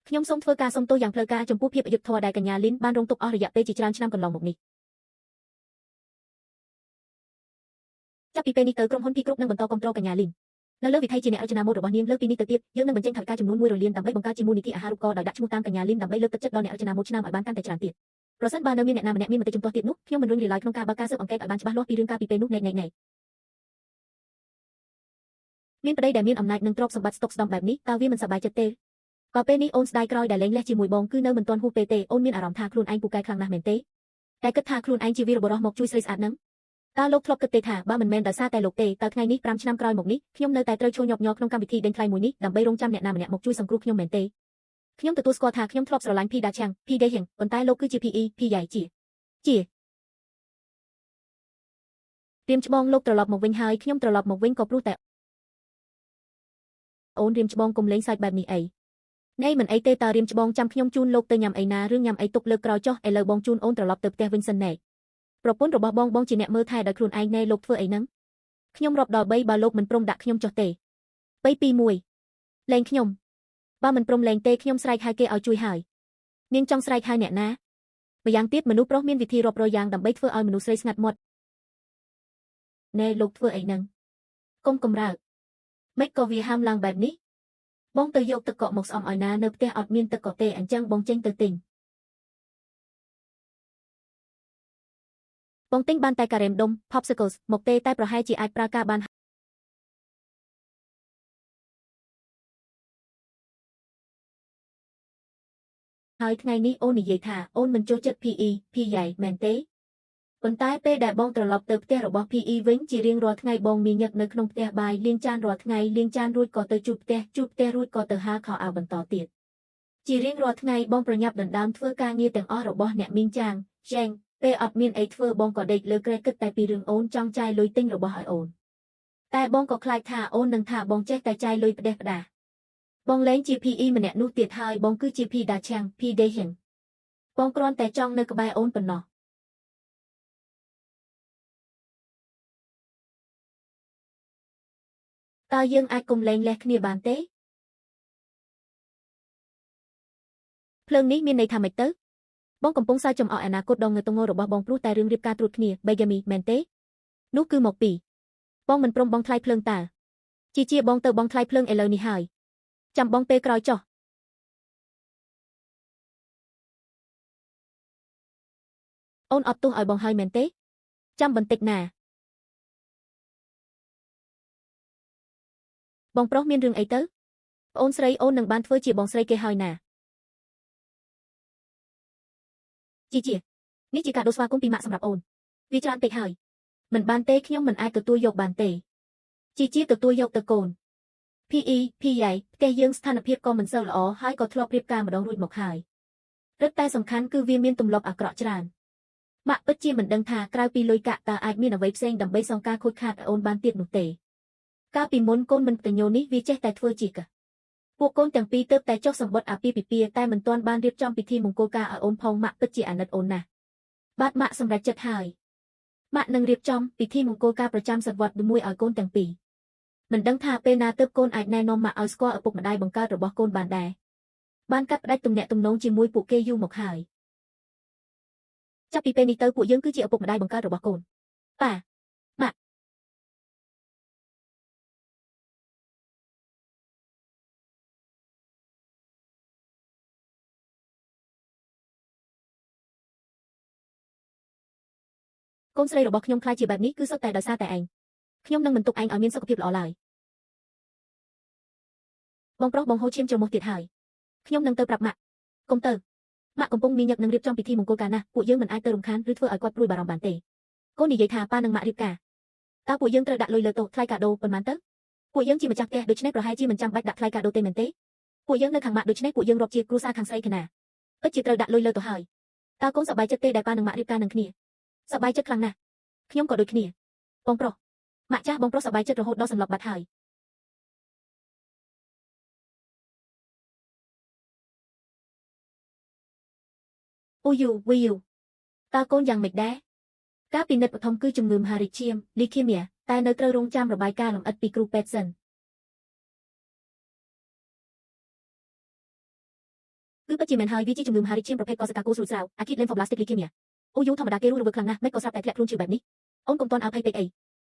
ខ្ញុំសូមធ្វើការសុំទោសយ៉ាងផ្លូវការចំពោះភាពអយុត្តិធម៌ដែលកញ្ញាលីនបានរងទុក្ខអស់រយៈពេលជាច្រើនឆ្នាំកន្លងមកនេះចាប់ពីពេលនេះទៅក្រុមហ៊ុន P គ្រប់នឹងបន្តគ្រប់គ្រងកញ្ញាលីននៅលើវិថីជាអ្នករចនាម៉ូដរបស់នាងលើកពីនេះទៅទៀតយើងនឹងបញ្ចេញថវិកាចំនួន100លានដើម្បីបង្កើតជាមូលនិធិអាហារូបករណ៍ដោយដាក់ឈ្មោះតាមកញ្ញាលីនដើម្បីលើកទឹកចិត្តដល់អ្នករចនាម៉ូដឆ្នើមឲ្យបានកាន់តែច្រើនទៀតប្រសិនបើនៅមានអ្នកណាម្នាក់មានមតិជំទាស់ទៀតនោះខ្ញុំមិនរុញរាឡើយក្នុងការបើកការស៊ើបអង្កេតឲ្យបានច្បាស់លាស់ពីរឿងការពីពេលនោះណែណែណែមានប្តីដែលមានអំណាចនិងទ្រព្យសម្បត្តិស្តុកស្ដំបែបនេះតើវាមិនសប្បាយចិត្តទេបើពេលនេះអូនស្ដាយក្រោយដែលលែងលះជាមួយបងគឺនៅមិនទាន់ហួសពេលទេអូនមានអារម្មណ៍ថាខ្លួនឯងពូកែខ្លាំងណាស់មែនទេតែគិតថាខ្លួនឯងជាវីរបុរសមកជួយស្រីស្អាតនឹងតើលោកធ្លាប់គិតទេថាបើមិនមែនដោយសារតែលោកទេតើថ្ងៃនេះ5ឆ្នាំក្រោយមកនេះខ្ញុំនៅតែត្រូវឈរញាប់ញ័រក្នុងកម្មវិធីដេញថ្លៃមួយនេះដើម្បីរងចាំអ្នកណាម្នាក់មកជួយសង្គ្រោះខ្ញុំមែនទេខ្ញុំទទួលស្គាល់ថាខ្ញុំធ្លាប់ស្រឡាញ់ P ដាឆាំង P ដេហៀងប៉ុន្តែលោកគឺជា PE P យ៉ៃជាជារៀមច្បងលោកត្រឡប់មកវិញហើយខ្ញុំត្រឡប់មកវិញក៏ព្រោះតែអូនរៀមច្បងកុំលេងសើចបែបនេះអីណែមិនអីទេតើរៀមច្បងចាំខ្ញុំជូនលោកទៅញ៉ាំអីណារឿងញ៉ាំអីទុកលើកក្រោយចុះឥឡូវបងជូនអូនត្រឡប់ទៅផ្ទះវិញសិនណែប្រពន្ធរបស់បងបងជាអ្នកមើលថែដោយខ្លួនឯងណែលោកធ្វើអីហ្នឹងខ្ញុំរាប់ដល់3បើលោកមិនព្រមដាក់ខ្ញុំចុះទេ3 2 1លែងខ្ញុំបើមិនព្រមលែងទេខ្ញុំស្រែកហៅគេឲ្យជួយហើយនាងចង់ស្រែកហៅអ្នកណាម្យ៉ាងទៀតមនុស្សប្រុសមានវិធីរាប់រយយ៉ាងដើម្បីធ្វើឲ្យមនុស្សស្រីស្ងាត់មាត់ណែលោកធ្វើអីហ្នឹងកុំកម្រើកម៉េចក៏វាហាមឡើងបែបនេះបងទៅយកទឹកកកមកស្អំឲ្យណានៅផ្ទះអត់មានទឹកកកទេអញ្ចឹងបងចេញទៅទិញបងទិញបានតែការ៉េមដុំ popsicles មកទេតែប្រហែលជាអាចប្រើការបានហើយថ្ងៃនេះអូននិយាយថាអូនមិនចូលចិត្ត PE P យ៉ៃមែនទេប៉ុន្តែពេលដែលបងត្រឡប់ទៅផ្ទះរបស់ PE វិញជារៀងរាល់ថ្ងៃបងមានញឹកនៅក្នុងផ្ទះបាយលាងចានរាល់ថ្ងៃលាងចានរួចក៏ទៅជូតផ្ទះជូតផ្ទះរួចក៏ទៅហាលខោអាវបន្តទៀតជារៀងរាល់ថ្ងៃបងប្រញាប់ដណ្ដើមធ្វើការងារទាំងអស់របស់អ្នកមីងចាងចែងពេលអត់មានអីធ្វើបងក៏ដេកលើគ្រែគិតតែពីរឿងអូនចង់ចាយលុយទិញរបស់ឲ្យអូនតែបងក៏ខ្លាចថាអូននឹងថាបងចេះតែចាយលុយផ្ដេសផ្ដាសបងលែងជា PE ម្នាក់នោះទៀតហើយបងគឺជា P ដាឆាំង P ដេហៀងបងគ្រាន់តែចង់នៅក្បែរអូនប៉ុណ្ណោះតើយើងអាចកុំលែងលះគ្នាបានទេភ្លើងនេះមានន័យថាម៉េចទៅបងកំពុងសើចចំអកអនាគតដ៏ងើទងររបស់បងព្រោះតែរឿងរៀបការត្រួតគ្នា Bigamy មែនទេនោះគឺមកពីបងមិនព្រមបងថ្លៃភ្លើងតើជាបងទៅបងថ្លៃភ្លើងឥឡូវនេះហើយចាំបងពេលក្រោយចុះអូនអត់ទោសឲ្យបងហើយមែនទេចាំបន្តិចណាបងប្រុសមានរឿងអីទៅប្អូនស្រីអូននឹងបានធ្វើជាបងស្រីគេហើយណាជានេះជាការដូរស្វាគមន៍ពីម៉ាក់សម្រាប់អូនវាច្រើនពេកហើយមិនបានទេខ្ញុំមិនអាចទទួលយកបានទេជាទទួលយកទៅកូន PE PI ផ្ទះយើងស្ថានភាពក៏មិនសូវល្អហើយក៏ធ្លាប់រៀបការម្ដងរួចមកហើយរឹតតែសំខាន់គឺវាមានទម្លាប់អាក្រក់ច្រើនម៉ាក់ពិតជាមិនដឹងថាក្រៅពីលុយកាក់តើអាចមានអ្វីផ្សេងដើម្បីសងការខូចខាតឲ្យអូនបានទៀតនោះទេកាលពីមុនកូនមិនតញោនេះវាចេះតែធ្វើជាកពួកកូនទាំងពីរទើបតែចុះសម្បត្តិអាពាហ៍ពិពាហ៍តែមិនទាន់បានរៀបចំពិធីមង្គលការឲ្យអូនផងម៉ាក់ពិតជាអាណិតអូនណាស់ បាទម៉ាក់សម្រេចចិត្តហើយម៉ាក់នឹងរៀបចំពិធីមង្គលការប្រចាំសតវត្សមួយឲ្យកូនទាំងពីរមិនដឹងថាពេលណាទើបកូនអាចណែនាំម៉ាក់ឲ្យស្គាល់ឪពុកម្ដាយបង្កើតរបស់កូនបានដែរបានកាត់ផ្ដាច់ទំនាក់ទំនងជាមួយពួកគេយូរមកហើយចាប់ពីពេលនេះទៅពួកយើងគឺជាឪពុកម្ដាយបង្កើតរបស់កូនប៉ាម៉ាក់កូនស្រីរបស់ខ្ញុំខ្លាចជាបែបនេះគឺសុទ្ធតែដោយសារតែឯងខ្ញុំនឹងមិនទុកឯងឲ្យមានសុខភាពល្អឡើយបងប្រុសបងហូរឈាមច្រមុះទៀតហើយខ្ញុំនឹងទៅប្រាប់ម៉ាក់កុំទៅម៉ាក់កំពុងមានញឹកនឹងរៀបចំពិធីមង្គលការណាស់ពួកយើងមិនអាចទៅរំខានឬធ្វើឲ្យគាត់ព្រួយបារម្ភបានទេកូននិយាយថាប៉ានិងម៉ាក់រៀបការតើពួកយើងត្រូវដាក់លុយលើតុថ្លៃកាដូប៉ុន្មានទៅពួកយើងជាម្ចាស់ផ្ទះដូច្នេះប្រហែលជាមិនចាំបាច់ដាក់ថ្លៃកាដូទេមែនទេពួកយើងនៅខាងម៉ាក់ដូច្នេះពួកយើងរាប់ជាគ្រួសារខាងស្រីខណាពិតជាត្រូវដាក់លុយលើតុហើយតើកូនសប្បាយចិត្តទេដែលប៉ានិងម៉ាក់រៀបការនឹងគ្នាសប្បាយចិត្តខ្លាំងណាស់ខ្ញុំក៏ដូចគ្នាបងប្រុសម៉ាក់ចាស់បងប្រុសសប្បាយចិត្តរហូតដល់សន្លប់បាត់ហើយអ៊ូយូវីយូតើកូនយ៉ាងម៉េចដែរការពិនិត្យបឋមគឺជំងឺមហារីកឈាមលីខេមៀតែនៅត្រូវរងចាំរបាយការណ៍លម្អិតពីគ្រូពេទ្យសិនគឺពិតជាមែនហើយវាជាជំងឺមហារីកឈាមប្រភេទកោសិកាគោស្រួចស្រាវ Acute Lymphoblastic Leukemia អូយូធម្មតាគេរស់រវើកខ្លាំងណាស់មិនក៏ស្រាប់តែធ្លាក់ខ្លួនឈឺបែបនេះអូនកុំទាន់អភ័យពេកអី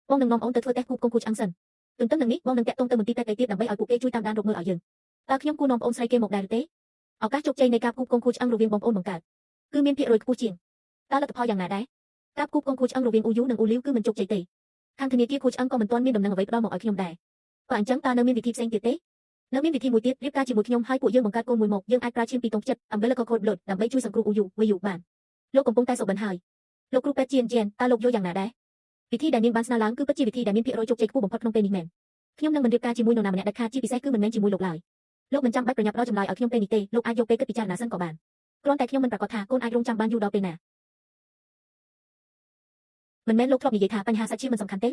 បងនឹងនាំអូនទៅធ្វើតេស្តគូកងគូឆ្អឹងសិនទន្ទឹមនឹងនេះបងនឹងតាក់ទងទៅមន្ទីរពេទ្យទៀតដើម្បីឲ្យពួកគេជួយតាមដានរកមើលឲ្យយើងតើខ្ញុំគួរនាំប្អូនស្រីគេមកដែរឬទេឱកាសជោគជ័យនៃការគូកងគូឆ្អឹងរវាងបងប្អូនបង្កើតគឺមានភាគរយខ្ពស់ជាងតើលទ្ធផលយ៉ាងណាដែរការគូកងគូឆ្អឹងរវាងអ៊ូយូនិងអ៊ូលីវគឺមិនជោគជ័យទេខាងធនាគារគូឆ្អឹងក៏មិនទាន់មានដំណឹងអ្វីផ្ដល់មកឲ្យខ្ញុំដែរបើអញ្ចឹងតើនៅមានវិធីផ្សេងទៀតទេនៅមានវិធីមួយទៀតរៀបការជាមួយខ្ញុំហើយពួកយើងបង្កើតកូនមួយមកយើងអាចប្រើឈាមពីតុងចិត្ត Umbilical Cord Blood ដើម្បីជួយសង្គ្រោះអ៊ូយូវីយូបានលោកកំពុងតែសុបិនហើយលោកគ្រូពេទ្យជានតើលោកយល់យ៉ាងណាដែរវិធីដែលនាងបានស្នើឡើងគឺពិតជាវិធីដែលមានភាគរយជោគជ័យខ្ពស់បំផុតក្នុងពេលនេះមែនខ្ញុំនឹងមិនរៀបការជាមួយនរណាម្នាក់ដាច់ខាតជាពិសេសគឺមិនមែនជាមួយលោកឡើយលោកមិនចាំបាច់ប្រញាប់ដល់ចម្លើយឲ្យខ្ញុំពេលនេះទេលោកអាចយកពេលគិតពិចារណាសិនក៏បានគ្រាន់តែខ្ញុំមិនប្រាកដថាកូនអាចរងចាំបានយូរដល់ពេលណាមិនមែនលោកធ្លាប់និយាយថាបញ្ហាសាច់ឈាមមិនសំខាន់ទេ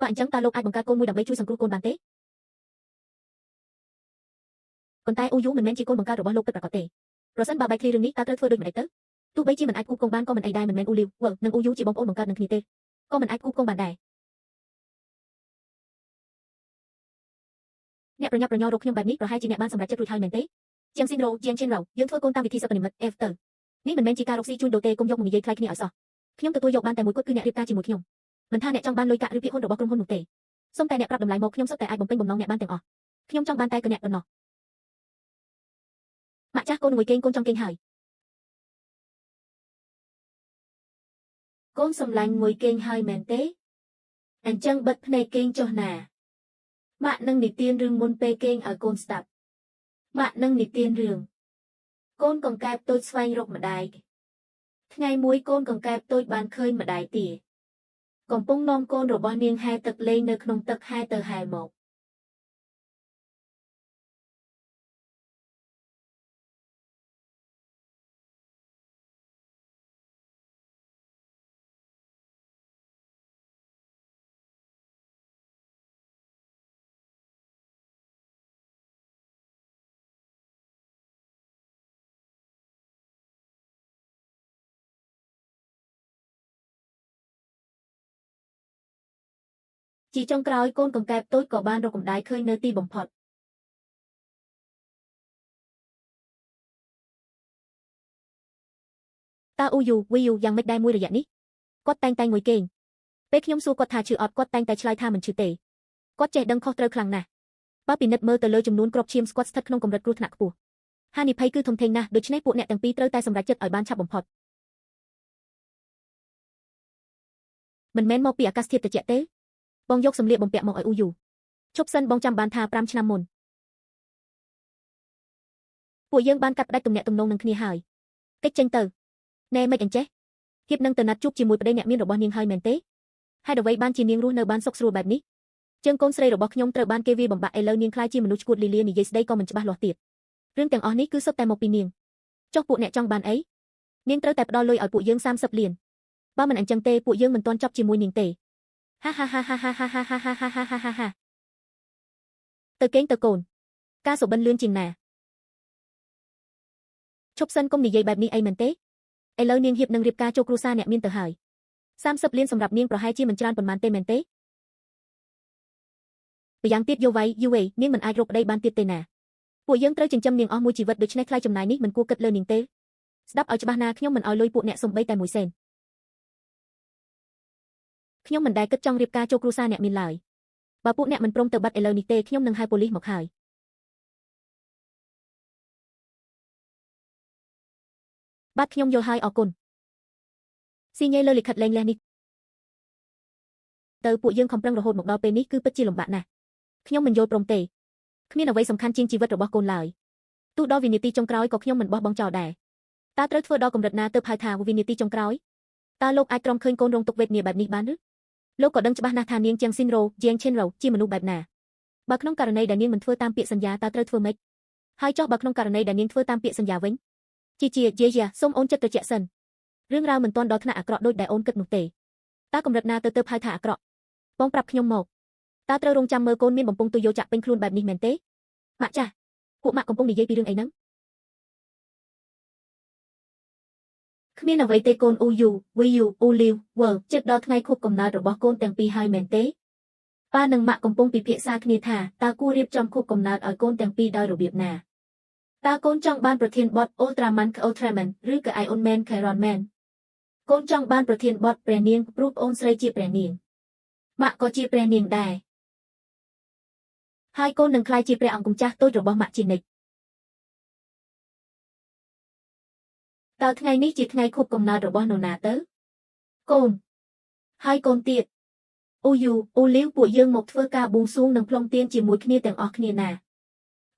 បើអញ្ចឹងតើលោកអាចបង្កើតកូនមួយដើម្បីជួយសង្គ្រោះកូនបានទេប៉ុន្តែអ៊ូយូមិនមែនជាកូនបង្កើតរបស់លោកពិតប្រាកដទេប្រសិនបើបែកធ្លាយរឿងនេះតើត្រូវធ្វើដូចម្តេចទៅទោះបីជាមិនអាចគូកងបានក៏មិនអីដែរមិនមែនអ៊ូលីវវើនិងអ៊ូយូជាបងប្អូនបង្កើតនឹងគ្នាទេក៏មិនអាចគូកងបានដែរអ្នកប្រញាប់ប្រញាល់រកខ្ញុំបែបនេះប្រហែលជាអ្នកបានសម្រេចចិត្តរួចហើយមែនទេជាងស៊ីនរ៉ូជាងឈិនរ៉ូយើងធ្វើកូនតាមវិធីសិប្បនិម្មិត F ទៅនេះមិនមែនជាការរកស៊ីជួញដូរទេកុំយកមកនិយាយថ្លៃគ្នាឲ្យសោះខ្ញុំទទួលយកបានតែមួយគត់គឺអ្នករៀបការជាមួយខ្ញុំមិនថាអ្នកចង់បានលុយកាក់ឬភាគហ៊ុនរបស់ក្រុមហ៊ុននោះទេសូមតែអ្នកប្រាប់តម្លៃមកខ្ញុំសុទ្ធតែអាចបំពេញបំណងអ្នកបានទាំងអស់ខ្ញុំចង់បានតែកអ្នកប៉ុណ្ណោះម៉ាក់ចាស់កូនមួយគេងកូនចង់គេងហើយកូនសម្លាញ់មួយគេងហើយមែនទេអញ្ចឹងបិទភ្នែកគេងចុះណាម៉ាក់នឹងនិទានរឿងមុនពេលគេងឲ្យកូនស្ដាប់ម៉ាក់នឹងនិទានរឿងកូនកង្កែបតូចស្វែងរកម្ដាយថ្ងៃមួយកូនកង្កែបតូចបានឃើញម្ដាយទាកំពុងនាំកូនរបស់នាងហែទឹកលេងនៅក្នុងទឹកហែទៅហែមកជាចុងក្រោយកូនកង្កែបតូចក៏បានរកម្ដាយឃើញនៅទីបំផុតតើអ៊ូយូវីយូយ៉ាងម៉េចដែរមួយរយៈនេះគាត់តែងតែងមួយគេងពេលខ្ញុំសួរគាត់ថាឈឺអត់គាត់តែងតែឆ្លើយថាមិនឈឺទេគាត់ចេះដឹងខុសត្រូវខ្លាំងណាស់បើពិនិត្យមើលទៅលើចំនួនគ្រាប់ឈាមស្គាត់ស្ថិតក្នុងកម្រិតគ្រោះថ្នាក់ខ្ពស់ហានិភ័យគឺធំធេងណាស់ដូច្នេះពួកអ្នកទាំងពីរត្រូវតែសម្រេចចិត្តឲ្យបានឆាប់បំផុតមិនមែនមកពីអាកាសធាតុត្រជាក់ទេបងយកសម្លៀកបំពាក់មកឲ្យអ៊ូយូឈប់សិនបងចាំបានថា5ឆ្នាំមុនពួកយើងបានកាត់ផ្ដាច់ទំនាក់ទំនងនឹងគ្នាហើយកិច្ចចេញទៅណែមិនអញ្ចេះហៀបនឹងទៅណាត់ជួបជាមួយប្តីអ្នកមានរបស់នាងហើយមែនទេហេតុអ្វីបានជានាងរស់នៅបានសុខស្រួលបែបនេះជើងកូនស្រីរបស់ខ្ញុំត្រូវបានគេវាយបំបាក់ឥឡូវនាងក្លាយជាមនុស្សឈួតលីលានិយាយស្ដីក៏មិនច្បាស់លាស់ទៀតរឿងទាំងអស់នេះគឺសុទ្ធតែមកពីនាងចុះពួកអ្នកចង់បានអីនាងត្រូវតែផ្ដល់លុយឲ្យពួកយើង30លានបើមិនអញ្ចឹងទេពួកយើងមិនទាន់ចប់ជាមួយនាងទេហាហាហាហាហាហាហាហាហាហាហាហាហាទៅគេងទៅកូនការសុបិនលឿនជាងណាឈប់សិនកុំនិយាយបែបនេះអីមែនទេ ឥឡូវនាងហៀបនឹងរៀបការចូលគ្រួសារអ្នកមានទៅហើយ30លានសម្រាប់នាងប្រហែលជាមិនច្រើនប៉ុន្មានទេមែនទេម្យ៉ាងទៀតយោវៃយូវេនាងមិនអាចរកប្តីបានទៀតទេណាពួកយើងត្រូវចិញ្ចឹមនាងអស់មួយជីវិតដូច្នេះថ្លៃចំណាយនេះមិនគួរគិតលើនាងទេស្ដាប់ឲ្យច្បាស់ណាខ្ញុំមិនឲ្យលុយពួកអ្នកសំបីតែមួយសេនខ្ញុំមិនដែលគិតចង់រៀបការចូលគ្រួសារអ្នកមានឡើយបើពួកអ្នកមិនព្រមទៅបាត់ឥឡូវនេះទេខ្ញុំនឹងហៅប៉ូលីសមកហើយបាទខ្ញុំយល់ហើយអរគុណស៊ីញ៉េលើលិខិតលែងលះនេះទៅពួកយើងខំប្រឹងរហូតមកដល់ពេលនេះគឺពិតជាលំបាកណាស់ខ្ញុំមិនយល់ព្រមទេគ្មានអ្វីសំខាន់ជាងជីវិតរបស់កូនឡើយទោះដល់វិនាទីចុងក្រោយក៏ខ្ញុំមិនបោះបង់ចោលដែរតើត្រូវធ្វើដល់កម្រិតណាទើបហៅថាវិនាទីចុងក្រោយតើលោកអាចទ្រាំឃើញកូនរងទុក្ខវេទនាបែបនេះបានឬលោកក៏ដឹងច្បាស់ណាស់ថានាងជាងស៊ីនរ៉ូជាងឈិនរ៉ូជាមនុស្សបែបណាបើក្នុងករណីដែលនាងមិនធ្វើតាមពាក្យសន្យាតើត្រូវធ្វើម៉េចហើយចុះបើក្នុងករណីដែលនាងធ្វើតាមពាក្យសន្យាវិញជាជាយាយាសូមអូនចិត្តត្រជាក់សិនរឿងរ៉ាវមិនទាន់ដល់ថ្នាក់អាក្រក់ដូចដែលអូនគិតនោះទេតើកម្រិតណាទៅទើបហៅថាអាក្រក់បងប្រាប់ខ្ញុំមកតើត្រូវរងចាំមើលកូនមានបំពង់ទុយោចាក់ពេញខ្លួនបែបនេះមែនទេម៉ាក់ចាស់ពួកម៉ាក់កំពុងនិយាយពីរឿងអីហ្នឹងគ្មានអ្វីទេកូនអ៊ូយូវីយូអ៊ូលីវវើចិត្តដល់ថ្ងៃខួបកំណើតរបស់កូនទាំងពីរហើយមែនទេប៉ានិងម៉ាក់កំពុងពិភាក្សាគ្នាថាតើគួររៀបចំខួបកំណើតឲ្យកូនទាំងពីរដោយរបៀបណាតើកូនចង់បានប្រធានបទ Ultraman Ultraman ឬក៏ Iron Man Iron Man កូនចង់បានប្រធានបទព្រះនាងព្រោះប្អូនស្រីជាព្រះនាងម៉ាក់ក៏ជាព្រះនាងដែរហើយកូននឹងក្លាយជាព្រះអង្គម្ចាស់តូចរបស់ម៉ាក់ជានិច្ចតើថ្ងៃនេះជាថ្ងៃខួបកំណើតរបស់នរណាទៅកូនហើយកូនទៀតអ៊ូយូអ៊ូលីវពួកយើងមកធ្វើការបួងសួងនិងផ្លុំទៀនជាមួយគ្នាទាំងអស់គ្នាណា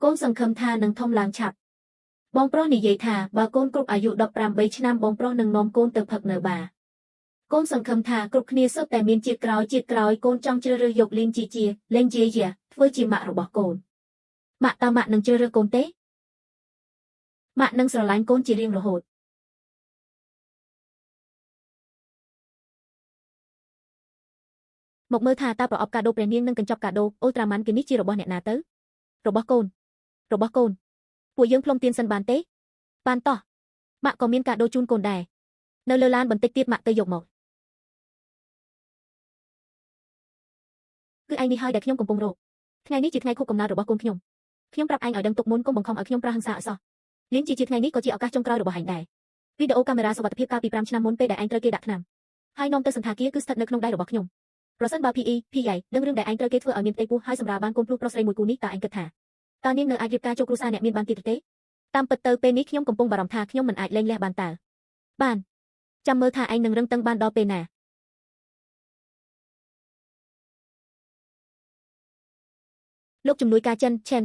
កូនសង្ឃឹមថានឹងធំឡើងឆាប់បងប្រុសនិយាយថាបើកូនគ្រប់អាយុ18ឆ្នាំបងប្រុសនឹងនាំកូនទៅផឹកនៅបាកូនសង្ឃឹមថាគ្រប់គ្នាសុទ្ធតែមានជាតិក្រោយជាតិក្រោយកូនចង់ជ្រើសរើសយកលីងជីជាលេងជាយាធ្វើជាម៉ាក់របស់កូនម៉ាក់តើម៉ាក់នឹងជ្រើសរើសកូនទេម៉ាក់នឹងស្រឡាញ់កូនជារៀងរហូតមកមើលថាតើប្រអប់កាដូព្រះនាងនិងកញ្ចប់កាដូអ៊ុលត្រាម៉ាន់គេនេះជារបស់អ្នកណាទៅរបស់កូនរបស់កូនពួកយើងផ្លុំទៀនសិនបានទេបានតោះម៉ាក់ក៏មានកាដូជូនកូនដែរនៅលើឡានបន្តិចទៀតម៉ាក់ទៅយកមកគឺឯងនេះហើយដែលខ្ញុំកំពុងរកថ្ងៃនេះជាថ្ងៃខួបកំណើតរបស់កូនខ្ញុំខ្ញុំប្រាប់ឯងឲ្យដឹងទុកមុនកុំបង្ខំឲ្យខ្ញុំប្រើហិង្សាឲ្យសោះលៀងជាថ្ងៃនេះក៏ជាឱកាសចុងក្រោយរបស់ឯងដែរវីដេអូកាមេរ៉ាសុវត្ថិភាពកាលពី5ឆ្នាំមុនពេលដែលឯងត្រូវគេដាក់ថ្នាំហើយនាំទៅសន្តាគារគឺស្ថិតនៅក្នុងដៃរបស់ខ្ញុំប្រសិនបើ PE PI ដឹងរឿងដែលឯងត្រូវគេធ្វើឲ្យមានផ្ទៃពោះហើយសម្រាលបានកូនភ្លោះប្រុសស្រីមួយគូនេះតើឯងគិតថាតើនាងនៅអាចរៀបការចូលគ្រួសារអ្នកមានបានទៀតទេតាមពិតទៅពេលនេះខ្ញុំកំពុងបារម្ភថាខ្ញុំមិនអាចលែងលះបានតើបានចាំមើលថាឯងនឹងរឹងតឹងបានដល់ពេលណាលោកជំនួយការចិនឆេន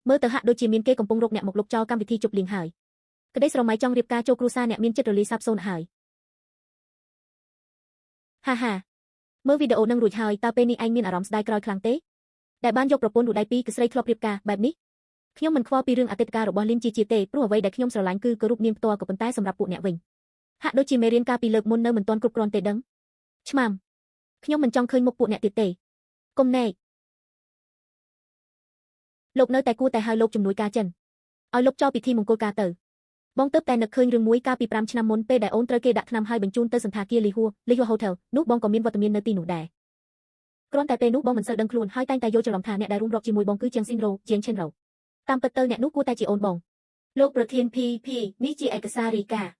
មើលទៅហាក់ដូចជាមានគេកំពុងរកអ្នកមកលុបចោលកម្មវិធីជប់លៀងហើយក្តីស្រមៃចង់រៀបការចូលគ្រួសារអ្នកមានចិត្តរលាយសាបសូន្យហើយហាហាមើលវីដេអូនឹងរួចហើយតើពេលនេះឯងមានអារម្មណ៍ស្ដាយក្រោយខ្លាំងទេដែលបានយកប្រពន្ធឬដៃពីរគឺស្រីធ្លាប់រៀបការបែបនេះខ្ញុំមិនខ្វល់ពីរឿងអតីតកាលរបស់លីនជាជាទេព្រោះអ្វីដែលខ្ញុំស្រឡាញ់គឺគោរពនាងផ្ទាល់ក៏ប៉ុន្តែសម្រាប់ពួកអ្នកវិញហាក់ដូចជាមេរៀនកាលពីលើកមុននៅមិនទាន់គ្រប់គ្រាន់ទេដឹងឆ្មាំខ្ញុំមិនចង់ឃើញមុខពួកអ្នកទៀតទេកុំណែកលោកនៅតែគួរតែហៅលោកជំនួយការចិនឲ្យលោកចោលពិធីមង្គលការទៅបងទើបតែនឹកឃើញរឿងមួយកាលពី5ឆ្នាំមុនពេលដែលអូនត្រូវគេដាក់ថ្នាំហើយបញ្ជូនទៅសន្តាគារលីហួរលីហួរ Hotel នោះបងក៏មានវត្តមាននៅទីនោះដែរគ្រាន់តែពេលនោះបងមិនសូវដឹងខ្លួនហើយតែងតែយល់ច្រឡំថាអ្នកដែលរួមរកជាមួយបងគឺជាងស៊ីនរ៉ូជាងឈិនរ៉ូតាមពិតទៅអ្នកនោះគួរតែជាអូនបងលោកប្រធាន PP នេះជាឯកសាររាយការណ៍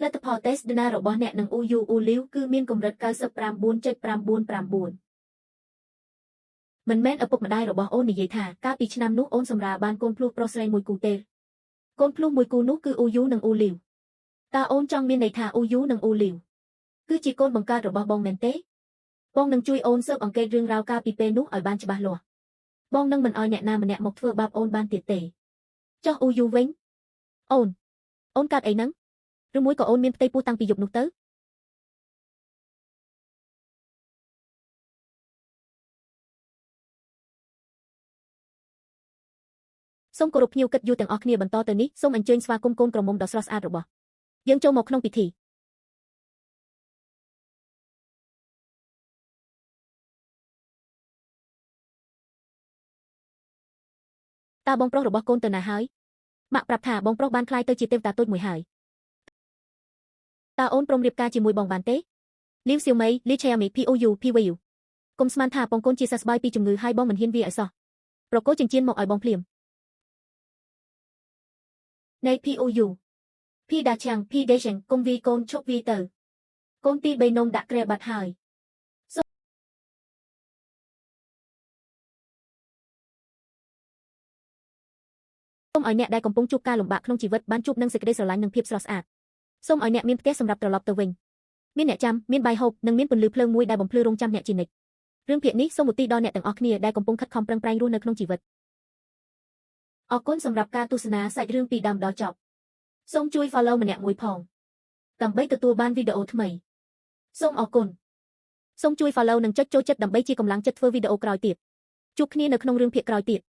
លទ្ធផលតេស្ត DNA របស់អ្នកនឹង UU អ៊ូលីវគឺមានកម្រិត 99.999 មិនមែនឪពុកម្ដាយរបស់អូននិយាយថាកាលពីឆ្នាំនោះអូនសម្រាលបានកូនភ្លោះប្រុសស្រីមួយគូទេកូនភ្លោះមួយគូនោះគឺអ៊ូយូនិងអ៊ូលីវតើអូនចង់មានន័យថាអ៊ូយូនិងអ៊ូលីវគឺជាកូនបង្កើតរបស់បងមែនទេបងនឹងជួយអូនស៊ើបអង្កេតរឿងរ៉ាវកាលពីពេលនោះឲ្យបានច្បាស់លាស់បងនឹងមិនឲ្យអ្នកណាម្នាក់មកធ្វើបាបអូនបានទៀតទេចុះអ៊ូយូវិញអូនអូនកើតអីហ្នឹងឬមួយក៏អូនមានផ្ទៃពោះតាំងពីយប់នោះទៅសូមគោរពភ្ញៀវកិត្តិយសទាំងអស់គ្នាបន្តទៅនេះសូមអញ្ជើញស្វាគមន៍កូនក្រមុំដ៏ស្រស់ស្អាតរបស់យើងចូលមកក្នុងពិធីតើបងប្រុសរបស់កូនទៅណាហើយ ម៉ាក់ប្រាប់ថាបងប្រុសបានក្លាយទៅជាទេវតាតូចមួយហើយតើអូនព្រមរៀបការជាមួយបងបានទេលីវសៀវមីលីឆេមី POU PVU កុំស្មានថាបងកូនជាសះស្បើយពីជំងឺហើយបងមិនហ៊ានវាឲ្យសោះប្រកោចិញ្ចៀនមកឲ្យបងភ្លាមនៃ POU ភីដាឆាំងភីដេឆាំងកុំវីកូនឈប់វីទៅកូនទី3នំដាក់ក្រែបាត់ហើយសូមឲ្យអ្នកដែលកំពុងជួបការលំបាកក្នុងជីវិតបានជួបនឹងសេចក្តីស្រឡាញ់និងភាពស្រស់ស្អាតសូមឲ្យអ្នកមានផ្ទះសម្រាប់ត្រឡប់ទៅវិញមានអ្នកចាំមានបាយហូបនិងមានពន្លឺភ្លើងមួយដែលបំភ្លឺរងចាំអ្នកជានិច្ចរឿងភាគនេះសូមឧទ្ទិសដល់អ្នកទាំងអស់គ្នាដែលកំពុងខិតខំប្រឹងប្រែងរស់នៅក្នុងជីវិតអរគុណសម្រាប់ការទស្សនាសាច់រឿងពីដើមដល់ចប់សូមជួយ Follow ម្នាក់មួយផងដើម្បីទទួលបានវីដេអូថ្មីសូមអរគុណសូមជួយ Follow និងចុចចូលចិត្តដើម្បីជាកម្លាំងចិត្តធ្វើវីដេអូក្រោយទៀតជួបគ្នានៅក្នុងរឿងភាគក្រោយទៀត។